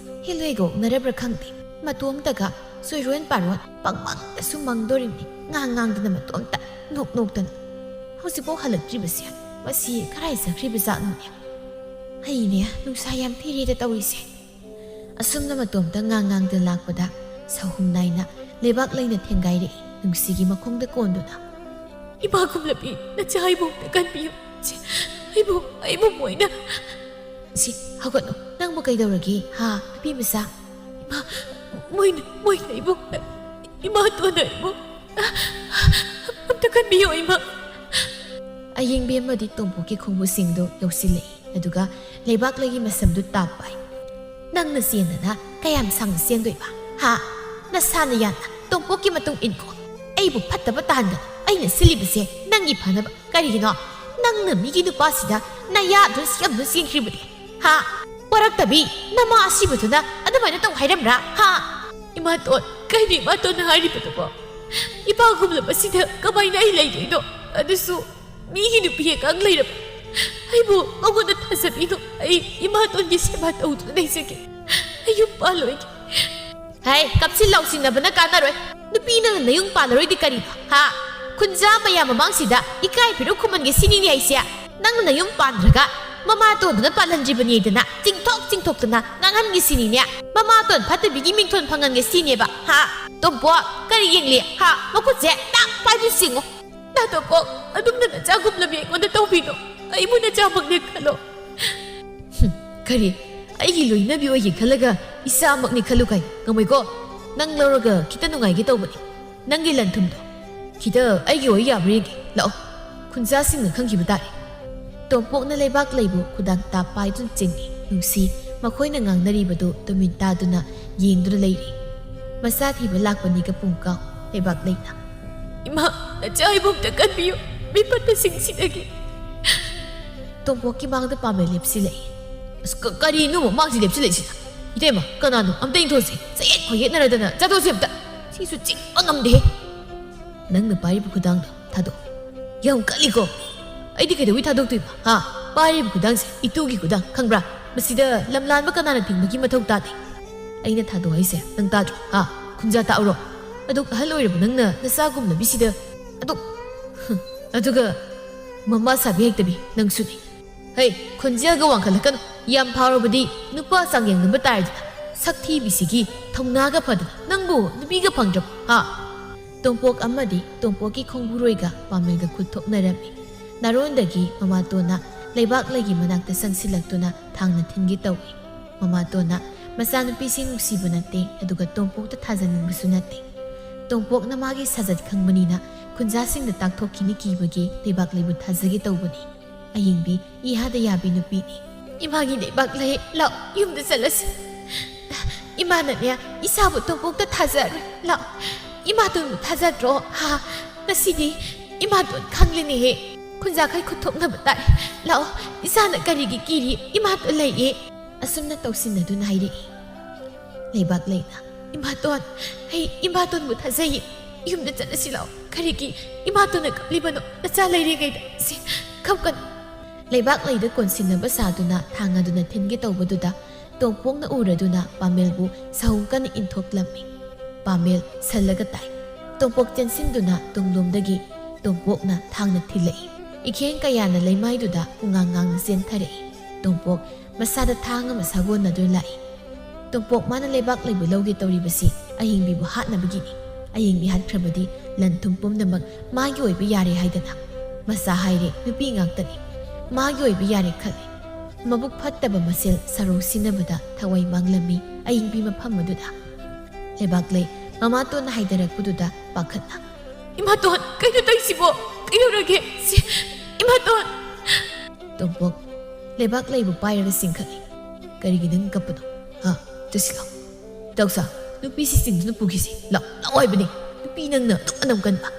ꯍꯦꯂꯣꯏꯒ ꯑꯣꯛꯅꯔꯕ꯭ꯔꯥ ꯈꯪꯗꯦ꯫ ꯃꯇꯣꯝꯇꯒ ꯆꯣꯏꯔꯣꯟ ꯄꯥꯔꯣꯟ ꯄꯪꯃꯪꯗꯁꯨ ꯃꯪꯗꯣꯔꯤꯕꯅꯤ꯫ ꯉꯥꯡ ꯉꯥꯡꯗꯅ ꯃꯇꯣꯝꯇ ꯅꯣꯛ ꯅꯣꯛꯇꯅ꯫ ꯍꯧꯖꯤꯛꯐꯥꯎ ꯍꯜꯂꯛꯇ꯭ꯔꯤꯕꯁꯦ ꯃꯁꯤ ꯀꯔꯥꯏ ꯆꯠꯈ꯭ꯔꯤꯕ ꯖꯥꯠꯅꯣꯅꯦ? ꯑꯩꯅꯦ ꯅꯨꯡꯁꯥ ꯌꯥꯝ ꯊꯤꯔꯦꯗ ꯇꯧꯔꯤꯁꯦ꯫ ꯑꯁꯨꯝꯅ ꯃꯇꯣꯝꯇ ꯉꯥꯡ ꯉꯥꯡꯗ ꯂꯥꯛꯄꯗ ꯁꯍꯨꯝ ꯅꯥꯏꯅ ꯂꯩꯕꯥꯛ ꯂꯩꯅ ꯊꯦꯡꯒꯥꯏꯔꯛꯏ ꯅꯨꯡꯁꯤꯒꯤ ꯃꯈꯣꯡꯗ ꯀꯣꯟꯗꯨꯅ꯫ ꯏꯃꯥ ꯈꯨꯝꯂꯕꯤ, ꯅꯆꯥ ꯑꯩꯕꯨ ꯑꯝꯇ ꯀꯟꯕꯤꯌꯨ꯫ ꯁꯤ, ꯑꯩꯕꯨ, ꯑꯩꯕꯨ ꯃꯣꯏꯅ꯫ ꯁꯤ, ꯍꯧꯒꯠꯂꯣ꯫ ꯅꯪꯕꯨ ꯀꯩꯗꯧꯔꯒꯦ? ꯍꯥ, ꯅꯨꯄꯤ ꯃꯆꯥ? ꯏꯃꯥ, ꯃꯣꯏꯅ, ꯃꯣꯏꯅ ꯑꯩꯕꯨ, ꯏꯃꯥꯇꯣꯟꯅ ꯑꯩꯕꯨ ꯑꯝꯇ ꯀꯟꯕꯤꯌꯨ, ꯏꯃꯥ꯫ ꯑꯌꯦꯡꯕꯤ ꯑꯃꯗꯤ ꯇꯣꯝꯄꯣꯛꯀꯤ ꯈꯣꯡꯕꯨꯁꯤꯡꯗꯨ ꯌꯧꯁꯤꯜꯂꯛꯏ꯫ ꯑꯗꯨꯒ ꯂꯩꯕꯥꯛꯂꯩꯒꯤ ꯃꯁꯝꯗꯨ ꯇꯥꯞ ꯄꯥꯏ꯫ ꯅꯪꯅ ꯆꯦꯟꯗꯅ ꯀꯌꯥꯝ ꯁꯥꯡꯅ ꯆꯦꯟꯗꯣꯏꯕ? ꯍꯥ? ꯅꯁꯥꯅ ꯌꯥꯅ ꯇꯣꯝꯄꯣꯛꯀꯤ ꯃꯇꯨꯡ ꯏꯟꯈꯣ꯫ ꯑꯩꯕꯨ ꯐꯠꯇꯕ ꯇꯥꯍꯟꯒꯅꯨ꯫ ꯑꯩꯅ ꯁꯤꯜꯂꯤꯕꯁꯦ ꯅꯪꯒꯤ ꯐꯅꯕ꯫ ꯀꯔꯤꯒꯤꯅꯣ? ꯅꯪꯅ ꯃꯤꯒꯤ ꯅꯨꯄꯥꯁꯤꯗ ꯅꯌꯥꯗꯨ ꯁꯤꯌꯝꯗꯨ ꯆꯦꯟꯈ꯭ꯔꯤꯕꯅꯦ꯫ ꯍꯥ? ꯋꯥꯔꯛꯇꯕꯤ, ꯅꯃꯥ ꯑꯁꯤꯕꯗꯨꯅ ꯑꯗꯨꯃꯥꯏꯅ ꯇꯧ ꯍꯥꯏꯔꯝꯕ꯭ꯔꯥ? ꯍꯥ? ꯏꯃꯥꯇꯣꯟ, ꯀꯩꯅꯣ ꯏꯃꯥꯇꯣꯟꯅ ꯍꯥꯏꯔꯤꯕꯗꯨꯕꯣ? ꯏꯄꯥꯒꯨꯝꯂꯕꯁꯤꯗ ꯀꯃꯥꯏꯅ ꯑꯩ ꯂꯩꯗꯣꯏꯅꯣ? ꯑꯗꯨꯁꯨ ꯃꯤꯒꯤ ꯅꯨꯄꯤ ꯑꯉꯥꯡ ꯂꯩꯔꯕ ꯑꯩꯕꯨ ꯃꯉꯣꯟꯗ ꯊꯥꯖꯕꯤꯅꯣ꯫ ꯑꯩ ꯏꯃꯥꯇꯣꯟꯒꯤ ꯁꯦꯕꯥ ꯇꯧꯗꯨꯅ ꯂꯩꯖꯒꯦ꯫ ꯑꯩ ꯌꯨꯝ ꯄꯥꯜꯂꯣꯏꯒꯦ꯫ ꯍꯥꯏ, ꯀꯞꯁꯤꯟ ꯂꯥꯎꯁꯤꯟꯅꯕꯅ ꯀꯥꯟꯅꯔꯣꯏ꯫ ꯅꯨꯄꯤ ꯅꯪꯅ ꯅꯌꯨꯝ ꯄꯥꯜꯂꯔꯣꯏꯗꯤ ꯀꯔꯤꯅꯣ? ꯍꯥ? ꯀꯨꯟꯖꯥ ꯃꯌꯥꯝ ꯃꯃꯥꯡꯁꯤꯗ ꯏꯀꯥꯏ ꯐꯤꯔꯨꯛ ꯈꯨꯝꯍꯟꯒꯦ ꯁꯤꯅꯤꯅꯦ ꯑꯩꯁꯦ꯫ ꯅꯪꯅ ꯌꯨꯝ ꯄꯥꯟꯗ꯭ꯔꯒ ꯃꯃꯥꯇꯣꯟꯗꯨꯅ ꯄꯥꯜꯍꯟꯗ꯭ꯔꯤꯕꯅꯦꯗꯅ ꯆꯤꯡꯊꯣꯛ ꯆꯤꯡꯊꯣꯛꯇꯅ ꯉꯥꯡꯍꯟꯒꯦ ꯁꯤꯅꯤꯅꯦ꯫ ꯃꯃꯥꯇꯣꯟ ꯐꯠꯇꯕꯤꯒꯤ ꯃꯤꯡꯊꯣꯟ ꯐꯪꯍꯟꯒꯦ ꯁꯤꯅꯦꯕ꯫ ꯍꯥ? ꯇꯣꯝꯄꯣꯛ, ꯀꯔꯤ ꯌꯦꯡꯂꯤ? ꯍꯥ? ꯃꯈꯨꯠꯁꯦ ꯇꯥꯛ ꯄꯥꯏꯗꯨ ꯆꯤꯡꯉꯨ꯫ ꯅꯥꯇꯣꯝꯄꯣꯛ, ꯑꯗꯨꯝꯅ ꯅꯆꯥꯒꯨꯝꯂꯕꯤ ꯑꯩꯉꯣꯟꯗ ꯇꯧꯕꯤꯅꯣ꯫ ꯑꯩꯕꯨ ꯅꯆꯥꯃꯛꯅꯦ ꯈꯜꯂꯣ꯫ ꯍꯨꯝ, ꯀꯔꯤ? ꯑꯩꯒꯤ ꯂꯣꯏꯅꯕꯤ ꯑꯣꯏꯒꯦ ꯈꯜꯂꯒ ꯏꯆꯥꯃꯛꯅꯤ ꯈꯜꯂꯨ ꯀꯥꯏ? ꯉꯝꯃꯣꯏꯀꯣ꯫ ꯅꯪ ꯂꯧꯔꯒ ꯈꯤꯇ ꯅꯨꯡꯉꯥꯏꯒꯦ ꯇꯧꯕꯅꯤ꯫ ꯅꯪꯒꯤ ꯂꯟ ꯊꯨꯝꯗꯣ ꯈꯤꯇ ꯑꯩꯒꯤ ꯑꯣꯏ ꯌꯥꯕ꯭ꯔꯥ ꯌꯦꯡꯒꯦ꯫ ꯂꯥꯛꯑꯣ, ꯈꯨꯟꯖꯥꯁꯤꯡꯅ ꯈꯪꯈꯤꯕ ꯇꯥꯔꯦ꯫ ꯇꯣꯝꯄꯣꯛꯅ ꯂꯩꯕꯥꯛ ꯂꯩꯕꯨ ꯈꯨꯗꯥꯡ ꯇꯥ ꯄꯥꯏꯗꯨꯅ ꯆꯤꯡꯏ꯫ ꯅꯨꯡꯁꯤ, ꯃꯈꯣꯏꯅ ꯉꯥꯡꯅꯔꯤꯕꯗꯨ ꯇꯨꯃꯤꯟ ꯇꯥꯗꯨꯅ ꯌꯦꯡꯗꯨꯅ ꯂꯩꯔꯤ꯫ ꯃꯆꯥ ꯊꯤꯕ ꯂꯥꯛꯄꯅꯤꯒ ꯄꯨꯡꯀꯥꯎ꯫ ꯂꯩꯕꯥꯛ ꯂꯩꯅ, "ꯏꯃꯥ, ꯅꯆꯥ ꯑꯩꯕꯨ ꯑꯝꯇ ꯀꯟꯕꯤꯌꯨ, ꯃꯤꯐꯠꯇꯁꯤꯡꯁꯤꯗꯒꯤ꯫" ꯇꯣꯝꯄꯣꯛꯀꯤ ꯃꯥꯡꯗ ꯄꯥꯝꯕꯩ ꯂꯦꯞꯁꯤꯜꯂꯛꯏ꯫ "ꯑꯁ, ꯀ-, ꯀꯔꯤꯅꯣ ꯃꯃꯥꯡꯁꯤ ꯂꯦꯞꯁꯤꯜꯂꯛꯏꯁꯤꯅ? ꯏꯇꯩꯃ, ꯀꯅꯥꯅꯣ? ꯑꯝꯇ ꯌꯦꯡꯊꯣꯛꯁꯤ꯫ ꯆꯌꯦꯠ ꯈꯣꯏꯌꯦꯠꯅꯔꯗꯅ ꯆꯠꯊꯣꯛꯁꯤ ꯑꯝꯇ꯫ ꯁꯤꯁꯨ ꯆꯤꯡꯕ ꯉꯝꯗꯦ꯫ ꯅꯪꯅ ꯄꯥꯏꯔꯤꯕ ꯈꯨꯗꯥꯡꯗꯣ ꯊꯥꯗꯣꯛꯑꯣ꯫ ꯌꯥꯝ ꯀꯜꯂꯤꯀꯣ꯫ ꯑꯩꯗꯤ ꯀꯩꯗꯧꯕꯩ ꯊꯥꯗꯣꯛꯇꯣꯏꯕ? ꯍꯥ? ꯄꯥꯏꯔꯤꯕ ꯈꯨꯗꯥꯡꯁꯦ ꯏꯇꯨꯒꯤ ꯈꯨꯗꯥꯡ, ꯈꯪꯕ꯭ꯔꯥ? ꯃꯁꯤꯗ ꯂꯝꯂꯥꯟꯕ ꯀꯅꯥꯅ ꯊꯤꯡꯕꯒꯤ ꯃꯊꯧ ꯇꯥꯗꯦ꯫ ꯑꯩꯅ ꯊꯥꯗꯣꯛ ꯍꯥꯏꯁꯦ ꯅꯪ ꯇꯥꯗ꯭ꯔꯣ? ꯍꯥ? ꯈꯨꯟꯖꯥ ꯇꯥꯛꯎꯔꯣ? ꯑꯗꯨꯛ ꯑꯍꯜ ꯑꯣꯏꯔꯕ ꯅꯪꯅ ꯅꯆꯥꯒꯨꯝꯂꯕꯤꯁꯤꯗ ꯑꯗꯨꯛ, ꯍꯨꯝ, ꯑꯗꯨꯒ ꯃꯃꯥ ꯁꯥꯕꯤ ꯍꯩꯇꯕꯤ ꯅꯪꯁꯨꯅꯤ꯫ ꯍꯩ, ꯈꯣꯟꯖꯦꯜꯒ ꯋꯥꯡꯈꯠꯂꯛꯀꯅꯨ꯫ ꯌꯥꯝ ꯐꯥꯎꯔꯕꯗꯤ ꯅꯨꯄꯥ ꯆꯥꯡꯌꯦꯡꯅꯕ ꯇꯥꯔꯦꯗꯅ꯫ ꯁꯛ ꯊꯤꯕꯤꯁꯤꯒꯤ ꯊꯧꯅꯥꯒ ꯐꯗꯅ ꯅꯪꯕꯨ ꯅꯨꯄꯤꯒ ꯐꯪꯗ꯭ꯔꯕ, ꯍꯥ? ꯇꯣꯝꯄꯣꯛ ꯑꯃꯗꯤ ꯇꯣꯝꯄꯣꯛꯀꯤ ꯈꯣꯡꯕꯨꯔꯣꯏꯒ ꯄꯥꯃꯦꯜꯒ ꯈꯨꯠ ꯊꯣꯛꯅꯔꯝꯃꯤ꯫ ꯅꯥꯔꯣꯟꯗꯒꯤ ꯃꯃꯥꯇꯣꯟꯅ ꯂꯩꯕꯥꯛ ꯂꯩꯒꯤ ꯃꯅꯥꯛꯇ ꯆꯪꯁꯤꯜꯂꯛꯇꯨꯅ ꯊꯥꯡꯅ ꯊꯤꯟꯒꯦ ꯇꯧꯏ꯫ ꯃꯃꯥꯇꯣꯟꯅ ꯃꯆꯥꯅꯨꯄꯤꯁꯤ ꯅꯨꯡꯁꯤꯕ ꯅꯠꯇꯦ, ꯑꯗꯨꯒ ꯇꯣꯝꯄꯣꯛꯇ ꯊꯥꯖꯅꯤꯡꯕꯁꯨ ꯅꯠꯇꯦ꯫ ꯇꯣꯝꯄꯣꯛꯅ ꯃꯥꯒꯤ ꯁꯥꯖꯠ ꯈꯪꯕꯅꯤꯅ ꯈꯨꯟꯖꯥꯁꯤꯡꯗ ꯇꯥꯛꯊꯣꯛꯈꯤꯅꯤ ꯀꯤꯕꯒꯤ ꯂꯩꯕꯥꯛ ꯂꯩꯕꯨ ꯊꯥꯖꯒꯦ ꯇꯧꯕꯅꯤ꯫ ꯑꯌꯤꯡꯕꯤ ꯏꯍꯥꯗ ꯌꯥꯕꯤ ꯅꯨꯄꯤꯅꯤ꯫ ꯏꯃꯥꯒꯤ ꯂꯩꯕꯥꯛ ꯂꯩ, ꯂꯥꯛꯑꯣ, ꯌꯨꯝꯗ ꯆꯠꯂꯁꯤ꯫ ꯏꯃꯥꯅꯅꯦ, ꯏꯁꯥꯕꯨ ꯇꯣꯝꯄꯣꯛꯇ ꯊꯥꯖꯔꯣꯏ꯫ ꯂꯥꯛꯑꯣ, ꯏꯃꯥꯇꯣꯟꯕꯨ ꯊꯥꯖꯗ꯭ꯔꯣ? ꯍꯥ? ꯉꯁꯤꯗꯤ ꯏꯃꯥꯇꯣꯟ ꯈꯪꯂꯅꯤꯍꯦ꯫ ꯈꯨꯟꯖꯥꯈꯩ ꯈꯨꯠꯊꯣꯛꯅꯕ ꯇꯥꯔꯦ꯫ ꯂꯥꯛꯑꯣ, ꯏꯁꯥꯅ ꯀꯔꯤꯒꯤ ꯀꯤꯔꯤ? ꯏꯃꯥꯇꯣꯟ ꯂꯩꯌꯦ꯫ ꯑꯁꯨꯝꯅ ꯇꯧꯁꯤꯟꯅꯗꯨꯅ ꯍꯥꯏꯔꯛꯏ꯫ ꯂꯩꯕꯥꯛ ꯂꯩꯅ, "ꯏꯃꯥꯇꯣꯟ, ꯑꯩ ꯏꯃꯥꯇꯣꯟꯕꯨ ꯊꯥꯖꯩꯌꯦ꯫ ꯌꯨꯝꯗ ꯆꯠꯂꯁꯤ ꯂꯥꯛꯑꯣ꯫ ꯀꯔꯤꯒꯤ ꯏꯃꯥꯇꯣꯟꯅ ꯀꯞꯂꯤꯕꯅꯣ? ꯅꯆꯥ ꯂꯩꯔꯤꯉꯩꯗ ꯁꯤ ꯀꯞꯀꯅꯨ꯫" ꯂꯩꯕꯥꯛ ꯂꯩꯗ ꯀꯣꯟꯁꯤꯟꯅꯕ ꯁꯥꯗꯨꯅ ꯊꯥꯡ ꯑꯗꯨꯅ ꯊꯤꯟꯒꯦ ꯇꯧꯕꯗꯨꯗ ꯇꯣꯝꯄꯣꯛꯅ ꯎꯔꯗꯨꯅ ꯄꯥꯃꯦꯜꯕꯨ ꯁꯍꯨꯝ ꯀꯟꯅ ꯏꯟꯊꯣꯛꯂꯝꯃꯤ꯫ ꯄꯥꯃꯦꯜ ꯁꯜꯂꯒ ꯇꯥꯏ꯫ ꯇꯣꯝꯄꯣꯛ ꯆꯦꯟꯁꯤꯟꯗꯨꯅ ꯇꯨꯡꯂꯣꯝꯗꯒꯤ ꯇꯣꯝꯄꯣꯛꯅ ꯊꯥꯡꯅ ꯊꯤꯜꯂꯛꯏ꯫ ꯏꯈꯦꯡ ꯀꯌꯥꯅ ꯂꯩꯃꯥꯏꯗꯨꯗ ꯄꯨꯡꯉꯥꯡ ꯉꯥꯡꯅ ꯆꯦꯟꯊꯔꯛꯏ꯫ ꯇꯣꯝꯄꯣꯛ ꯃꯁꯥꯗ ꯊꯥꯡ ꯑꯃ ꯁꯥꯒꯣꯟꯅꯗꯨꯅ ꯂꯥꯛꯏ꯫ ꯇꯣꯝꯄꯣꯛ ꯃꯥꯅ ꯂꯩꯕꯥꯛ ꯂꯩꯕꯨ ꯂꯧꯒꯦ ꯇꯧꯔꯤꯕꯁꯤ ꯑꯍꯤꯡꯕꯤꯕꯨ ꯍꯥꯠꯅꯕꯒꯤꯅꯤ꯫ ꯑꯍꯤꯡꯕꯤ ꯍꯥꯠꯈ꯭ꯔꯕꯗꯤ ꯂꯟ ꯊꯨꯝ ꯄꯨꯝꯅꯃꯛ ꯃꯥꯒꯤ ꯑꯣꯏꯕ ꯌꯥꯔꯦ ꯍꯥꯏꯗꯅ꯫ ꯃꯆꯥ ꯍꯥꯏꯔꯦ ꯅꯨꯄꯤ ꯉꯥꯛꯇꯅꯤ꯫ ꯃꯥꯒꯤ ꯑꯣꯏꯕ ꯌꯥꯔꯦ ꯈꯜꯂꯤ꯫ ꯃꯕꯨꯛ ꯐꯠꯇꯕ ꯃꯁꯦꯜ ꯁꯔꯧ ꯁꯤꯟꯅꯕꯗ ꯊꯋꯥꯏ ꯃꯥꯡꯂꯝꯃꯤ ꯑꯍꯤꯡꯕꯤ ꯃꯐꯝ ꯑꯗꯨꯗ꯫ ꯂꯩꯕꯥꯛꯂꯩ ꯃꯃꯥꯇꯣꯟꯅ ꯍꯥꯏꯊꯔꯛꯄꯗꯨꯗ ꯄꯥꯈꯠꯅ, "ꯏꯃꯥꯇꯣꯟ, ꯀꯩꯅꯣ ꯇꯧꯔꯤꯁꯤꯕꯣ? ꯀꯩꯗꯧꯔꯒꯦ? ꯁꯤ, ꯏꯃꯥꯇꯣꯟ!" ꯇꯣꯝꯄꯣꯛ ꯂꯩꯕꯥꯛꯂꯩꯕꯨ ꯄꯥꯏꯔꯒ ꯆꯤꯡꯈꯠꯂꯤ꯫ "ꯀꯔꯤꯒꯤ ꯅꯪ ꯀꯞꯄꯅꯣ? ꯍꯥ? ꯆꯠꯁꯤꯜꯂꯣ꯫ ꯏꯇꯥꯎꯆꯥ, ꯅꯨꯄꯤꯁꯤ ꯆꯤꯡꯗꯨꯅ ꯄꯨꯈꯤꯁꯤ꯫ ꯂꯥꯛꯑꯣ, ꯂꯥꯛꯑꯣ ꯍꯥꯏꯕꯅꯤ꯫ ꯅꯨꯄꯤ ꯅꯪꯅ ꯑꯗꯨꯛ ꯑꯅꯝ ꯀꯟꯕ!"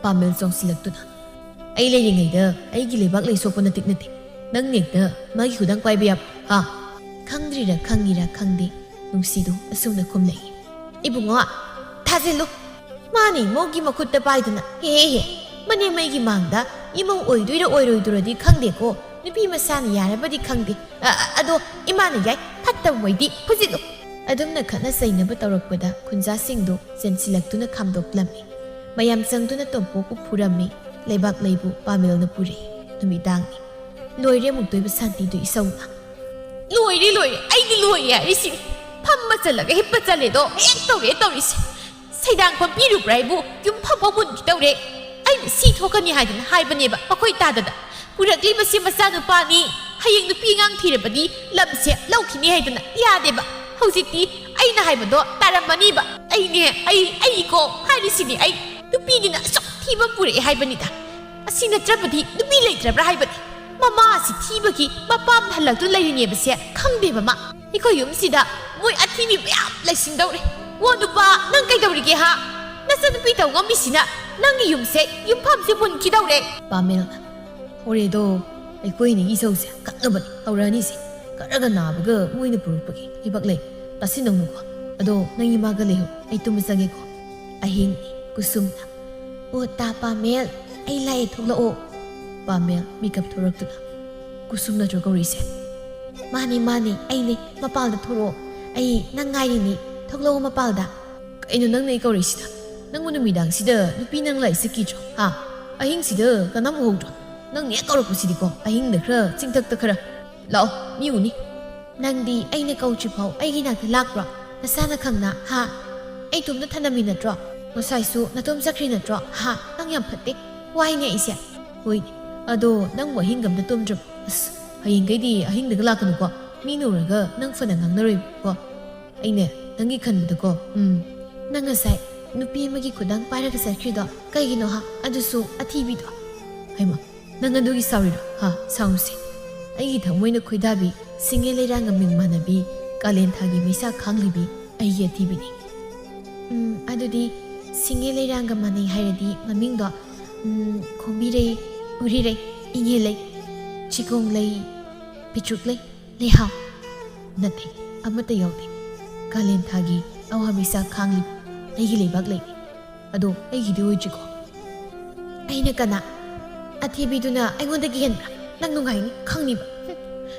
ꯄꯥꯃꯦꯜ ꯆꯣꯡꯁꯤꯜꯂꯛꯇꯨꯅ, "ꯑꯩ ꯂꯩꯔꯤꯉꯩꯗ ꯑꯩꯒꯤ ꯂꯩꯕꯥꯛꯂꯩ ꯁꯣꯛꯄ ꯅꯇꯤꯛ ꯅꯠꯇꯦ꯫ ꯅꯪꯅ ꯍꯦꯛꯇ ꯃꯥꯒꯤ ꯈꯨꯗꯥꯡ ꯄꯥꯏꯕ ꯌꯥꯕ꯭ꯔꯣ? ꯍꯥ?" ꯈꯪꯗ꯭ꯔꯤꯔꯥ ꯈꯪꯉꯤꯔꯥ ꯈꯪꯗꯦ, ꯅꯨꯡꯁꯤꯗꯨ ꯑꯁꯨꯝꯅ ꯈꯨꯝꯂꯛꯏ꯫ "ꯏꯕꯨꯡꯉꯣ, ꯊꯥꯖꯤꯜꯂꯨ꯫ ꯃꯥꯅ ꯏꯃꯧꯒꯤ ꯃꯈꯨꯠꯇ ꯄꯥꯏꯗꯨꯅ ꯍꯦ ꯍꯦ ꯍꯦ꯫ ꯃꯅꯦꯝꯃꯩꯒꯤ ꯃꯥꯡꯗ ꯏꯃꯧ ꯑꯣꯏꯗꯣꯏꯔ ꯑꯣꯏꯔꯣꯏꯗꯣꯏꯔꯗꯤ ꯈꯪꯗꯦꯀꯣ꯫ ꯅꯨꯄꯤ ꯃꯁꯥꯅ ꯌꯥꯔꯕꯗꯤ ꯈꯪꯗꯦ꯫ ꯑ, ꯑ, ꯑꯗꯣ ꯏꯃꯥꯅ ꯌꯥꯏ, ꯐꯠꯇꯕ ꯃꯣꯏꯗꯤ ꯐꯨꯖꯤꯜꯂꯨ꯫" ꯑꯗꯨꯝꯅ ꯈꯠꯅ ꯆꯩꯅꯕ ꯇꯧꯔꯛꯄꯗ ꯈꯨꯟꯖꯥꯁꯤꯡꯗꯨ ꯆꯦꯟꯁꯤꯜꯂꯛꯇꯨꯅ ꯈꯥꯝꯗꯣꯛꯂꯝꯃꯤ꯫ ꯃꯌꯥꯝ ꯆꯪꯗꯨꯅ ꯇꯣꯝꯄꯣꯛꯄꯨ ꯐꯨꯔꯝꯃꯤ꯫ ꯂꯩꯕꯥꯛꯂꯩꯕꯨ ꯄꯥꯃꯦꯜꯅ ꯄꯨꯔꯛꯏ꯫ ꯅꯨꯃꯤꯗꯥꯡꯅꯤ꯫ ꯂꯣꯏꯔꯦ ꯑꯃꯨꯛꯇꯣꯏꯕ ꯁꯥꯟꯇꯤꯗꯨ ꯏꯁꯧꯅ꯫ "ꯂꯣꯏꯔꯦ, ꯂꯣꯏꯔꯦ, ꯑꯩꯗꯤ ꯂꯣꯏꯔꯦ ꯍꯥꯏꯔꯤꯁꯤꯅꯤ꯫ ꯐꯝꯕ ꯆꯜꯂꯒ ꯍꯤꯞꯄ ꯆꯜꯂꯦꯗꯣ ꯍꯦꯛ ꯇꯧꯔꯦ ꯇꯧꯔꯤꯁꯦ꯫ ꯁꯩꯗꯥꯡꯐꯝ ꯄꯤꯔꯨꯕ꯭ꯔꯥ ꯍꯥꯏꯕꯨ ꯌꯨꯝꯐꯝꯐꯥꯎ ꯃꯨꯟꯈꯤꯗꯧꯔꯦ꯫ ꯑꯩꯅ ꯁꯤ ꯊꯣꯛꯀꯅꯤ ꯍꯥꯏꯗꯅ ꯍꯥꯏꯕꯅꯦꯕ, ꯃꯈꯣꯏ ꯇꯥꯗꯗ꯫ ꯄꯨꯔꯛꯂꯤꯕꯁꯤ ꯃꯆꯥꯅꯨꯄꯥꯅꯤ, ꯍꯌꯦꯡ ꯅꯨꯄꯤ ꯑꯉꯥꯡ ꯊꯤꯔꯕꯗꯤ ꯂꯝꯁꯦ ꯂꯧꯈꯤꯅꯤ ꯍꯥꯏꯗꯅ ꯌꯥꯗꯦꯕ꯫ ꯍꯧꯖꯤꯛꯇꯤ ꯑꯩꯅ ꯍꯥꯏꯕꯗꯣ ꯇꯥꯔꯝꯃꯅꯤꯕ꯫ ꯑꯩꯅꯦ, ꯑꯩ, ꯑꯩꯀꯣ ꯍꯥꯏꯔꯤꯁꯤꯅꯦ, ꯑꯩ ꯅꯨꯄꯤꯒꯤꯅ ꯑꯁꯨꯛ ꯊꯤꯕ ꯄꯨꯔꯛꯑꯦ ꯍꯥꯏꯕꯅꯤꯗ꯫ ꯑꯁꯤ ꯅꯠꯇ꯭ꯔꯕꯗꯤ ꯅꯨꯄꯤ ꯂꯩꯇ꯭ꯔꯕ꯭ꯔꯥ ꯍꯥꯏꯕꯅꯤ꯫ ꯃꯃꯥ ꯑꯁꯤ ꯊꯤꯕꯒꯤ ꯃꯄꯥꯝ ꯍꯜꯂꯛꯇꯨ ꯂꯩꯔꯤꯅꯦꯕꯁꯦ ꯈꯪꯗꯦꯕ ꯃꯥ꯫ ꯑꯩꯈꯣꯏ ꯌꯨꯝꯁꯤꯗ ꯃꯣꯏ ꯑꯊꯤꯕꯤ ꯃꯌꯥꯝ ꯂꯩꯁꯤꯟꯗꯧꯔꯦ꯫ ꯑꯣ ꯅꯨꯄꯥ, ꯅꯪ ꯀꯩꯗꯧꯔꯤꯒꯦ ꯍꯥ? ꯅꯆꯟꯅꯨꯄꯤ ꯇꯧ ꯉꯝꯃꯤꯁꯤꯅ ꯅꯪꯒꯤ ꯌꯨꯝꯁꯦ, ꯌꯨꯝꯐꯝꯁꯦ ꯃꯨꯟꯈꯤꯗꯧꯔꯦ꯫ ꯄꯥꯃꯦꯜꯅ, "ꯍꯣꯔꯦꯗꯣ, ꯑꯩꯈꯣꯏꯅꯤ ꯏꯁꯧꯁꯦ ꯀꯛꯅꯕꯅꯤ ꯍꯧꯔꯛꯑꯅꯤꯁꯦ꯫ ꯀꯛꯑꯒ ꯅꯥꯕꯒ ꯃꯣꯏꯅ ꯄꯨꯔꯛꯄꯒꯤ ꯂꯩꯕꯥꯛꯂꯩ꯫ ꯇꯥꯁꯤꯟꯅꯧꯅꯨꯀꯣ꯫ ꯑꯗꯣ ꯅꯪ ꯏꯃꯥꯒ ꯂꯩꯍꯧ, ꯑꯩ ꯇꯨꯝꯕ ꯆꯪꯒꯦꯀꯣ꯫" ꯑꯍꯤꯡꯅꯤ꯫ ꯀꯨꯁꯨꯝꯅ, "ꯑꯣ ꯇꯥ ꯄꯥꯃꯦꯜ, ꯑꯩ ꯂꯥꯛꯑꯦ, ꯊꯣꯛꯂꯛꯑꯣ꯫" ꯄꯥꯃꯦꯜ ꯃꯤꯀꯞ ꯊꯣꯔꯛꯇꯨꯅ, "ꯀꯨꯁꯨꯝ ꯅꯠꯇ꯭ꯔꯣ ꯀꯧꯔꯤꯁꯦ?" "ꯃꯥꯅꯦ, ꯃꯥꯅꯦ, ꯑꯩꯅꯦ꯫ ꯃꯄꯥꯜꯗ ꯊꯣꯔꯛꯑꯣ꯫ ꯑꯩ ꯅꯪ ꯉꯥꯏꯔꯤꯅꯦ꯫ ꯊꯣꯛꯂꯛꯑꯣ ꯃꯄꯥꯜꯗ꯫" "ꯀꯩꯅꯣ ꯅꯪꯅ ꯑꯩ ꯀꯧꯔꯛꯏꯁꯤꯅ?" ꯅꯪꯕꯨ ꯅꯨꯃꯤꯗꯥꯡꯁꯤꯗ ꯅꯨꯄꯤ ꯅꯪ ꯂꯥꯛꯏꯁꯦ ꯀꯤꯗ꯭ꯔꯣ? ꯍꯥ? ꯑꯍꯤꯡꯁꯤꯗ ꯀꯅꯥꯝ ꯎꯍꯧꯗ꯭ꯔꯣ? ꯅꯪꯅ ꯍꯦꯛ ꯀꯧꯔꯛꯄꯁꯤꯗꯤꯀꯣ, ꯑꯍꯤꯡꯗ ꯈꯔ ꯆꯤꯡꯊꯛꯇ ꯈꯔ ꯂꯥꯛꯑꯣ, ꯃꯤ ꯎꯅꯤ꯫ ꯅꯪꯗꯤ ꯑꯩꯅ ꯀꯧꯗ꯭ꯔꯤꯐꯥꯎ ꯑꯩꯒꯤ ꯅꯥꯛꯇ ꯂꯥꯛꯄ꯭ꯔꯣ? ꯅꯁꯥꯅ ꯈꯪꯅ, ꯍꯥ? ꯑꯩ ꯏꯇꯣꯝꯇ ꯊꯅꯝꯃꯤ ꯅꯠꯇ꯭ꯔꯣ? ꯉꯁꯥꯏꯁꯨ ꯅꯇꯣꯝ ꯆꯠꯈ꯭ꯔꯤ ꯅꯠꯇ꯭ꯔꯣ? ꯍꯥ? ꯅꯪ ꯌꯥꯝ ꯐꯠꯇꯦ꯫ ꯋꯥꯏꯅꯦ ꯑꯩꯁꯦ꯫ ꯍꯣꯏꯅꯦ꯫ ꯑꯗꯣ ꯅꯪꯕꯨ ꯑꯍꯤꯡꯒ ꯑꯝꯇ ꯇꯨꯝꯗ꯭ꯔꯕꯣ? ꯑꯁ, ꯍꯌꯦꯡꯈꯩꯗꯤ ꯑꯍꯤꯡꯗꯒ ꯂꯥꯛꯀꯅꯨꯀꯣ꯫ ꯃꯤꯅ ꯎꯔꯒ ꯅꯪ ꯐꯅ ꯉꯥꯡꯅꯔꯣꯏꯕꯀꯣ꯫ ꯑꯩꯅ ꯅꯪꯒꯤ ꯈꯟꯕꯗꯀꯣ, ꯎꯝ, ꯅꯪ ꯉꯁꯥꯏ ꯅꯨꯄꯤ ꯑꯃꯒꯤ ꯈꯨꯗꯥꯡ ꯄꯥꯏꯔꯒ ꯆꯠꯈ꯭ꯔꯤꯗꯣ ꯀꯩꯒꯤꯅꯣ ꯍꯥ? ꯑꯗꯨꯁꯨ ꯑꯊꯤꯕꯤꯗꯣ꯫ ꯍꯩꯃꯥ, ꯅꯪ ꯑꯗꯨꯒꯤ ꯁꯥꯎꯔꯤꯔꯣ? ꯍꯥ, ꯁꯥꯎꯅꯨꯁꯦ꯫ ꯑꯩꯒꯤ ꯊꯃꯣꯏꯅ ꯈꯣꯏꯗꯥꯕꯤ, ꯁꯤꯡꯉꯦ ꯂꯩꯔꯥꯡꯒ ꯃꯤꯡ ꯃꯥꯟꯅꯕꯤ, ꯀꯥꯂꯦꯟ ꯊꯥꯒꯤ ꯃꯩꯁꯥ ꯈꯥꯡꯂꯤꯕꯤ ꯑꯩꯒꯤ ꯑꯊꯤꯕꯤꯅꯤ꯫ ꯎꯝ, ꯑꯗꯨꯗꯤ ꯁꯤꯡꯉꯦ ꯂꯩꯔꯥꯡꯒ ꯃꯥꯟꯅꯩ ꯍꯥꯏꯔꯗꯤ ꯃꯃꯤꯡꯗꯣ, ꯎꯝ, ꯈꯣꯝꯕꯤꯔꯩ, ꯎꯔꯤꯔꯩ, ꯏꯉꯦꯜꯂꯩ, ꯆꯤꯒꯣꯡꯂꯩ, ꯄꯤꯇ꯭ꯔꯨꯛꯂꯩ, ꯂꯩꯍꯥꯎ꯫ ꯅꯠꯇꯦ, ꯑꯃꯠꯇ ꯌꯥꯎꯗꯦ꯫ ꯀꯥꯂꯦꯟ ꯊꯥꯒꯤ ꯑꯋꯥ ꯃꯩꯁꯥ ꯈꯥꯡꯂꯤꯕ ꯑꯩꯒꯤ ꯂꯩꯕꯥꯛ ꯂꯩꯅꯤ꯫ ꯑꯗꯣ ꯑꯩꯒꯤꯗꯤ ꯑꯣꯏꯗ꯭ꯔꯤꯀꯣ꯫ ꯑꯩꯅ ꯀꯅꯥ? ꯑꯊꯤꯕꯤꯗꯨꯅ ꯑꯩꯉꯣꯟꯗꯒꯤ ꯍꯦꯟꯕ꯭ꯔꯥ? ꯅꯪ ꯅꯨꯡꯉꯥꯏꯅꯤ ꯈꯪꯅꯤꯕ꯫ ꯍꯨꯝ꯫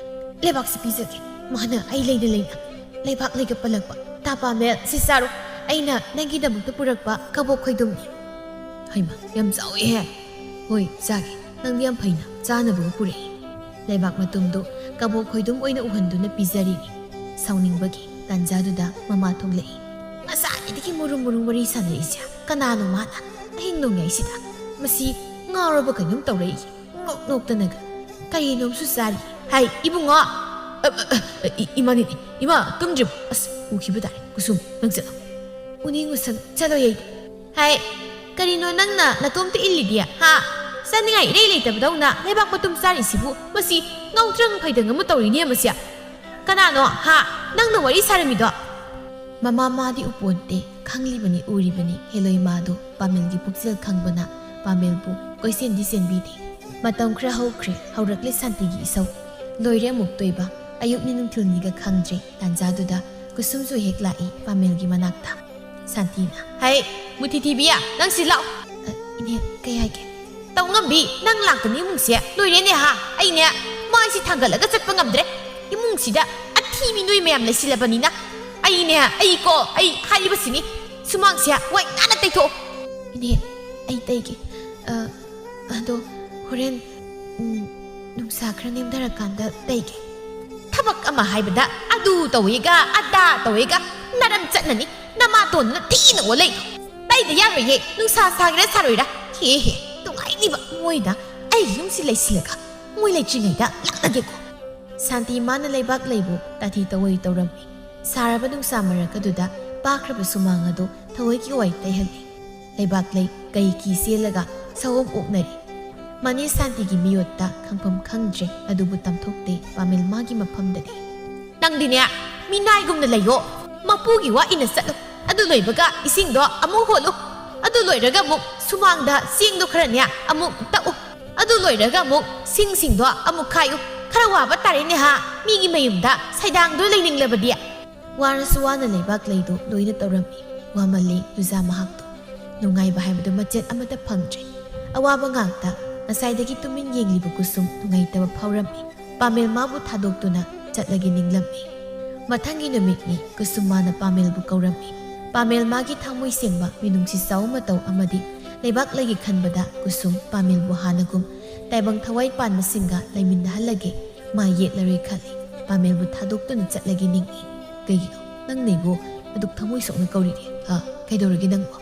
ꯂꯩꯕꯥꯛꯁꯤ ꯄꯤꯖꯒꯦ꯫ ꯃꯥꯅ ꯑꯩ ꯂꯩꯅ ꯂꯩꯅ ꯂꯩꯕꯥꯛ ꯂꯩꯒ ꯄꯜꯂꯛꯄ꯫ ꯇꯥ ꯄꯥꯃꯦꯜ, ꯁꯤ ꯆꯥꯔꯣ꯫ ꯑꯩꯅ ꯅꯪꯒꯤꯗꯃꯛꯇ ꯄꯨꯔꯛꯄ ꯀꯕꯣꯛ ꯈꯣꯏꯗꯨꯝꯅꯤ꯫ ꯍꯩꯃꯥ, ꯌꯥꯝ ꯆꯥꯎꯋꯦꯍꯦ꯫ ꯍꯣꯏ, ꯆꯥꯒꯦ꯫ ꯅꯪꯗꯤ ꯌꯥꯝ ꯐꯩꯅ, ꯆꯥꯅꯕꯒ ꯄꯨꯔꯛꯏ꯫ ꯂꯩꯕꯥꯛ ꯃꯇꯨꯝꯗꯨ ꯀꯕꯣꯛ ꯈꯣꯏꯗꯨꯝ ꯑꯣꯏꯅ ꯎꯍꯟꯗꯨꯅ ꯄꯤꯖꯔꯤꯅꯤ꯫ ꯁꯥꯎꯅꯤꯡꯕꯒꯤ ꯇꯥꯟꯖꯥꯗꯨꯗ ꯃꯃꯥ ꯊꯣꯛꯂꯛꯏ꯫ ꯉꯁꯥꯏꯗꯒꯤ ꯃꯨꯔꯨꯝ ꯃꯨꯔꯨꯝ ꯋꯥꯔꯤ ꯁꯥꯟꯅꯔꯤꯁꯦ ꯀꯅꯥꯅꯣ ꯃꯥꯅ? ꯑꯍꯤꯡ ꯅꯣꯡꯌꯥꯏꯁꯤꯗ꯫ ꯃꯁꯤ ꯉꯥꯎꯔꯕ ꯀꯩꯅꯣꯝ ꯇꯧꯔꯛꯏ꯫ ꯅꯣꯛ ꯅꯣꯛꯇꯅꯒ ꯀꯔꯤꯅꯣꯝꯁꯨ ꯆꯥꯔꯤ꯫ ꯍꯥꯏ, ꯏꯕꯨꯡꯉꯣ! ꯑ, ꯑ, ꯑ, ꯏ-, ꯏꯃꯥꯅꯤꯅꯦ꯫ ꯏꯃꯥ, ꯇꯨꯝꯗ꯭ꯔꯤꯕꯣ? ꯑꯁ, ꯎꯈꯤꯕ ꯇꯥꯔꯦ꯫ ꯀꯨꯁꯨꯝ, ꯅꯪ ꯆꯠꯂꯣ꯫ ꯎꯅꯤꯡꯉꯨꯁꯅꯨ, ꯆꯠꯂꯣꯏ ꯑꯩꯗꯤ꯫ ꯍꯥꯏ, ꯀꯔꯤꯅꯣ ꯅꯪꯅ ꯅꯇꯣꯝꯇ ꯏꯜꯂꯤꯗꯤ? ꯍꯥ? ꯆꯥꯅꯤꯡꯉꯥꯏ ꯏꯔꯩ ꯂꯩꯇꯕꯗꯧꯅ ꯂꯩꯕꯥꯛ ꯃꯇꯨꯝ ꯆꯥꯔꯤꯁꯤꯕꯨ? ꯃꯁꯤ ꯉꯥꯎꯇ꯭ꯔꯪ ꯐꯩꯗꯪ ꯑꯃ ꯇꯧꯔꯤꯅꯦ ꯃꯁꯤ꯫ ꯀꯅꯥꯅꯣ, ꯍꯥ? ꯅꯪꯅ ꯋꯥꯔꯤ ꯁꯥꯔꯝꯃꯤꯗꯣ? ꯃꯃꯥ, ꯃꯥꯗꯤ ꯎꯄꯣꯟꯇꯦ, ꯈꯪꯂꯤꯕꯅꯤ, ꯎꯔꯤꯕꯅꯤ, ꯍꯦꯂꯣꯏ ꯃꯥꯗꯣ꯫ ꯄꯥꯃꯦꯜꯒꯤ ꯄꯨꯛꯆꯦꯜ ꯈꯪꯕꯅ ꯄꯥꯃꯦꯜꯕꯨ ꯀꯣꯏꯆꯦꯟꯗꯤ ꯆꯦꯟꯕꯤꯗꯦ꯫ ꯃꯇꯝ ꯈꯔ ꯍꯧꯈ꯭ꯔꯦ, ꯍꯧꯔꯛꯂꯦ ꯁꯥꯟꯇꯤꯒꯤ ꯏꯁꯧ꯫ ꯂꯣꯏꯔꯦ ꯑꯃꯨꯛꯇꯣꯏꯕ, ꯑꯌꯨꯛꯅꯤ ꯅꯨꯡꯊꯤꯜꯅꯤꯒ ꯈꯪꯗ꯭ꯔꯦ꯫ ꯇꯥꯟꯖꯥꯗꯨꯗ ꯀꯨꯁꯨꯝꯁꯨ ꯍꯦꯛ ꯂꯥꯛꯏ ꯄꯥꯃꯦꯜꯒꯤ ꯃꯅꯥꯛꯇ꯫ ꯁꯥꯟꯇꯤꯅ, "ꯍꯩ, ꯃꯨꯊꯤ ꯊꯤꯕꯤ, ꯅꯪ ꯁꯤ ꯂꯥꯛꯑꯣ꯫" "ꯑ, ꯏꯅꯦ, ꯀꯩ ꯍꯥꯏꯒꯦ?" "ꯇꯧꯉꯝꯕꯤ, ꯅꯪ ꯂꯥꯛꯇꯅ ꯏꯃꯨꯡꯁꯦ ꯂꯣꯏꯔꯦꯅꯦ ꯍꯥ? ꯑꯩꯅꯦ ꯃꯥꯏꯁꯤ ꯊꯥꯡꯒꯠꯂꯒ ꯆꯠꯄ ꯉꯝꯗ꯭ꯔꯦ꯫ ꯏꯃꯨꯡꯁꯤꯗ ꯑꯊꯤꯕꯤ ꯅꯣꯏ ꯃꯌꯥꯝ ꯂꯩꯁꯤꯜꯂꯕꯅꯤꯅ꯫ ꯑꯩꯅꯦ, ꯑꯩꯀꯣ, ꯑꯩ ꯍꯥꯏꯔꯤꯕꯁꯤꯅꯤ, ꯁꯨꯃꯥꯡꯁꯦ ꯋꯥꯏ ꯅꯥꯟꯅ ꯇꯩꯊꯣꯛꯑꯣ꯫ ꯏꯅꯦ, ꯑꯩ ꯇꯩꯒꯦ꯫ ꯑ, ꯑꯗꯣ ꯍꯣꯔꯦꯟ, ꯎꯝ, ꯅꯨꯡꯁꯥ ꯈꯔ ꯅꯦꯝꯊꯔꯀꯥꯟꯗ ꯇꯩꯒꯦ꯫ ꯊꯕꯛ ꯑꯃ ꯍꯥꯏꯕꯗ ꯑꯗꯨ ꯇꯧꯋꯦꯒ ꯑꯗꯥ ꯇꯧꯋꯦꯒ ꯅꯔꯝ ꯆꯠꯅꯅꯤ꯫ ꯅꯃꯥꯇꯣꯟꯗꯨꯅ ꯊꯤꯅ ꯑꯣꯜꯂꯛꯏꯗꯣ꯫ ꯇꯩꯗ ꯌꯥꯔꯣꯏꯌꯦ, ꯅꯨꯡꯁꯥ ꯁꯥꯒꯦꯔꯥ ꯁꯥꯔꯣꯏꯔꯥ꯫ ꯍꯦ ꯍꯦ, ꯅꯨꯡꯉꯥꯏꯅꯤꯕ ꯃꯣꯏꯗ꯫ ꯑꯩꯒꯤ ꯌꯨꯝꯁꯤ ꯂꯩꯁꯤꯜꯂꯒ ꯃꯣꯏ ꯂꯩꯇ꯭ꯔꯤꯉꯩꯗ ꯂꯥꯛꯂꯒꯦꯀꯣ꯫ ꯁꯥꯟꯇꯤ ꯃꯥꯅ ꯂꯩꯕꯥꯛ ꯂꯩꯕꯨ ꯇꯥꯊꯤ ꯇꯧꯑꯣꯏ ꯇꯧꯔꯝꯃꯤ꯫ ꯁꯥꯔꯕ ꯅꯨꯡꯁꯥ ꯃꯔꯛ ꯑꯗꯨꯗ ꯄꯥꯈ꯭ꯔꯕ ꯁꯨꯃꯥꯡ ꯑꯗꯨ ꯊꯑꯣꯏꯒꯤ ꯋꯥꯏ ꯇꯩꯍꯜꯂꯤ꯫ ꯂꯩꯕꯥꯛ ꯂꯩ ꯀꯩ ꯀꯤ ꯆꯦꯜꯂꯒ ꯁꯑꯣꯝ ꯑꯣꯛꯅꯔꯤ꯫ ꯃꯅꯤ ꯁꯥꯟꯇꯤꯒꯤ ꯃꯤꯑꯣꯠꯇ ꯈꯪꯐꯝ ꯈꯪꯗ꯭ꯔꯦ, ꯑꯗꯨꯕꯨ ꯇꯝꯊꯣꯛꯇꯦ ꯄꯥꯃꯦꯜ ꯃꯥꯒꯤ ꯃꯐꯝꯗꯗꯤ꯫ "ꯅꯪꯗꯤꯅꯦ, ꯃꯤꯅꯥꯏꯒꯨꯝꯅ ꯂꯩꯌꯣ꯫ ꯃꯄꯨꯒꯤ ꯋꯥ ꯏꯟꯅ ꯆꯠꯂꯨ꯫ ꯑꯗꯨ ꯂꯣꯏꯕꯒ ꯏꯁꯤꯡꯗꯣ ꯑꯃꯨꯛ ꯍꯣꯜꯂꯨ꯫ ꯑꯗꯨ ꯂꯣꯏꯔꯒ ꯑꯃꯨꯛ ꯁꯨꯃꯥꯡꯗ ꯆꯦꯡꯗꯣ ꯈꯔꯅꯦ ꯑꯃꯨꯛ ꯇꯛꯎ꯫ ꯑꯗꯨ ꯂꯣꯏꯔꯒ ꯑꯃꯨꯛ ꯁꯤꯡꯁꯤꯡꯗꯣ ꯑꯃꯨꯛ ꯈꯥꯏꯌꯨ꯫ ꯈꯔ ꯋꯥꯕ ꯇꯥꯔꯦꯅꯦ ꯍꯥ, ꯃꯤꯒꯤ ꯃꯌꯨꯝꯗ ꯁꯩꯗꯥꯡꯗꯨ ꯂꯩꯅꯤꯡꯂꯕꯗꯤ?" ꯋꯥꯔꯁꯨ ꯋꯥꯅ ꯂꯩꯕꯥꯛ ꯂꯩꯗꯨ ꯂꯣꯏꯅ ꯇꯧꯔꯝꯃꯤ꯫ ꯋꯥꯃꯜꯂꯤ ꯂꯨꯖꯥ ꯃꯍꯥꯛꯇꯣ꯫ ꯅꯨꯡꯉꯥꯏꯕ ꯍꯥꯏꯕꯗꯨ ꯃꯆꯦꯠ ꯑꯃꯠꯇ ꯐꯪꯗ꯭ꯔꯦ꯫ ꯑꯋꯥꯕ ꯉꯥꯛꯇ꯫ ꯉꯁꯥꯏꯗꯒꯤ ꯇꯨꯃꯤꯟ ꯌꯦꯡꯂꯤꯕ ꯀꯨꯁꯨꯝ ꯅꯨꯡꯉꯥꯏꯇꯕ ꯐꯥꯎꯔꯝꯃꯤ꯫ ꯄꯥꯃꯦꯜ ꯃꯥꯕꯨ ꯊꯥꯗꯣꯛꯇꯨꯅ ꯆꯠꯂꯒꯦ ꯅꯤꯡꯂꯝꯃꯤ꯫ ꯃꯊꯪꯒꯤ ꯅꯨꯃꯤꯠꯅꯤ꯫ ꯀꯨꯁꯨꯝ ꯃꯥꯅ ꯄꯥꯃꯦꯜꯕꯨ ꯀꯧꯔꯝꯃꯤ꯫ ꯄꯥꯃꯦꯜ ꯃꯥꯒꯤ ꯊꯃꯣꯏ ꯁꯦꯡꯕ, ꯃꯤꯅꯨꯡꯁꯤ ꯆꯥꯎꯕ ꯃꯇꯧ ꯑꯃꯗꯤ ꯂꯩꯕꯥꯛ ꯂꯩꯒꯤ ꯈꯟꯕꯗ ꯀꯨꯁꯨꯝ ꯄꯥꯃꯦꯜꯕꯨ ꯍꯥꯟꯅꯒꯨꯝ ꯇꯥꯏꯕꯪ ꯊꯋꯥꯏ ꯄꯥꯟꯕꯁꯤꯡꯒ ꯂꯩꯃꯤꯟꯅꯍꯜꯂꯒꯦ꯫ ꯃꯥ ꯌꯦꯠꯂꯔꯣꯏ ꯈꯜꯂꯤ꯫ ꯄꯥꯃꯦꯜꯕꯨ ꯊꯥꯗꯣꯛꯇꯨꯅ ꯆꯠꯂꯒꯦ ꯅꯤꯡꯏ꯫ "ꯀꯩꯒꯤꯅꯣ ꯅꯪꯅ ꯑꯩꯕꯨ ꯑꯗꯨꯛ ꯊꯃꯣꯏ ꯁꯣꯛꯅ ꯀꯧꯔꯤꯗꯤ? ꯍꯥ? ꯀꯩꯗꯧꯔꯒꯦ ꯅꯪꯕꯨ?"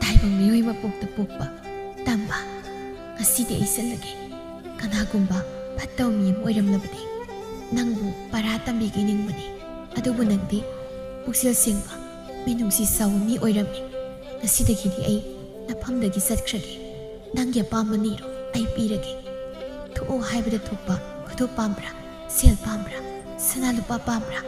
"ꯇꯥꯏꯕꯪ ꯃꯤꯑꯣꯏ ꯃꯄꯣꯛꯇ ꯄꯣꯛꯄ ꯇꯝꯕ, ꯉꯁꯤꯗꯤ ꯑꯩ ꯆꯠꯂꯒꯦ꯫ ꯀꯅꯥꯒꯨꯝꯕ ꯐꯠꯇꯕ ꯃꯤ ꯑꯃ ꯑꯣꯏꯔꯝꯂꯕꯗꯤ ꯅꯪꯕꯨ ꯄꯔꯥ ꯇꯝꯕꯤꯒꯦ ꯅꯤꯡꯕꯅꯤ꯫ ꯑꯗꯨꯕꯨ ꯅꯪꯗꯤ ꯄꯨꯛꯆꯦꯜ ꯁꯦꯡꯕ, ꯃꯤꯅꯨꯡꯁꯤ ꯆꯥꯎꯕ ꯃꯤ ꯑꯣꯏꯔꯝꯃꯤ꯫ ꯉꯁꯤꯗꯒꯤꯗꯤ ꯑꯩ ꯅꯐꯝꯗꯒꯤ ꯆꯠꯈ꯭ꯔꯒꯦ꯫ ꯅꯪꯒꯤ ꯑꯄꯥꯝꯕ ꯅꯤꯔꯣ, ꯑꯩ ꯄꯤꯔꯒꯦ꯫ ꯊꯣꯛꯑꯣ ꯍꯥꯏꯕꯗ ꯊꯣꯛꯄ ꯈꯨꯗꯣꯞ ꯄꯥꯝꯕ꯭ꯔꯥ? ꯁꯦꯜ ꯄꯥꯝꯕ꯭ꯔꯥ? ꯁꯅꯥ ꯂꯨꯄꯥ ꯄꯥꯝꯕ꯭ꯔꯥ?"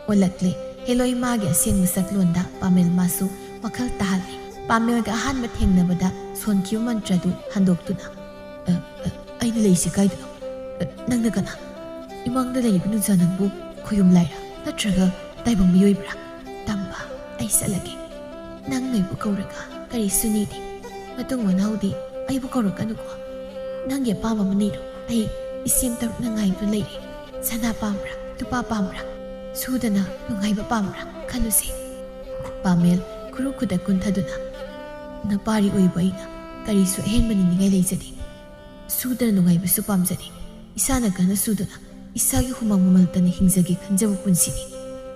ꯑꯣꯜꯂꯛꯂꯦ ꯍꯦꯂꯣꯏ ꯃꯥꯒꯤ ꯑꯁꯦꯡꯕ ꯁꯛꯂꯣꯟꯗ꯫ ꯄꯥꯃꯦꯜ ꯃꯥꯁꯨ ꯋꯥꯈꯜ ꯇꯥꯍꯜꯂꯦ꯫ ꯄꯥꯃꯦꯜꯒ ꯑꯍꯥꯟꯕ ꯊꯦꯡꯅꯕꯗ ꯁꯣꯟꯈꯤꯕ ꯃꯟꯇ꯭ꯔꯗꯨ ꯍꯟꯗꯣꯛꯇꯨꯅ, "ꯑ, ꯑ, ꯑꯩꯅ ꯂꯩꯁꯤ ꯀꯥꯏꯗꯅꯣ? ꯑ, ꯅꯪꯅ ꯀꯅꯥ? ꯏꯃꯥꯡꯗ ꯂꯩꯔꯤꯕ ꯅꯨꯡꯖꯥ ꯅꯪꯕꯨ ꯈꯣꯌꯨꯝ ꯂꯥꯏꯔꯥ? ꯅꯠꯇ꯭ꯔꯒ ꯇꯥꯏꯕꯪ ꯃꯤꯑꯣꯏꯕ꯭ꯔꯥ?" "ꯇꯝꯕ, ꯑꯩ ꯆꯠꯂꯒꯦ꯫ ꯅꯪ ꯅꯣꯏꯕꯨ ꯀꯧꯔꯒ ꯀꯔꯤꯁꯨ ꯅꯤꯗꯦ꯫ ꯃꯇꯨꯡ ꯃꯅꯥꯎꯗꯤ ꯑꯩꯕꯨ ꯀꯧꯔꯛꯀꯅꯨꯀꯣ꯫ ꯅꯪꯒꯤ ꯑꯄꯥꯝꯕ ꯑꯃ ꯅꯤꯔꯣ꯫ ꯑꯩ ꯏꯁꯦꯝ ꯇꯔꯨꯛꯅ ꯉꯥꯏꯗꯨꯅ ꯂꯩꯔꯦ꯫ ꯁꯅꯥ ꯄꯥꯝꯕ꯭ꯔꯥ? ꯂꯨꯄꯥ ꯄꯥꯝꯕ꯭ꯔꯥ? ꯁꯨꯗꯅ ꯅꯨꯡꯉꯥꯏꯕ ꯄꯥꯝꯕ꯭ꯔꯥ? ꯈꯜꯂꯨꯁꯦ꯫" ꯄꯥꯃꯦꯜ ꯈꯨꯔꯨ ꯈꯨꯗ ꯀꯨꯟꯊꯗꯨꯅ, "ꯅꯄꯥꯔꯤ ꯑꯣꯏꯕ ꯑꯩꯅ ꯀꯔꯤꯁꯨ ꯑꯍꯦꯟꯕ ꯅꯤꯡꯅꯤꯡꯉꯥꯏ ꯂꯩꯖꯗꯦ꯫ ꯁꯨꯗꯅ ꯅꯨꯡꯉꯥꯏꯕꯁꯨ ꯄꯥꯝꯖꯗꯦ꯫ ꯏꯁꯥꯅ ꯀꯟꯅ ꯁꯨꯗꯨꯅ ꯏꯁꯥꯒꯤ ꯍꯨꯃꯥꯡ ꯃꯃꯜꯇꯅ ꯍꯤꯡꯖꯒꯦ ꯈꯟꯖꯕ ꯄꯨꯟꯁꯤꯅꯤ꯫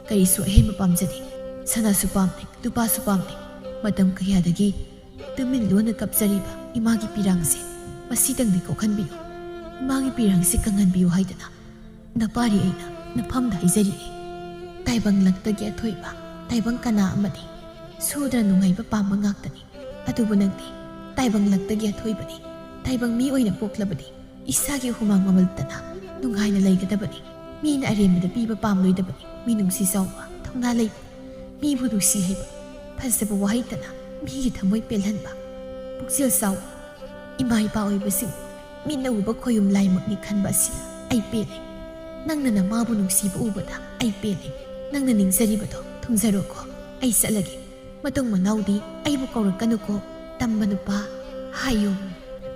ꯀꯔꯤꯁꯨ ꯑꯍꯦꯟꯕ ꯄꯥꯝꯖꯗꯦ꯫ ꯁꯅꯥꯁꯨ ꯄꯥꯝꯗꯦ, ꯂꯨꯄꯥꯁꯨ ꯄꯥꯝꯗꯦ꯫ ꯃꯇꯝ ꯀꯌꯥꯗꯒꯤ ꯇꯨꯃꯤꯟ ꯂꯣꯟꯅ ꯀꯞꯆꯔꯤꯕ ꯏꯃꯥꯒꯤ ꯄꯤꯔꯥꯡꯁꯦ ꯃꯁꯤꯗꯪꯗꯤ ꯀꯣꯛꯍꯟꯕꯤꯌꯨ꯫ ꯏꯃꯥꯒꯤ ꯄꯤꯔꯥꯡꯁꯦ ꯀꯪꯍꯟꯕꯤꯌꯨ ꯍꯥꯏꯗꯅ ꯅꯄꯥꯔꯤ ꯑꯩꯅ ꯅꯐꯝꯗ ꯍꯥꯏꯖꯔꯤꯅꯤ꯫ ꯇꯥꯏꯕꯪ ꯂꯛꯇꯒꯤ ꯑꯊꯣꯏꯕ ꯇꯥꯏꯕꯪ ꯀꯅꯥ ꯑꯃꯗꯤ ꯁꯨꯗꯅ ꯅꯨꯡꯉꯥꯏꯕ ꯄꯥꯝꯕ ꯉꯥꯛꯇꯅꯤ꯫ ꯑꯗꯨꯕꯨ ꯅꯪꯗꯤ ꯇꯥꯏꯕꯪ ꯂꯛꯇꯒꯤ ꯑꯊꯣꯏꯕꯅꯤ꯫ ꯇꯥꯏꯕꯪ ꯃꯤ ꯑꯣꯏꯅ ꯄꯣꯛꯂꯕꯗꯤ ꯏꯁꯥꯒꯤ ꯍꯨꯃꯥꯡ ꯃꯃꯜꯇꯅ ꯅꯨꯡꯉꯥꯏꯅ ꯂꯩꯒꯗꯕꯅꯤ꯫ ꯃꯤꯅ ꯑꯔꯦꯝꯕꯗ ꯄꯤꯕ ꯄꯥꯝꯂꯣꯏꯗꯕꯅꯤ꯫ ꯃꯤꯅꯨꯡꯁꯤ ꯆꯥꯎꯕ, ꯊꯧꯅꯥ ꯂꯩꯕ, ꯃꯤꯕꯨ ꯅꯨꯡꯁꯤ ꯍꯩꯕ, ꯐꯖꯕ ꯋꯥꯍꯩꯇꯅ ꯃꯤꯒꯤ ꯊꯃꯣꯏ ꯄꯦꯜꯍꯟꯕ, ꯄꯨꯛꯆꯦꯜ ꯆꯥꯎꯕ, ꯏꯃꯥ ꯏꯄꯥ ꯑꯣꯏꯕꯁꯤꯡ ꯃꯤꯠꯅ ꯎꯕ ꯈꯣꯌꯨꯝ ꯂꯥꯏꯃꯛꯅꯤ ꯈꯟꯕ ꯑꯁꯤꯅ ꯑꯩ ꯄꯦꯜꯂꯦ꯫ ꯅꯪꯅ ꯅꯃꯥꯕꯨ ꯅꯨꯡꯁꯤꯕ ꯎꯕꯗ ꯑꯩ ꯄꯦꯜꯂꯦ꯫ ꯅꯪꯅ ꯅꯤꯡꯖꯔꯤꯕꯗꯣ ꯊꯨꯡꯖꯔꯣꯀꯣ꯫ ꯑꯩ ꯆꯠꯂꯒꯦ꯫ ꯃꯇꯨꯡ ꯃꯅꯥꯎꯗꯤ ꯑꯩꯕꯨ ꯀꯧꯔꯛꯀꯅꯨꯀꯣ, ꯇꯝꯕ ꯅꯨꯄꯥ ꯍꯥꯏꯌꯨ꯫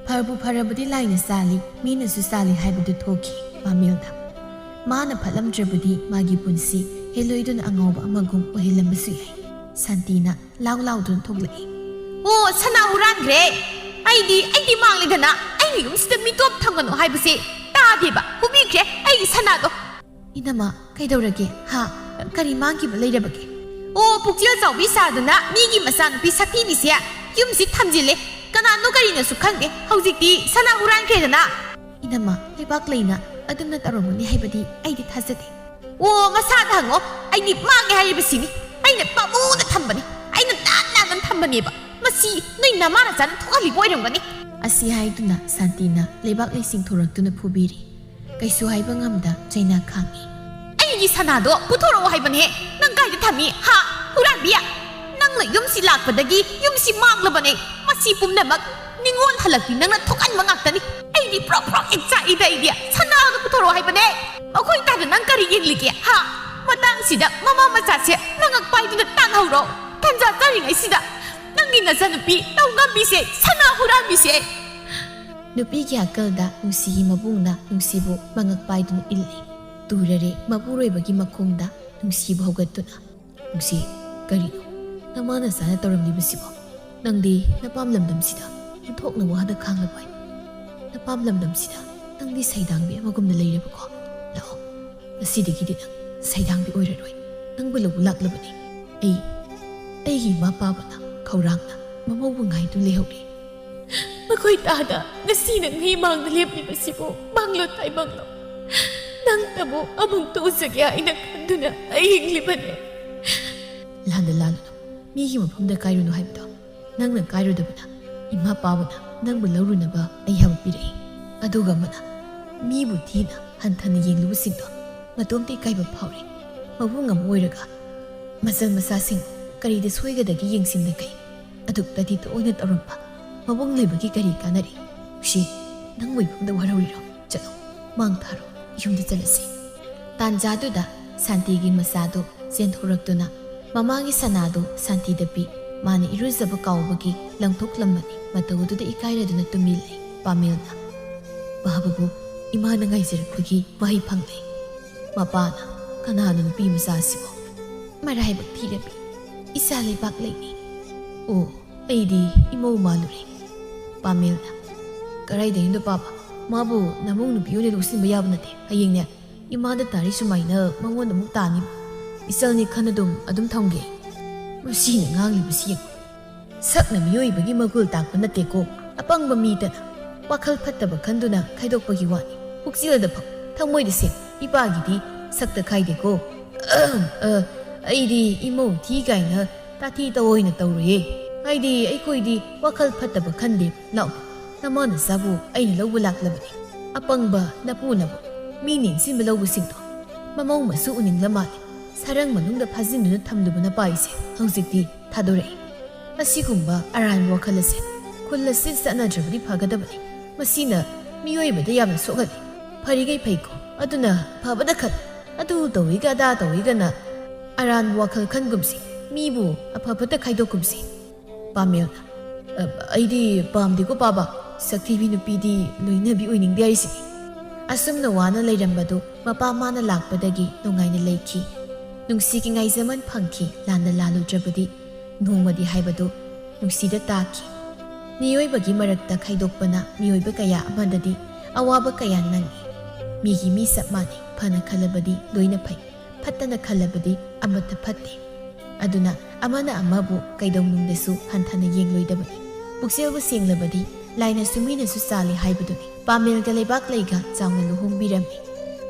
ꯐꯔꯕꯨ ꯐꯔꯕꯗꯤ ꯂꯥꯏꯅ ꯆꯥꯜꯂꯤ, ꯃꯤꯅꯁꯨ ꯆꯥꯜꯂꯤ ꯍꯥꯏꯕꯗꯨ ꯊꯣꯛꯈꯤ ꯃꯥꯃꯦꯜꯗ꯫ ꯃꯥꯅ ꯐꯠꯂꯝꯗ꯭ꯔꯕꯗꯤ ꯃꯥꯒꯤ ꯄꯨꯟꯁꯤ ꯍꯦꯜꯂꯣꯏꯗꯨꯅ ꯑꯉꯥꯎꯕ ꯑꯃꯒꯨꯝ ꯑꯣꯏꯍꯜꯂꯝꯕꯁꯨ ꯌꯥꯏ꯫ ꯁꯥꯟꯇꯤꯅ ꯂꯥꯎ ꯂꯥꯎꯗꯨꯅ ꯊꯣꯛꯂꯛꯏ꯫ "ꯑꯣ, ꯁꯅꯥ ꯍꯨꯔꯥꯟꯈ꯭ꯔꯦ! ꯑꯩꯗꯤ, ꯑꯩꯗꯤ ꯃꯥꯡꯂꯦꯗꯅ ꯑꯩꯒꯤ ꯌꯨꯝꯁꯤꯗ ꯃꯤꯇꯣꯞ ꯊꯝꯒꯅꯨ ꯍꯥꯏꯕꯁꯦ ꯇꯥꯗꯦꯕ꯫ ꯍꯨꯕꯤꯈ꯭ꯔꯦ ꯑꯩꯒꯤ ꯁꯅꯥꯗꯣ!" "ꯏꯅꯝꯃ, ꯀꯩꯗꯧꯔꯒꯦ? ꯍꯥ? ꯀꯔꯤ ꯃꯥꯡꯈꯤꯕ ꯂꯩꯔꯕꯒꯦ?" "ꯑꯣ, ꯄꯨꯛꯆꯦꯜ ꯆꯥꯎꯕꯤ ꯁꯥꯗꯅ ꯃꯤꯒꯤ ꯃꯆꯥꯅꯨꯄꯤ ꯁꯛꯊꯤꯕꯤꯁꯦ ꯌꯨꯝꯁꯤ ꯊꯝꯖꯤꯜꯂꯦ꯫ ꯀꯅꯥꯅꯣ ꯀꯔꯤꯅꯣꯁꯨ ꯈꯪꯗꯦ꯫ ꯍꯧꯖꯤꯛꯇꯤ ꯁꯅꯥ ꯍꯨꯔꯥꯟꯈ꯭ꯔꯦꯗꯅ!" "ꯏꯅꯝꯃ, ꯂꯩꯕꯥꯛ ꯂꯩꯅ ꯑꯗꯨꯝꯅ ꯇꯧꯔꯝꯒꯅꯤ ꯍꯥꯏꯕꯗꯤ ꯑꯩꯗꯤ ꯊꯥꯖꯗꯦ꯫" "ꯑꯣ, ꯃꯁꯥꯗ ꯍꯪꯉꯣ꯫ ꯑꯩꯗꯤ ꯃꯥꯡꯉꯦ ꯍꯥꯏꯔꯤꯕꯁꯤꯅꯤ꯫ ꯑꯩꯅ ꯄꯥꯝꯃꯨꯅ ꯊꯝꯕꯅꯤ꯫ ꯑꯩꯅ ꯅꯥꯟ ꯅꯥꯟꯅ ꯊꯝꯕꯅꯦꯕ꯫ ꯃꯁꯤ ꯅꯣꯏ ꯅꯃꯥ ꯅꯆꯥꯅ ꯊꯣꯛꯍꯜꯂꯤꯕ ꯑꯣꯏꯔꯝꯒꯅꯤ꯫" ꯑꯁꯤ ꯍꯥꯏꯗꯨꯅ ꯁꯥꯟꯇꯤꯅ ꯂꯩꯕꯥꯛ ꯂꯩꯁꯤꯡ ꯊꯣꯔꯛꯇꯨꯅ ꯐꯨꯕꯤꯔꯤ꯫ ꯀꯩꯁꯨ ꯍꯥꯏꯕ ꯉꯝꯗ ꯆꯩꯅꯥ ꯈꯥꯡꯉꯤ꯫ "ꯑꯩꯒꯤ ꯁꯅꯥꯗꯣ ꯄꯨꯊꯣꯔꯛꯑꯣ ꯍꯥꯏꯕꯅꯦ꯫ ꯅꯪ ꯀꯥꯏꯗ ꯊꯝꯃꯤ, ꯍꯥ? ꯍꯨꯔꯥꯟꯕꯤ! ꯅꯪꯅ ꯌꯨꯝꯁꯤ ꯂꯥꯛꯄꯗꯒꯤ ꯌꯨꯝꯁꯤ ꯃꯥꯡꯂꯕꯅꯦ꯫ ꯃꯁꯤ ꯄꯨꯝꯅꯃꯛ ꯅꯤꯡꯉꯣꯜ ꯍꯜꯂꯛꯄꯤ ꯅꯪꯅ ꯊꯣꯛꯍꯟꯕ ꯉꯥꯛꯇꯅꯤ꯫ ꯑꯩꯗꯤ ꯄ꯭ꯔꯣꯛ ꯄ꯭ꯔꯣꯛ ꯍꯦꯛ ꯆꯥꯛꯏꯗ ꯑꯩꯗꯤ꯫ ꯁꯅꯥꯗꯣ ꯄꯨꯊꯣꯔꯛꯑꯣ ꯍꯥꯏꯕꯅꯦ꯫ ꯃꯈꯣꯏ ꯇꯥꯗ ꯅꯪ ꯀꯔꯤ ꯌꯦꯡꯂꯤꯒꯦ, ꯍꯥ? ꯃꯇꯥꯡꯁꯤꯗ ꯃꯃꯥ ꯃꯆꯥꯁꯦ ꯃꯉꯛ ꯄꯥꯏꯗꯨꯅ ꯇꯥꯟꯅꯍꯧꯔꯣ꯫ ꯇꯟꯖꯥ ꯆꯥꯔꯤꯉꯩꯁꯤꯗ ꯅꯪꯒꯤ ꯅꯆꯥꯅꯨꯄꯤ ꯂꯧ ꯉꯝꯕꯤꯁꯦ, ꯁꯅꯥ ꯍꯨꯔꯥꯟꯕꯤꯁꯦ!" ꯅꯨꯄꯤꯒꯤ ꯍꯥꯀꯜꯗ ꯅꯨꯡꯁꯤꯒꯤ ꯃꯕꯨꯡꯅ ꯅꯨꯡꯁꯤꯕꯨ ꯃꯉꯛ ꯄꯥꯏꯗꯨꯅ ꯏꯜꯂꯤ꯫ ꯇꯨꯔꯔꯦ ꯃꯄꯨꯔꯣꯏꯕꯒꯤ ꯃꯈꯣꯡꯗ ꯅꯨꯡꯁꯤꯕꯨ ꯍꯧꯒꯠꯇꯨꯅ꯫ "ꯅꯨꯡꯁꯤ, ꯀꯔꯤꯅꯣ? ꯅꯃꯥ ꯅꯆꯥꯅ ꯇꯧꯔꯝꯂꯤꯕꯁꯤꯕꯣ? ꯅꯪꯗꯤ ꯅꯄꯥꯝ ꯂꯝꯗꯝꯁꯤꯗ ꯏꯟꯊꯣꯛꯅ ꯋꯥꯅ ꯈꯥꯡꯂꯕꯣꯏ? ꯅꯄꯥꯝ ꯂꯝꯗꯝꯁꯤꯗ ꯅꯪꯗꯤ ꯁꯩꯗꯥꯡꯕꯤ ꯑꯃꯒꯨꯝꯅ ꯂꯩꯔꯕꯀꯣ? ꯂꯥꯛꯑꯣ, ꯉꯁꯤꯗꯒꯤꯗꯤ ꯅꯪ ꯁꯩꯗꯥꯡꯕꯤ ꯑꯣꯏꯔꯔꯣꯏ꯫ ꯅꯪꯕꯨ ꯂꯧꯕ ꯂꯥꯛꯂꯕꯅꯤ꯫ ꯑꯩ, ꯑꯩꯒꯤ ꯏꯃꯥ ꯄꯥꯕꯅ ꯈꯧꯔꯥꯡꯅ ꯃꯃꯧꯕꯨ ꯉꯥꯏꯗꯨꯅ ꯂꯩꯍꯧꯔꯤ꯫ ꯃꯈꯣꯏ ꯇꯥꯗ ꯉꯁꯤ ꯅꯪ ꯑꯩ ꯃꯥꯡꯗ ꯂꯦꯞꯂꯤꯕꯁꯤꯕꯨ ꯃꯥꯡꯂꯣ ꯇꯥꯏꯕꯪꯂꯣ? ꯅꯪꯇꯕꯨ ꯑꯃꯨꯛꯇ ꯎꯖꯒꯦ ꯍꯥꯏꯅ ꯈꯟꯗꯨꯅ ꯑꯩ ꯍꯤꯡꯂꯤꯕꯅꯦ꯫ ꯂꯥꯟꯗ ꯂꯥꯜꯂꯨꯅꯨ, ꯃꯤꯒꯤ ꯃꯐꯝꯗ ꯀꯥꯏꯔꯨꯅꯨ ꯍꯥꯏꯕꯗꯣ꯫ ꯅꯪꯅ ꯀꯥꯏꯔꯨꯗꯕꯅ ꯏꯃꯥ ꯄꯥꯕꯅ ꯅꯪꯕꯨ ꯂꯧꯔꯨꯅꯕ ꯑꯩ ꯍꯥꯏꯕ ꯄꯤꯔꯛꯏ꯫ ꯑꯗꯨꯒ ꯑꯃꯅ ꯃꯤꯕꯨ ꯊꯤꯅ ꯍꯟꯊꯅ ꯌꯦꯡꯂꯨꯕꯁꯤꯡꯗꯣ ꯃꯇꯣꯝꯇ ꯏꯀꯥꯏꯕ ꯐꯥꯎꯔꯤ꯫ ꯃꯕꯨꯡ ꯑꯃ ꯑꯣꯏꯔꯒ ꯃꯆꯜ ꯃꯆꯥꯁꯤꯡ ꯀꯔꯤꯗ ꯁꯣꯏꯒꯗꯒꯦ ꯌꯦꯡꯁꯤꯟꯗꯈꯩ ꯑꯗꯨꯛꯇꯗꯤ ꯇꯣꯏꯅ ꯇꯧꯔꯝꯕ ꯃꯕꯨꯡ ꯂꯩꯕꯒꯤ ꯀꯔꯤ ꯀꯥꯟꯅꯔꯤ? ꯎꯁꯤ, ꯅꯪꯕꯨ ꯏꯐꯝꯗ ꯋꯥꯔꯧꯔꯤꯔꯣ? ꯆꯠꯂꯣ, ꯃꯥꯡ ꯊꯥꯔꯣ, ꯌꯨꯝꯗ ꯆꯠꯂꯁꯤ꯫ ꯇꯥꯟꯖꯥꯗꯨꯗ ꯁꯥꯟꯇꯤꯒꯤ ꯃꯆꯥꯗꯨ ꯆꯦꯟꯊꯣꯔꯛꯇꯨꯅ ꯃꯃꯥꯒꯤ ꯁꯅꯥꯗꯨ ꯁꯥꯟꯇꯤꯗ ꯄꯤ꯫ ꯃꯥꯅ ꯏꯔꯨꯖꯕ ꯀꯥꯎꯕꯒꯤ ꯂꯪꯊꯣꯛꯂꯝꯕꯅꯤ꯫ ꯃꯇꯧ ꯑꯗꯨꯗ ꯏꯀꯥꯏꯔꯗꯨꯅ ꯇꯨꯃꯤꯜꯂꯦ꯫ ꯄꯥꯃꯦꯜꯅ, "ꯄꯥꯕꯕꯨ ꯏꯃꯥꯅ ꯉꯥꯏꯖꯔꯛꯄꯒꯤ ꯃꯍꯩ ꯐꯪꯂꯦ꯫ ꯃꯄꯥꯅ ꯀꯅꯥꯅꯣ ꯅꯨꯄꯤ ꯃꯆꯥꯁꯤꯕꯣ? ꯃꯔꯥꯏꯕꯛ ꯊꯤꯔꯕꯤ ꯏꯆꯥ ꯂꯩꯕꯥꯛ ꯂꯩꯅꯤ꯫ ꯑꯣ, ꯑꯩꯗꯤ ꯏꯃꯧ ꯃꯥꯜꯂꯨꯔꯦ꯫" ꯄꯥꯃꯦꯜꯅ, "ꯀꯗꯥꯏꯗꯒꯤꯅꯣ ꯄꯥꯕ? ꯃꯥꯕꯨ ꯅꯃꯧ ꯅꯨꯄꯤ ꯑꯣꯏꯅ ꯂꯧꯁꯤꯟꯕ ꯌꯥꯕ ꯅꯠꯇꯦ꯫ ꯍꯌꯦꯡꯅꯦ ꯏꯃꯥꯗ ꯇꯥꯔꯤ ꯁꯨꯃꯥꯏꯅ ꯃꯉꯣꯟꯗ ꯑꯃꯨꯛ ꯇꯥꯅꯤ꯫ ꯏꯆꯜꯅꯤ ꯈꯟ ꯑꯗꯨꯝ, ꯑꯗꯨꯝ ꯊꯝꯒꯦ꯫ ꯃꯁꯤꯅ ꯉꯥꯡꯂꯤꯕꯁꯤ ꯌꯦꯡꯉꯨ꯫ ꯁꯛꯅ ꯃꯤꯑꯣꯏꯕꯒꯤ ꯃꯒꯨꯟ ꯇꯥꯛꯄ ꯅꯠꯇꯦꯀꯣ꯫ ꯑꯄꯪꯕ ꯃꯤꯗꯅ ꯋꯥꯈꯜ ꯐꯠꯇꯕ ꯈꯟꯗꯨꯅ ꯈꯥꯏꯗꯣꯛꯄꯒꯤ ꯋꯥꯅꯤ꯫ ꯄꯨꯛꯆꯦꯜꯗ ꯐꯥꯎ, ꯊꯃꯣꯏꯗ ꯁꯦꯡ꯫ ꯏꯄꯥꯒꯤꯗꯤ ꯁꯛꯇ ꯈꯥꯏꯗꯦꯀꯣ꯫ ꯑ, ꯑꯩꯗꯤ ꯏꯃꯧ ꯊꯤ ꯀꯥꯏꯅ ꯇꯥꯊꯤ ꯇꯧꯑꯣꯏꯅ ꯇꯧꯔꯣꯏꯌꯦ꯫ ꯍꯥꯏꯗꯤ ꯑꯩꯈꯣꯏꯗꯤ ꯋꯥꯈꯜ ꯐꯠꯇꯕ ꯈꯟꯗꯦ꯫ ꯂꯥꯛꯑꯣ, ꯅꯃꯥ ꯅꯆꯥꯕꯨ ꯑꯩꯅ ꯂꯧꯕ ꯂꯥꯛꯂꯕꯅꯤ꯫" ꯑꯄꯪꯕ ꯅꯄꯨꯅꯕꯨ ꯃꯤ ꯅꯤꯡꯁꯤꯡꯕ ꯂꯧꯕꯁꯤꯡꯗꯣ ꯃꯃꯧ ꯃꯁꯨ ꯎꯅꯤꯡꯂ ꯃꯥꯜꯂꯦ꯫ ꯁꯔꯪ ꯃꯅꯨꯡꯗ ꯐꯥꯖꯤꯟꯗꯨꯅ ꯊꯝꯂꯨꯕ ꯅꯄꯥ ꯑꯩꯁꯦ ꯍꯧꯖꯤꯛꯇꯤ ꯊꯥꯗꯣꯔꯛꯏ꯫ ꯑꯁꯤꯒꯨꯝꯕ ꯑꯔꯥꯟꯕ ꯋꯥꯈꯜ ꯑꯁꯦ ꯈꯨꯜ ꯑꯁꯤ ꯆꯠꯅꯗ꯭ꯔꯕꯗꯤ ꯐꯒꯗꯕꯅꯤ꯫ ꯃꯁꯤꯅ ꯃꯤꯑꯣꯏꯕꯗ ꯌꯥꯝꯅ ꯁꯣꯛꯍꯜꯂꯤ꯫ ꯐꯔꯤꯈꯩ ꯐꯩꯀꯣ, ꯑꯗꯨꯅ ꯐꯕꯗ ꯈꯜ꯫ ꯑꯗꯨ ꯇꯧꯏꯒ ꯑꯗꯥ ꯇꯧꯏꯒꯅ ꯑꯔꯥꯟꯕ ꯋꯥꯈꯜ ꯈꯟꯒꯨꯝꯁꯤ, ꯃꯤꯕꯨ ꯑꯐ ꯐꯠꯇ ꯈꯥꯏꯗꯣꯛꯀꯨꯝꯁꯤ꯫ ꯄꯥꯃꯦꯜꯅ, "ꯑ, ꯑꯩꯗꯤ ꯄꯥꯝꯗꯦꯀꯣ ꯄꯥꯕ, ꯁꯛꯊꯤꯕꯤ ꯅꯨꯄꯤꯗꯤ ꯂꯣꯏꯅꯕꯤ ꯑꯣꯏꯅꯤꯡꯗꯦ ꯍꯥꯏꯁꯤꯅꯤ꯫" ꯑꯁꯨꯝꯅ ꯋꯥꯅ ꯂꯩꯔꯝꯕꯗꯨ ꯃꯄꯥ ꯃꯥꯅ ꯂꯥꯛꯄꯗꯒꯤ ꯅꯨꯡꯉꯥꯏꯅ ꯂꯩꯈꯤ꯫ ꯅꯨꯡꯁꯤꯒꯤ ꯉꯥꯏꯖꯃꯟ ꯐꯪꯈꯤ꯫ ꯂꯥꯟꯗ ꯂꯥꯜꯂꯨꯗ꯭ꯔꯕꯗꯤ ꯅꯣꯡꯃꯗꯤ ꯍꯥꯏꯕꯗꯨ ꯅꯨꯡꯁꯤꯗ ꯇꯥꯈꯤ꯫ ꯃꯤꯑꯣꯏꯕꯒꯤ ꯃꯔꯛꯇ ꯈꯥꯏꯗꯣꯛꯄꯅ ꯃꯤꯑꯣꯏꯕ ꯀꯌꯥ ꯑꯃꯗꯗꯤ ꯑꯋꯥꯕ ꯀꯌꯥ ꯅꯪꯉꯤ꯫ ꯃꯤꯒꯤ ꯃꯤ ꯆꯞ ꯃꯥꯟꯅꯩ, ꯐꯅ ꯈꯜꯂꯕꯗꯤ ꯂꯣꯏꯅ ꯐꯩ, ꯐꯠꯇꯅ ꯈꯜꯂꯕꯗꯤ ꯑꯃꯠꯇ ꯐꯠꯇꯦ꯫ ꯑꯗꯨꯅ ꯑꯃꯅ ꯑꯃꯕꯨ ꯀꯩꯗꯧꯅꯨꯡꯗꯁꯨ ꯍꯟꯊꯅ ꯌꯦꯡꯂꯣꯏꯗꯕꯅꯤ꯫ ꯄꯨꯛꯆꯦꯜꯕꯨ ꯁꯦꯡꯂꯕꯗꯤ ꯂꯥꯏꯅꯁꯨ ꯃꯤꯅꯁꯨ ꯆꯥꯜꯂꯤ ꯍꯥꯏꯕꯗꯨꯅꯤ꯫ ꯄꯥꯃꯦꯜꯒ ꯂꯩꯕꯥꯛ ꯂꯩꯒ ꯆꯥꯎꯅ ꯂꯨꯍꯣꯡꯕꯤꯔꯝꯃꯤ꯫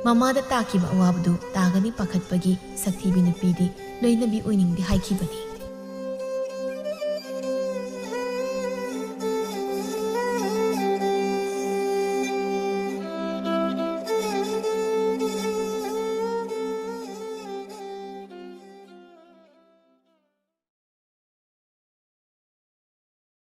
ꯃꯃꯥꯗ ꯇꯥꯈꯤꯕ ꯑꯋꯥꯕꯗꯨ ꯇꯥꯒꯅꯤ ꯄꯥꯈꯠꯄꯒꯤ ꯁꯛꯊꯤꯕꯤ ꯅꯨꯄꯤꯗꯤ ꯂꯣꯏꯅꯕꯤ ꯑꯣꯏꯅꯤꯡꯗꯦ ꯍꯥꯏꯈꯤꯕꯅꯤ꯫